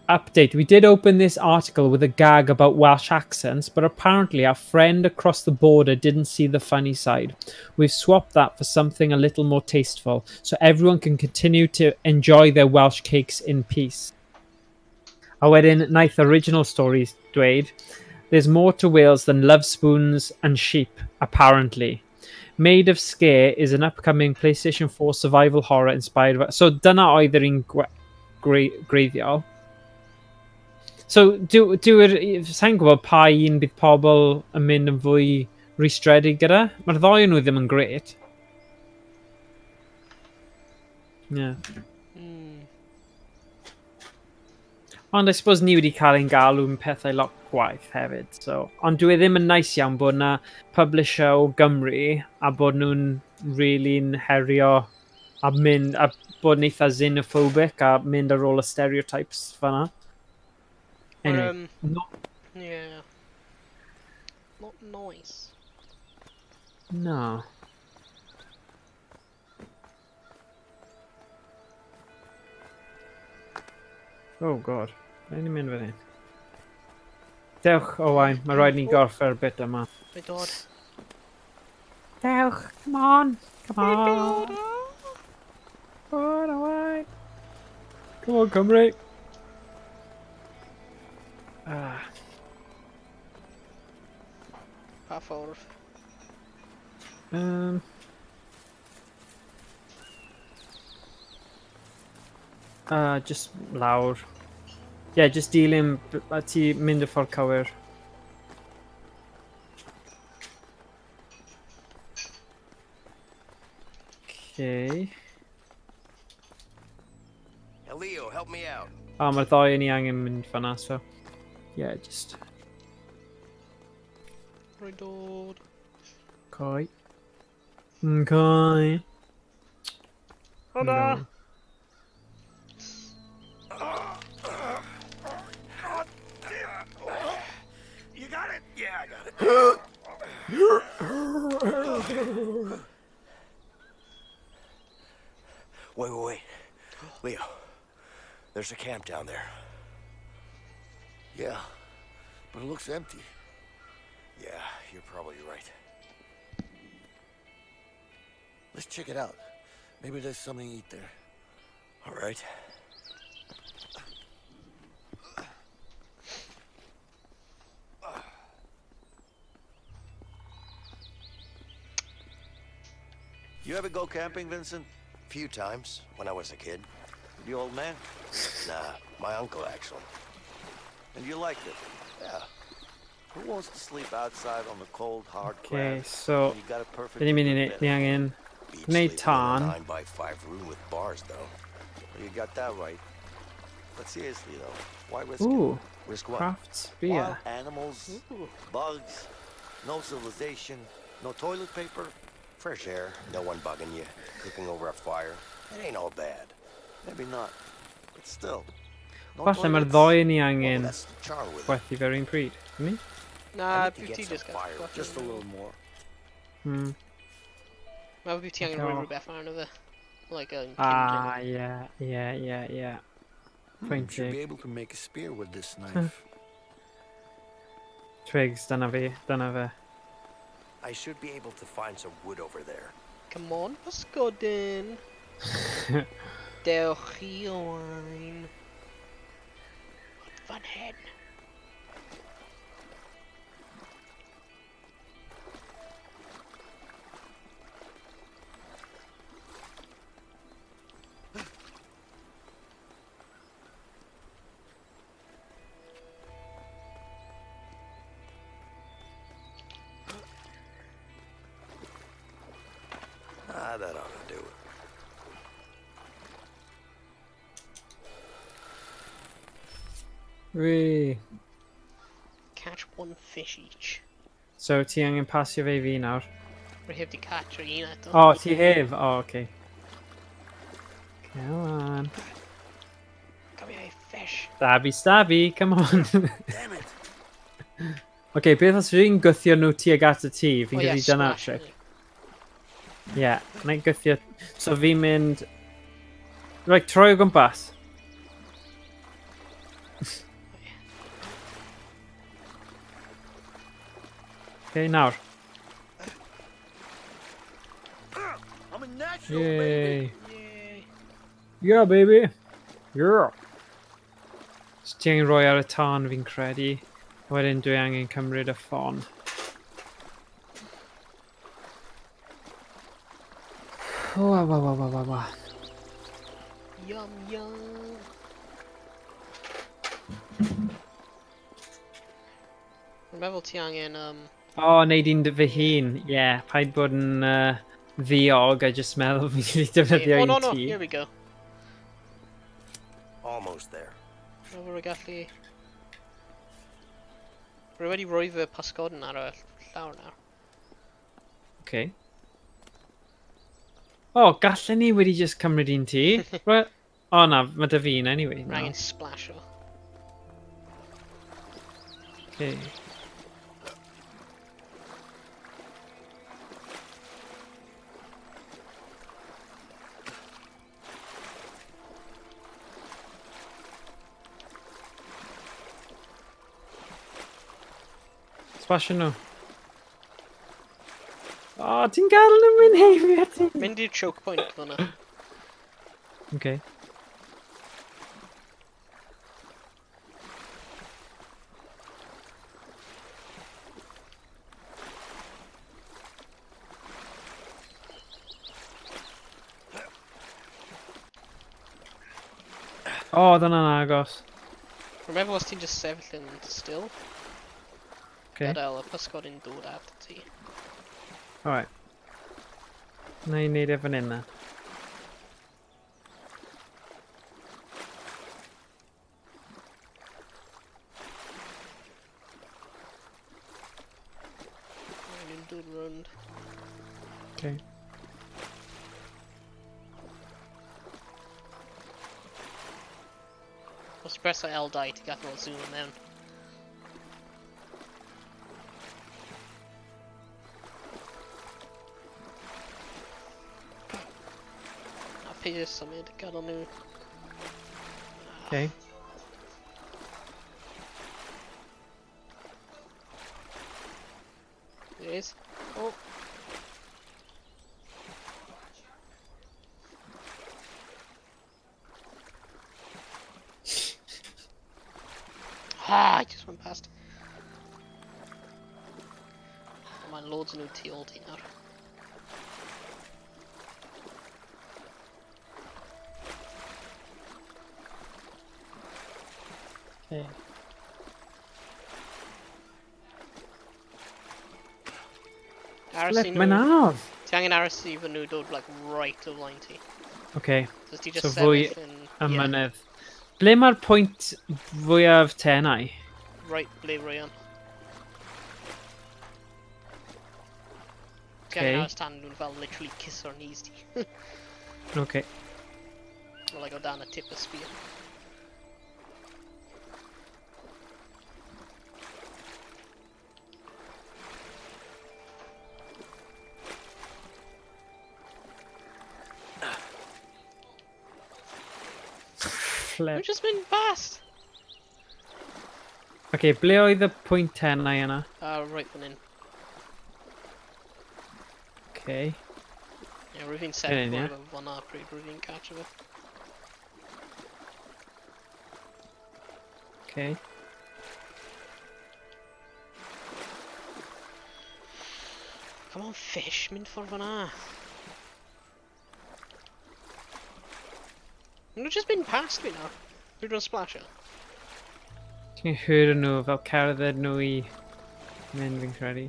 Update. We did open this article with a gag about Welsh accents, but apparently our friend across the border didn't see the funny side. We've swapped that for something a little more tasteful, so everyone can continue to enjoy their Welsh cakes in peace. A wedyn, naeth original stories dweud, there's more to Wales than love spoons and sheep, apparently. Made of Scare is an upcoming PlayStation 4 survival horror inspired by... So dyna oedd yr un greiddiol. So, sa'n gwybod pa un bydd pobl yn mynd yn fwy rwystredig gyda? Mae'r ddoi nhw ddim yn grêt. Yeah. Ond I suppose ni wedi cael ein galw yn pethau lot gwaith hefyd. So. Ond dwi ddim yn nice iawn bod na publisher o Gymru a bod nhw'n really'n herio a mynd a bod yn eitha xenophobic a mynd ar ôl y stereotypes fan'na. Anyway, not... Yeah. Not nice. No. Oh god. Ble ni'n mynd fan hyn? Dewch, Owain, mae rhaid ni gorffe'r bit yma. Mae'n dod. Dewch, come on, come on. Come on, Owain. Come on, Cymru. Ah. Pa ffordd? Just lawr. Yeah, just dilyn, a ti mynd y ffordd cywir. Okay. Hey Leo, help me out. Oh, mae'r ddoi yn ni angen mynd fan'na, so... Yeah, just... Rwy'n dod. Okay. Okay. Hwnna! No. You got it? Yeah, I got it. Wait, wait, wait. Leo, there's a camp down there. Yeah, but it looks empty. Yeah, you're probably right. Let's check it out. Maybe there's something to eat there. All right. You ever go camping, Vincent? Few times, when I was a kid. The old man? Nah, my uncle, actually. And you liked it? Yeah. Who wants to sleep outside on the cold, hard Okay, grass? so... You got a perfect Dyn ni'n mynd i ni angen gwneud tân. 9x5 room with bars, though. Well, you got that right. But seriously, though, why risk Ooh, it? Risk what? Craft spear. Wild animals, bugs, no civilization, no toilet paper. Fresh air, no one bugging you, cooking over a fire. It ain't all bad. Maybe not, but still. No Falle mae'r toilets. ddoi ni angen Well, that's the charm with it. gwerthu fer un pryd, ni? Na, I need to byw get ti some just gael firewood. Just a little more. Mae byw ti angen rhoi Oh. rhywbeth arno fe. Like a Ah, yeah, yeah, yeah, yeah. Pwynt Should be teg. able to make a spear with this knife. Twigs, dyna fi, dyna fe. I should be able to find some wood over there. Come on, pysgodyn. Dewch i Owain. Fan hyn. Wee. Catch one fish each. So ti angen pasio fe i fi nawr. Rwy heb di catch o un eto. O, ti heb? O, okay. Come on. Come here, fish. Stabby, stabby, come on. Damn it. Okay, beth os fi'n gwthio nhw tuag at y tŷ, fi'n Oh, yeah, credu dyna'r splash trick. Ie, yeah, na i gwthio... So fi'n mynd... Right, troi o gwmpas. Okay, nawr. I'm a natural, Yay. baby. Yeah, baby. Yeah. So ti angen rhoi ar y tân fi'n credu. Wedyn dwi angen cymryd y ffon. Wa wa wa wa wa wa. Yum, yum. Rwy'n meddwl ti angen, O, neud un fy hun. Ie, yeah, paid bod yn ddiog a jyst meddwl fi'n gallu defnyddio Oh, un no, no, ti. here we go. Almost there. Rwy'n meddwl gallu... Rwy wedi rhoi fy pasgodyn ar y llawr nawr. Okay. O, gallen ni wedi just cymryd un ti. Right. O na, mae dy fi un anyway. Rwy'n No. angen splash o. Okay. Splash nhw. O, ti'n gael nhw mynd heibio ti. Mynd i'r choke point fyna. Okay. O, oh, dyna'n agos. Rwy'n meddwl os ti'n just sefyll yn still. Okay. Gadael y pysgod yn dod at ti. Alright. Na i wneud e fan hyn na. Maen nhw'n dod rownd. Okay. Os ti'n preso L2 ti'n gallu fel zoom mewn. A peidio symud, gadael nhw. Okay. There it is. Oh. Ah, I just went past. Oh, my lord's new T ulti nawr. Okay. Aros i Flip, nhw- mae'n anodd. Ti angen aros i fy nhw dod like, right o flaen ti. Okay. So ti just So fwy sefyll yn... y ie, mynydd. Ble mae'r pwynt fwyaf tenau? Right ble rwy yn. Ti angen Okay. aros tan nhw'n fel literally kiss o'r knees ti. Okay. Or like o dan y tip y spear. Flip. We've just mynd past! Okay, ble oedd y pwynt tenau yna? Right fan hyn. Okay. Ie, rwy fi'n Fan sefyll hyn, ie? efo fan'na pryd rwy fi'n catch efo. Okay. Come on fish, mynd ffordd fan'na. Maen nhw just mynd past fi nawr. Rwy dwi'n splasho. Ti'n hwyr nhw fel cerdded nhw i mynd fi'n credu.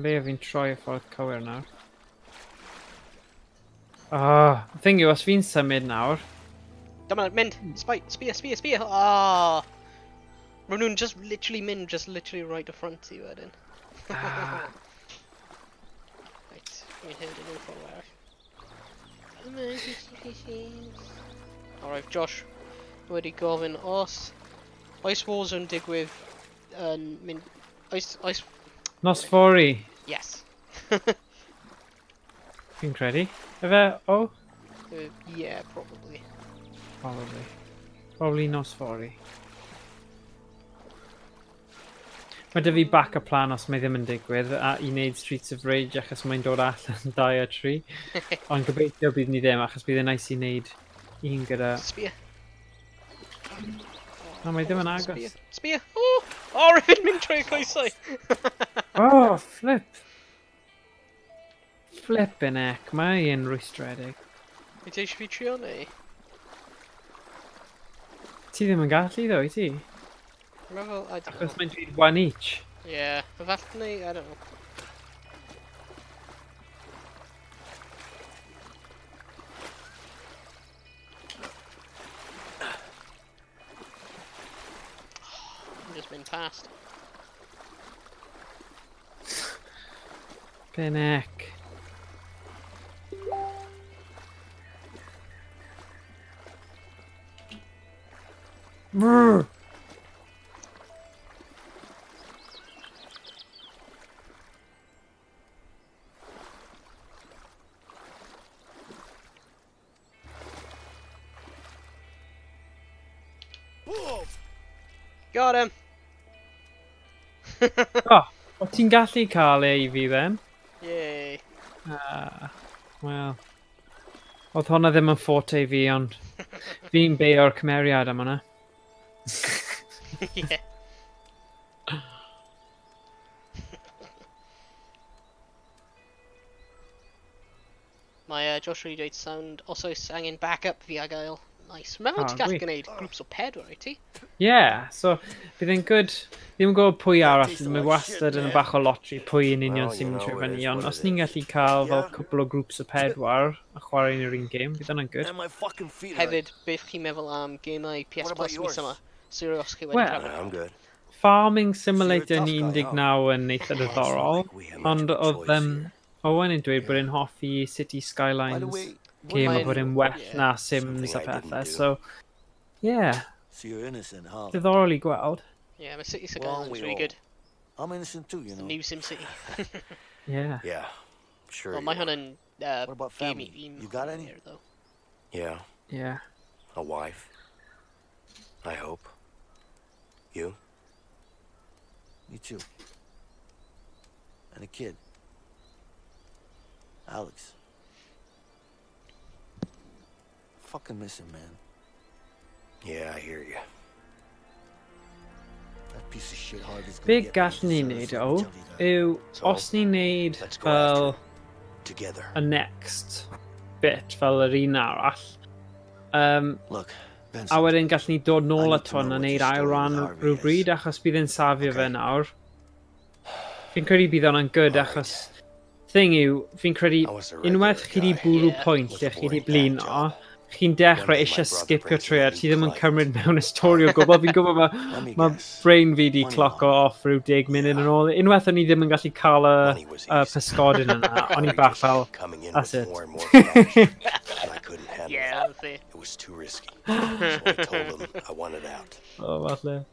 Le fi'n troi y ffordd cywir nawr. Oh, thing yw, os fi'n symud nawr... Dyma, mynd! Spike! Spear, spear, spear! Ah! Maen nhw'n just literally mynd, just literally right o front ti wedyn. Ah. Right, fi'n heard yn ffordd arall. Alright, Josh wedi gofyn os oes Warzone digwydd yn mynd... Oes... Nos fory. Yes. Fi'n credu. Efe, o? Yeah, probably. Probably. Probably nos fory. Mae 'da fi backup plan os mae ddim yn digwydd a i wneud Streets of Rage achos mae'n dod allan 2 a 3. Ond gobeithio bydd ni ddim achos bydd e'n nice i wneud un gyda... Spear. No, mae ddim yn agos. Spear! Oh! Oh, rwy'n mynd trwy y coesau! Oh, flip! Flippin' heck, mae e'n rwystredig. Wyt ti eisiau fi trio neu? Ti ddim yn gallu ddo, i ti? Meddwl, I don't Achos know. mae'n dweud one each. Yeah, efallai neu, I don't know. I'm just mynd past. Flippin' heck. Brr. Got him! Oh, o ti'n gallu cael e i fi then? Yay. Wel. Oedd hwnna ddim yn forte i fi, ond fi'n beio'r cymeriad am hwnna. Yeah. Mae Josh wedi dweud sound, os oes angen backup fi a gael. Nice. Meddwl Ah, ti'n gallu gwych. gwneud grŵps o 4, wyt ti? Yeah, so bydd e'n good. Ddim yn gwybod pwy arall, mae wastad yn bach o lottery pwy yn union Well, sy'n you mynd know, trwy it fyny, is ond what os it ni'n is. gallu cael fel cwpl o grŵps o 4 a chwarae yn yr un game, bydd hwnna'n good. And my fucking feet hurt. Hefyd, beth chi'n meddwl am gemau PS What about Plus mis yours? yma? Siri os chi wedi Wel, trafod. I'm good. Farming Simulator tough guy, 19 yn eitha diddorol, ond oedd Owen yn dweud bod e'n hoffi City Skylines game a Mae'n- bod e'n well yeah. na Sims a Something I didn't pethau, do. so yeah, So you're innocent, huh? diddorol i gweld. Yeah, mae City Well, aren't Skylines we really all? good. I'm innocent too, you know. New Sim City. Yeah. Yeah, sure. Well, you mae are. hwn yn What about game family? i un You got any? chwarae, though. Yeah, Yeah. a wife. I hope. You? Me too. And a kid. Alex. Fucking miss him, man. Yeah, I hear you. That piece of shit Harvey's gonna Be get what gallwn he ni deserves, wneud let o me tell you that. yw, So, os ni'n neud let's go after fel him. Together. y next bit, fel yr un arall, Look, Vincent. a wedyn gallwn ni dod I nôl need at to hwn know a what neud your ail story ran with Harvey rhywbryd, is. achos bydd e'n safio fe nawr. Fi'n credu bydd hwnna'n good achos thing yw, fi'n credu I was a regular unwaith chi di guy. bwrw Yeah. pwynt With lle a chi di boring blino, job. chi'n dechrau One day my eisiau brother skipio brings trwy me a a ti ddim yn new cymryd mewn y stori o gwbl. Fi'n gwybod Let me mae guess. brain fi di Money cloco off rhyw 10 munud yn ôl. Unwaith o'n i ddim yn gallu cael y, Money was y easy. pysgodyn yna, o'n i Harvey bach just fel, coming in that's with it. more and more cash, and I couldn't handle Yeah, it. that's it. It was too risky. So I told him I wanted out. O, falle.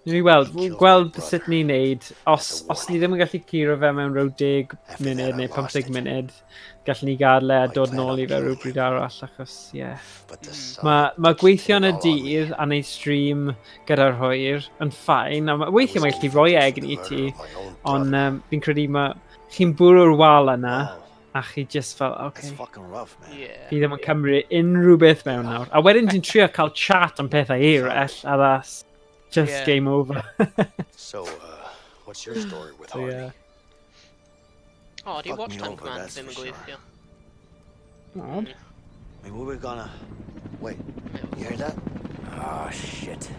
Ni weld, He killed my gweld brother. sut ni'n neud, os, As a os ni ddim yn gallu curo fe mewn rhyw 10 After munud that, I neu lost 15 it. munud, gallwn ni gadle a I dod planned nôl on i fe killing rhywbryd him. arall, achos, ie. Yeah. But the son Mae gweithio yn y put it all on me. dydd a neud stream gyda'r hwyr yn ffain, a weithiau mae'n gallu rhoi I was egni i convicted ti, for the murder of my own ond brother. fi'n credu mae chi'n bwrw'r wal yna, Wow, a chi just fel, that's okay, fucking rough, man. Yeah. fi ddim yn cymryd unrhyw beth mewn nawr. A wedyn ti'n trio cael chat am pethau eraill, a that's just Yeah. game over. So, what's your story with Harvey? Yeah. Oh, di Fuck Watch me Time over, Command that's ddim yn for sure. gweithio. Odd. I mean, we were gonna... Wait, you hear that? Ah, shit.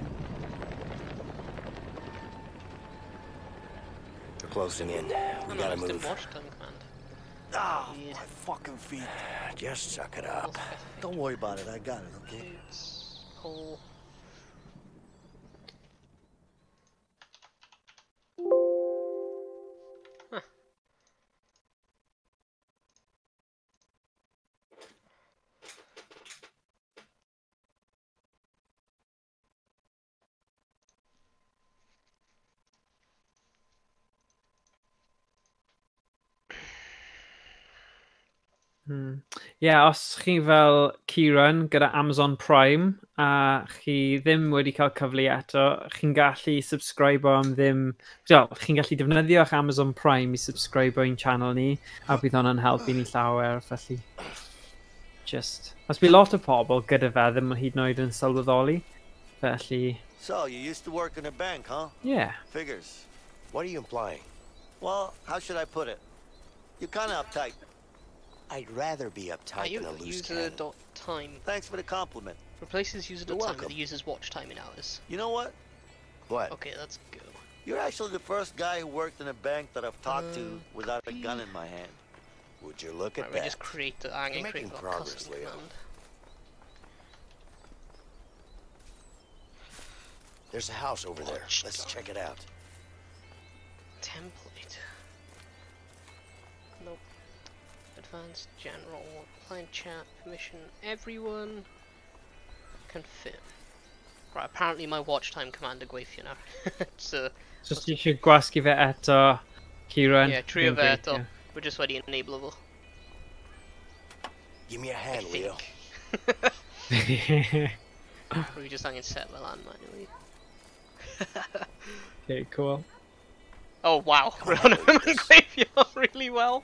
They're closing in. We Oh, no, gotta it's dim move. Watch Time Command. Ah, my fucking feet. Just suck it up. Don't worry about it. I got it, okay? Boots, pole. Huh. Yeah, os chi fel Kieran gyda Amazon Prime a chi ddim wedi cael cyfle eto, chi'n gallu subscribe am ddim... Well, chi'n gallu defnyddio eich Amazon Prime i subscribe i'n channel ni, a bydd hwnna'n helpu ni llawer, felly... Just... Os bydd lot o pobl gyda fe ddim hyd yn oed yn sylweddoli, felly... So, you used to work in a bank, huh? Yeah. Figures. What are you implying? Well, how should I put it? You're kind of uptight. I'd rather be uptight than a loose cannon. User.time. Thanks for the compliment. Replaces user.time with the user's watch time in hours. You know what? What? Okay, let's go. You're actually the first guy who worked in a bank that I've talked to without a gun in my hand. Would you look at right, that? We just create the I'm making progress, Leo. Command. There's a house over there. Let's check it out. Template. Nope. Advanced, general, client chat, permission, everyone. Confirm. Right, apparently my watch time command yn gweithio nawr. So, just eisiau gwasgu fe eto, Kieran. Yeah, trio fe eto. We're just wedi enable fo. Give me a hand, Leo. Rwy just angen set fel lan manually. Okay, cool. Oh wow, we're on yn gweithio really well.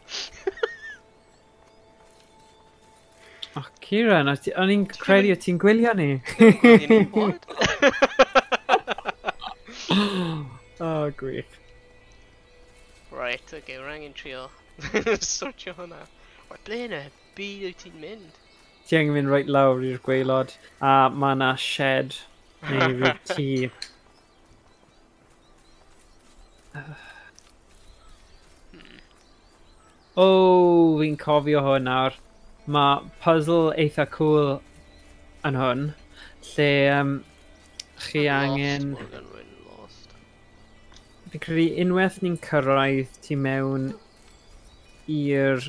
Oh, Kieran, o'n i'n credu o ti'n gwylio ni. What? Oh, gwych. Right, okay, we're angen trio sortio hwnna. Right, ble yn y byd wyt ti'n mynd? Ti angen mynd reit lawr i'r gwaelod, a mae yna shed neu rhyw tŷ. Oh, fi'n cofio hwn nawr. Mae puzzle eitha cool yn hwn, lle chi angen... Fi'n credu unwaith ni'n cyrraedd tu mewn i'r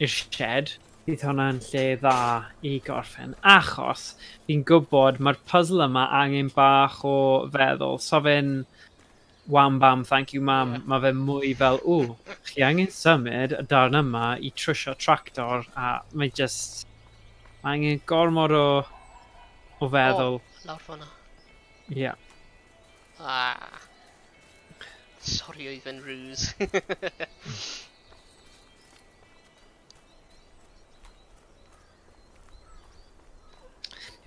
shed, bydd hwnna'n lle dda i gorffen. Achos fi'n gwybod mae'r puzzle yma angen bach o feddwl. So fe'n wham bam, thank you mam. Yeah. Mae fe mwy fel, ww, chi angen symud y darn yma i trwsio tractor, a mae just... Mae angen gormod o feddwl. Oh, lawr fan'na. Yeah. Ah. Sorry oedd fe'n ruse.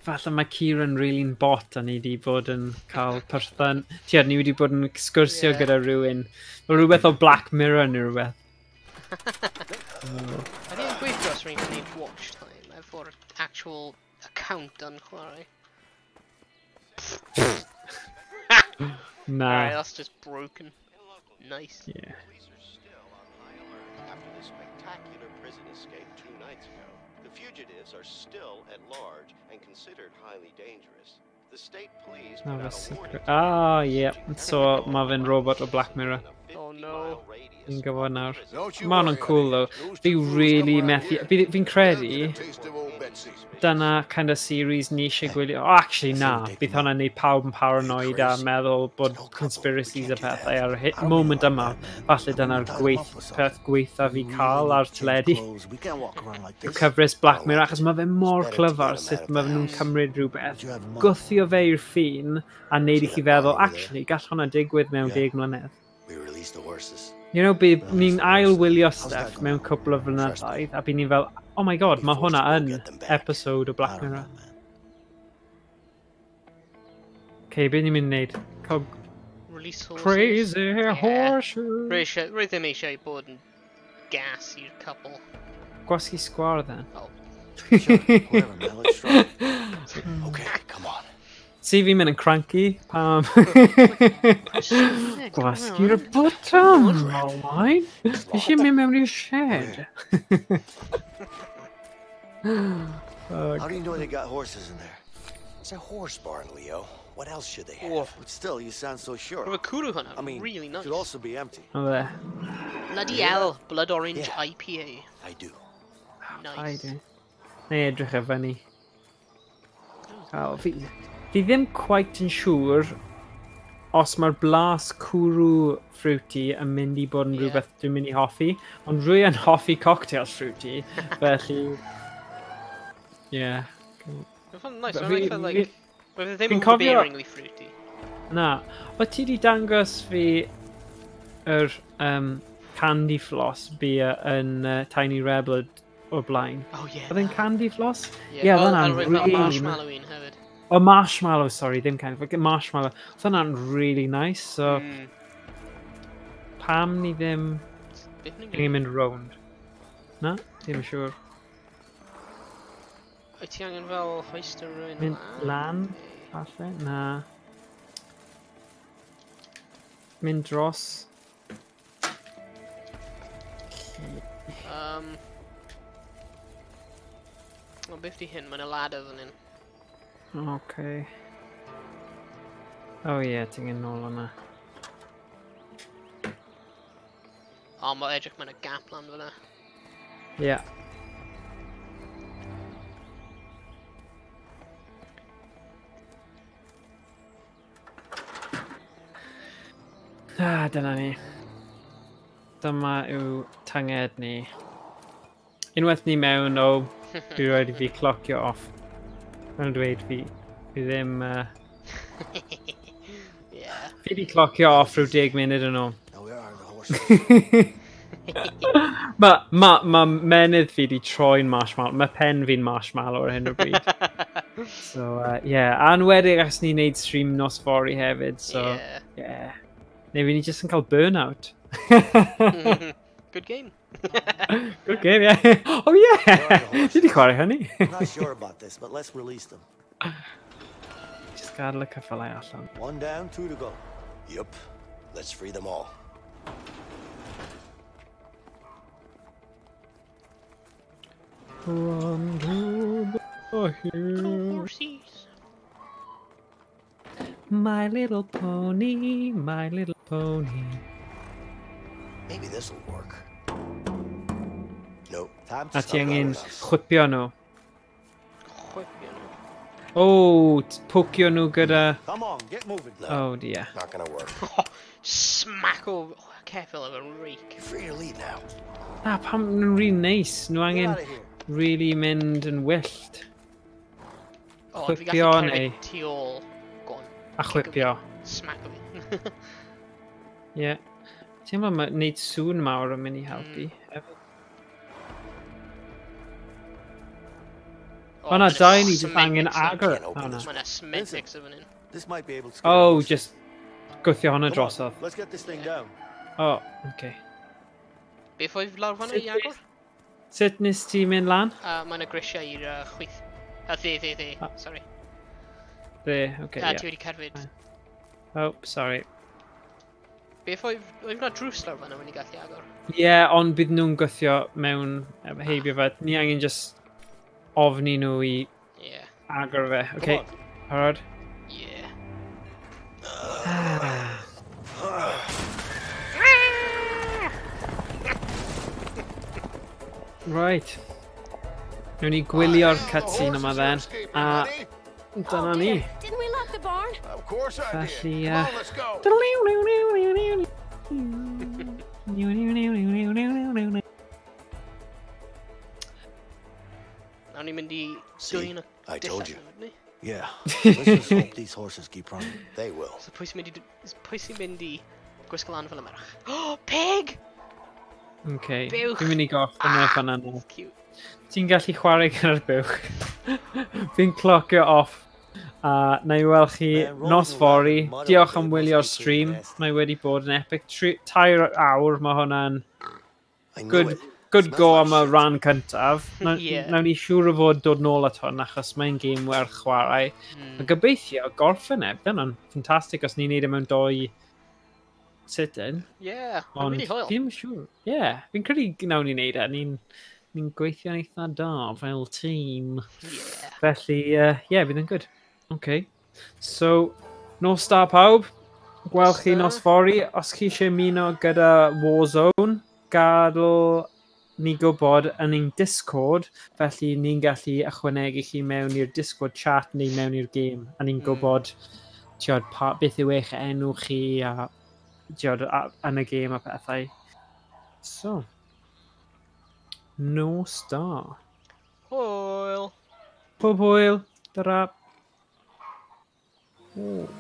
Falle mae Kieran really'n bot a ni wedi bod yn cael perthyn... Tiad, ni wedi bod yn sgwrsio gyda rhywun. Fel rhywbeth o Black Mirror neu rhywbeth. I ddim yn gweithio os rwy'n gwneud watch time efo'r actual account yn chwarae. Na. Alright, that's just broken. Nice. Yeah. Police are still on high alert after the spectacular prison escape 2 nights ago. The fugitives are still at large and considered highly dangerous. The state police put out a warning. Ah, yeah. So mae fe'n robot o Black Mirror. Oh no. Fi'n gwybod nawr. Mae hwnna'n cool though. Fi really methu... Fi'n credu dyna kind of series ni eisiau gwylio. Oh, actually na. Bydd hwnna'n neud pawb yn paranoid a meddwl bod conspiracies a pethau ar y moment yma. Falle dyna'r peth gweitha fi cael ar teledu. Yw cyfres Black Mirror, achos mae fe mor clyfar sut mae nhw'n cymryd rhywbeth, gwthio fe i'r ffin a neud i chi feddwl, actually, gall hwnna digwydd mewn 10 mlynedd. You know, bydd ni'n ail-wylio stuff mewn cwpl o flynyddoedd, a bydd ni'n fel, oh my god, mae hwnna yn episode o Black Mirror. Okay, beth ni'n mynd i wneud? Release horses. Crazy horses. Rwy ddim eisiau bod yn gas i'r couple. Gwasgu sgwar then. Oh. Okay, come on. Si fi'n mynd yn cranky, pam... Gwasgu'r botwm, Owain. Fi eisiau mynd mewn i'r shed. How do you know they got horses in there? It's a horse barn, Leo. What else should they have? But still, you sound so sure. Roedd y cwrw hwnna, I mean, really nice. It could also be empty. O fe. Bloody hell, Blood Orange IPA. I do. Nice. Paid. Neu edrych ar fyny. Oh, fi ddim quite yn siŵr os mae'r blas cwrw fruity yn mynd i bod yn rhywbeth dwi'n mynd i hoffi, ond rwy yn hoffi cocktails fruity, felly... Yeah. Mae'n nice, But mae'n eitha, like... Mae fe ddim fi'n cofio- overbearingly fruity. Na, o ti di dangos fi yr Candy Floss beer yn Tiny Rebel o'r blaen. Oh, yeah. Oedd e'n Candy Floss? Yeah, Yeah, oedd oh, hwnna'n a roedd fel really marshmallow un hefyd. Oh, marshmallow, sorry, ddim candy floss, marshmallow. Oedd hwnna'n really nice, so... Pam ni ddim... Beth ni'n Ni'n mynd rownd? Na, ddim yn siŵr. Wyt ti angen fel hoist o rhywun Mynd lan, falle? Na. Mynd dros. O, beth di hyn? Mae'n y ladder fan hyn. Okay. Oh ie, yeah, ti'n mynd nôl yna. O, mae edrych mae'n y gap lan fyna. Yeah. Ah, dyna ni. Dyma yw tynged ni. Unwaith ni mewn, o, dwi rhaid i fi clocio off. Mae'n dweud fi ddim... Yeah. Fi di clocio off rhyw 10 munud yn ôl. Mae menydd fi di troi'n marshmallow. Mae pen fi'n marshmallow ar hyn o bryd. So, yeah. A enwedig achos ni'n neud stream nos fory hefyd, so... Yeah. Neu fi ni jyst yn cael burnout. Good game. Good game, yeah. Oh, yeah! Ti di chwarae hynny? I'm not sure about this, but let's release them. Just gadael y ceffylau allan. One down, two to go. Yep. Let's free them all. Run to the hill. Horsies. My little pony, my little pony. Maybe this'll work. Nope. Time to A ti stop. angen chwipio nhw. Chwipio nhw. O, pocio nhw gyda... Come on, get moving. Oh dear. Not gonna work. Smack o ceffyl efo rake. You're free to leave now. Na, pam nhw'n really nice. Nhw angen really mynd yn wyllt. O, dwi'n Chwipio gallu neu... cerdded tu ôl. Go on. A chwipio. Smack o fi. Ie. Ti'n meddwl mae wneud sŵn mawr yn mynd i helpu. O, O na, ma' 'na dau ni jyst cement angen mixer. agor. O na. Mae yna cement mixer fan hyn. This might be able to scare Oh, horses. just gwthio hwnna Come on, drosodd. Let's get this thing down. O, okay. Beth oedd lawr fan'na i agor? Sut nes ti mynd lan? Mae yna grisiau i'r chwith. Dde. Sorry. Dde, okay, A ie. ti wedi cerfyd. Oh, sorry. Beth oedd... Oedd na drws lawr fan'na when i gallu agor? Ie, yeah, ond bydd nhw'n gwthio mewn heibio fe. Ni angen just ofni nhw i agor fe. Okay, parod? Yeah. Right. Newn ni gwylio'r cutscene yma then. A dyna ni. Didn't we lock the barn? Of course I did. Felly, Come on, let's go. Nawn ni'n mynd i See? dwyn y I told dillad you. nhw, ydyn ni? Yeah. Let's just hope these horses keep running. They will. So pwy sy'n mynd i... Pwy sy'n mynd i gwisgo lan fel y merch? Oh, pig! Okay, Buwch. dwi'n mynd i gorffen ah, fan'na nawr. Cute. Ti'n gallu chwarae gyda'r buwch. Fi'n clocio off. A na i weld chi nos fory. Diolch am wylio'r stream. Mae wedi bod yn epic. 3 awr, mae hwnna'n good Good go am y rhan cyntaf. Ie. Nawn ni siŵr o fod dod nôl at hwn achos mae'n gêm werth chwarae. A gobeithio gorffen e. Dyna'n ffantastig os ni'n neud e mewn doi sit-in. Yeah, mae'n Ond really hwyl. fi ddim yn siŵr. Ie, yeah, fi'n credu gnawn ni neud e. Ni'n gweithio'n eitha da fel tîm. Yeah. Felly, yeah, fydd yn good. Okay. So, nos da pawb. Gweld chi nos fory. Os chi eisiau ymuno gyda Warzone, gadael ni gwybod yn ein Discord, felly ni'n gallu ychwanegu chi mewn i'r Discord chat neu mewn i'r gêm, a ni'n gwybod tiod, pa, beth yw eich enw chi a, tiod, a, yn y gêm a pethau. So, nos da. Hwyl. Pob hwyl. Dyra. Ooh.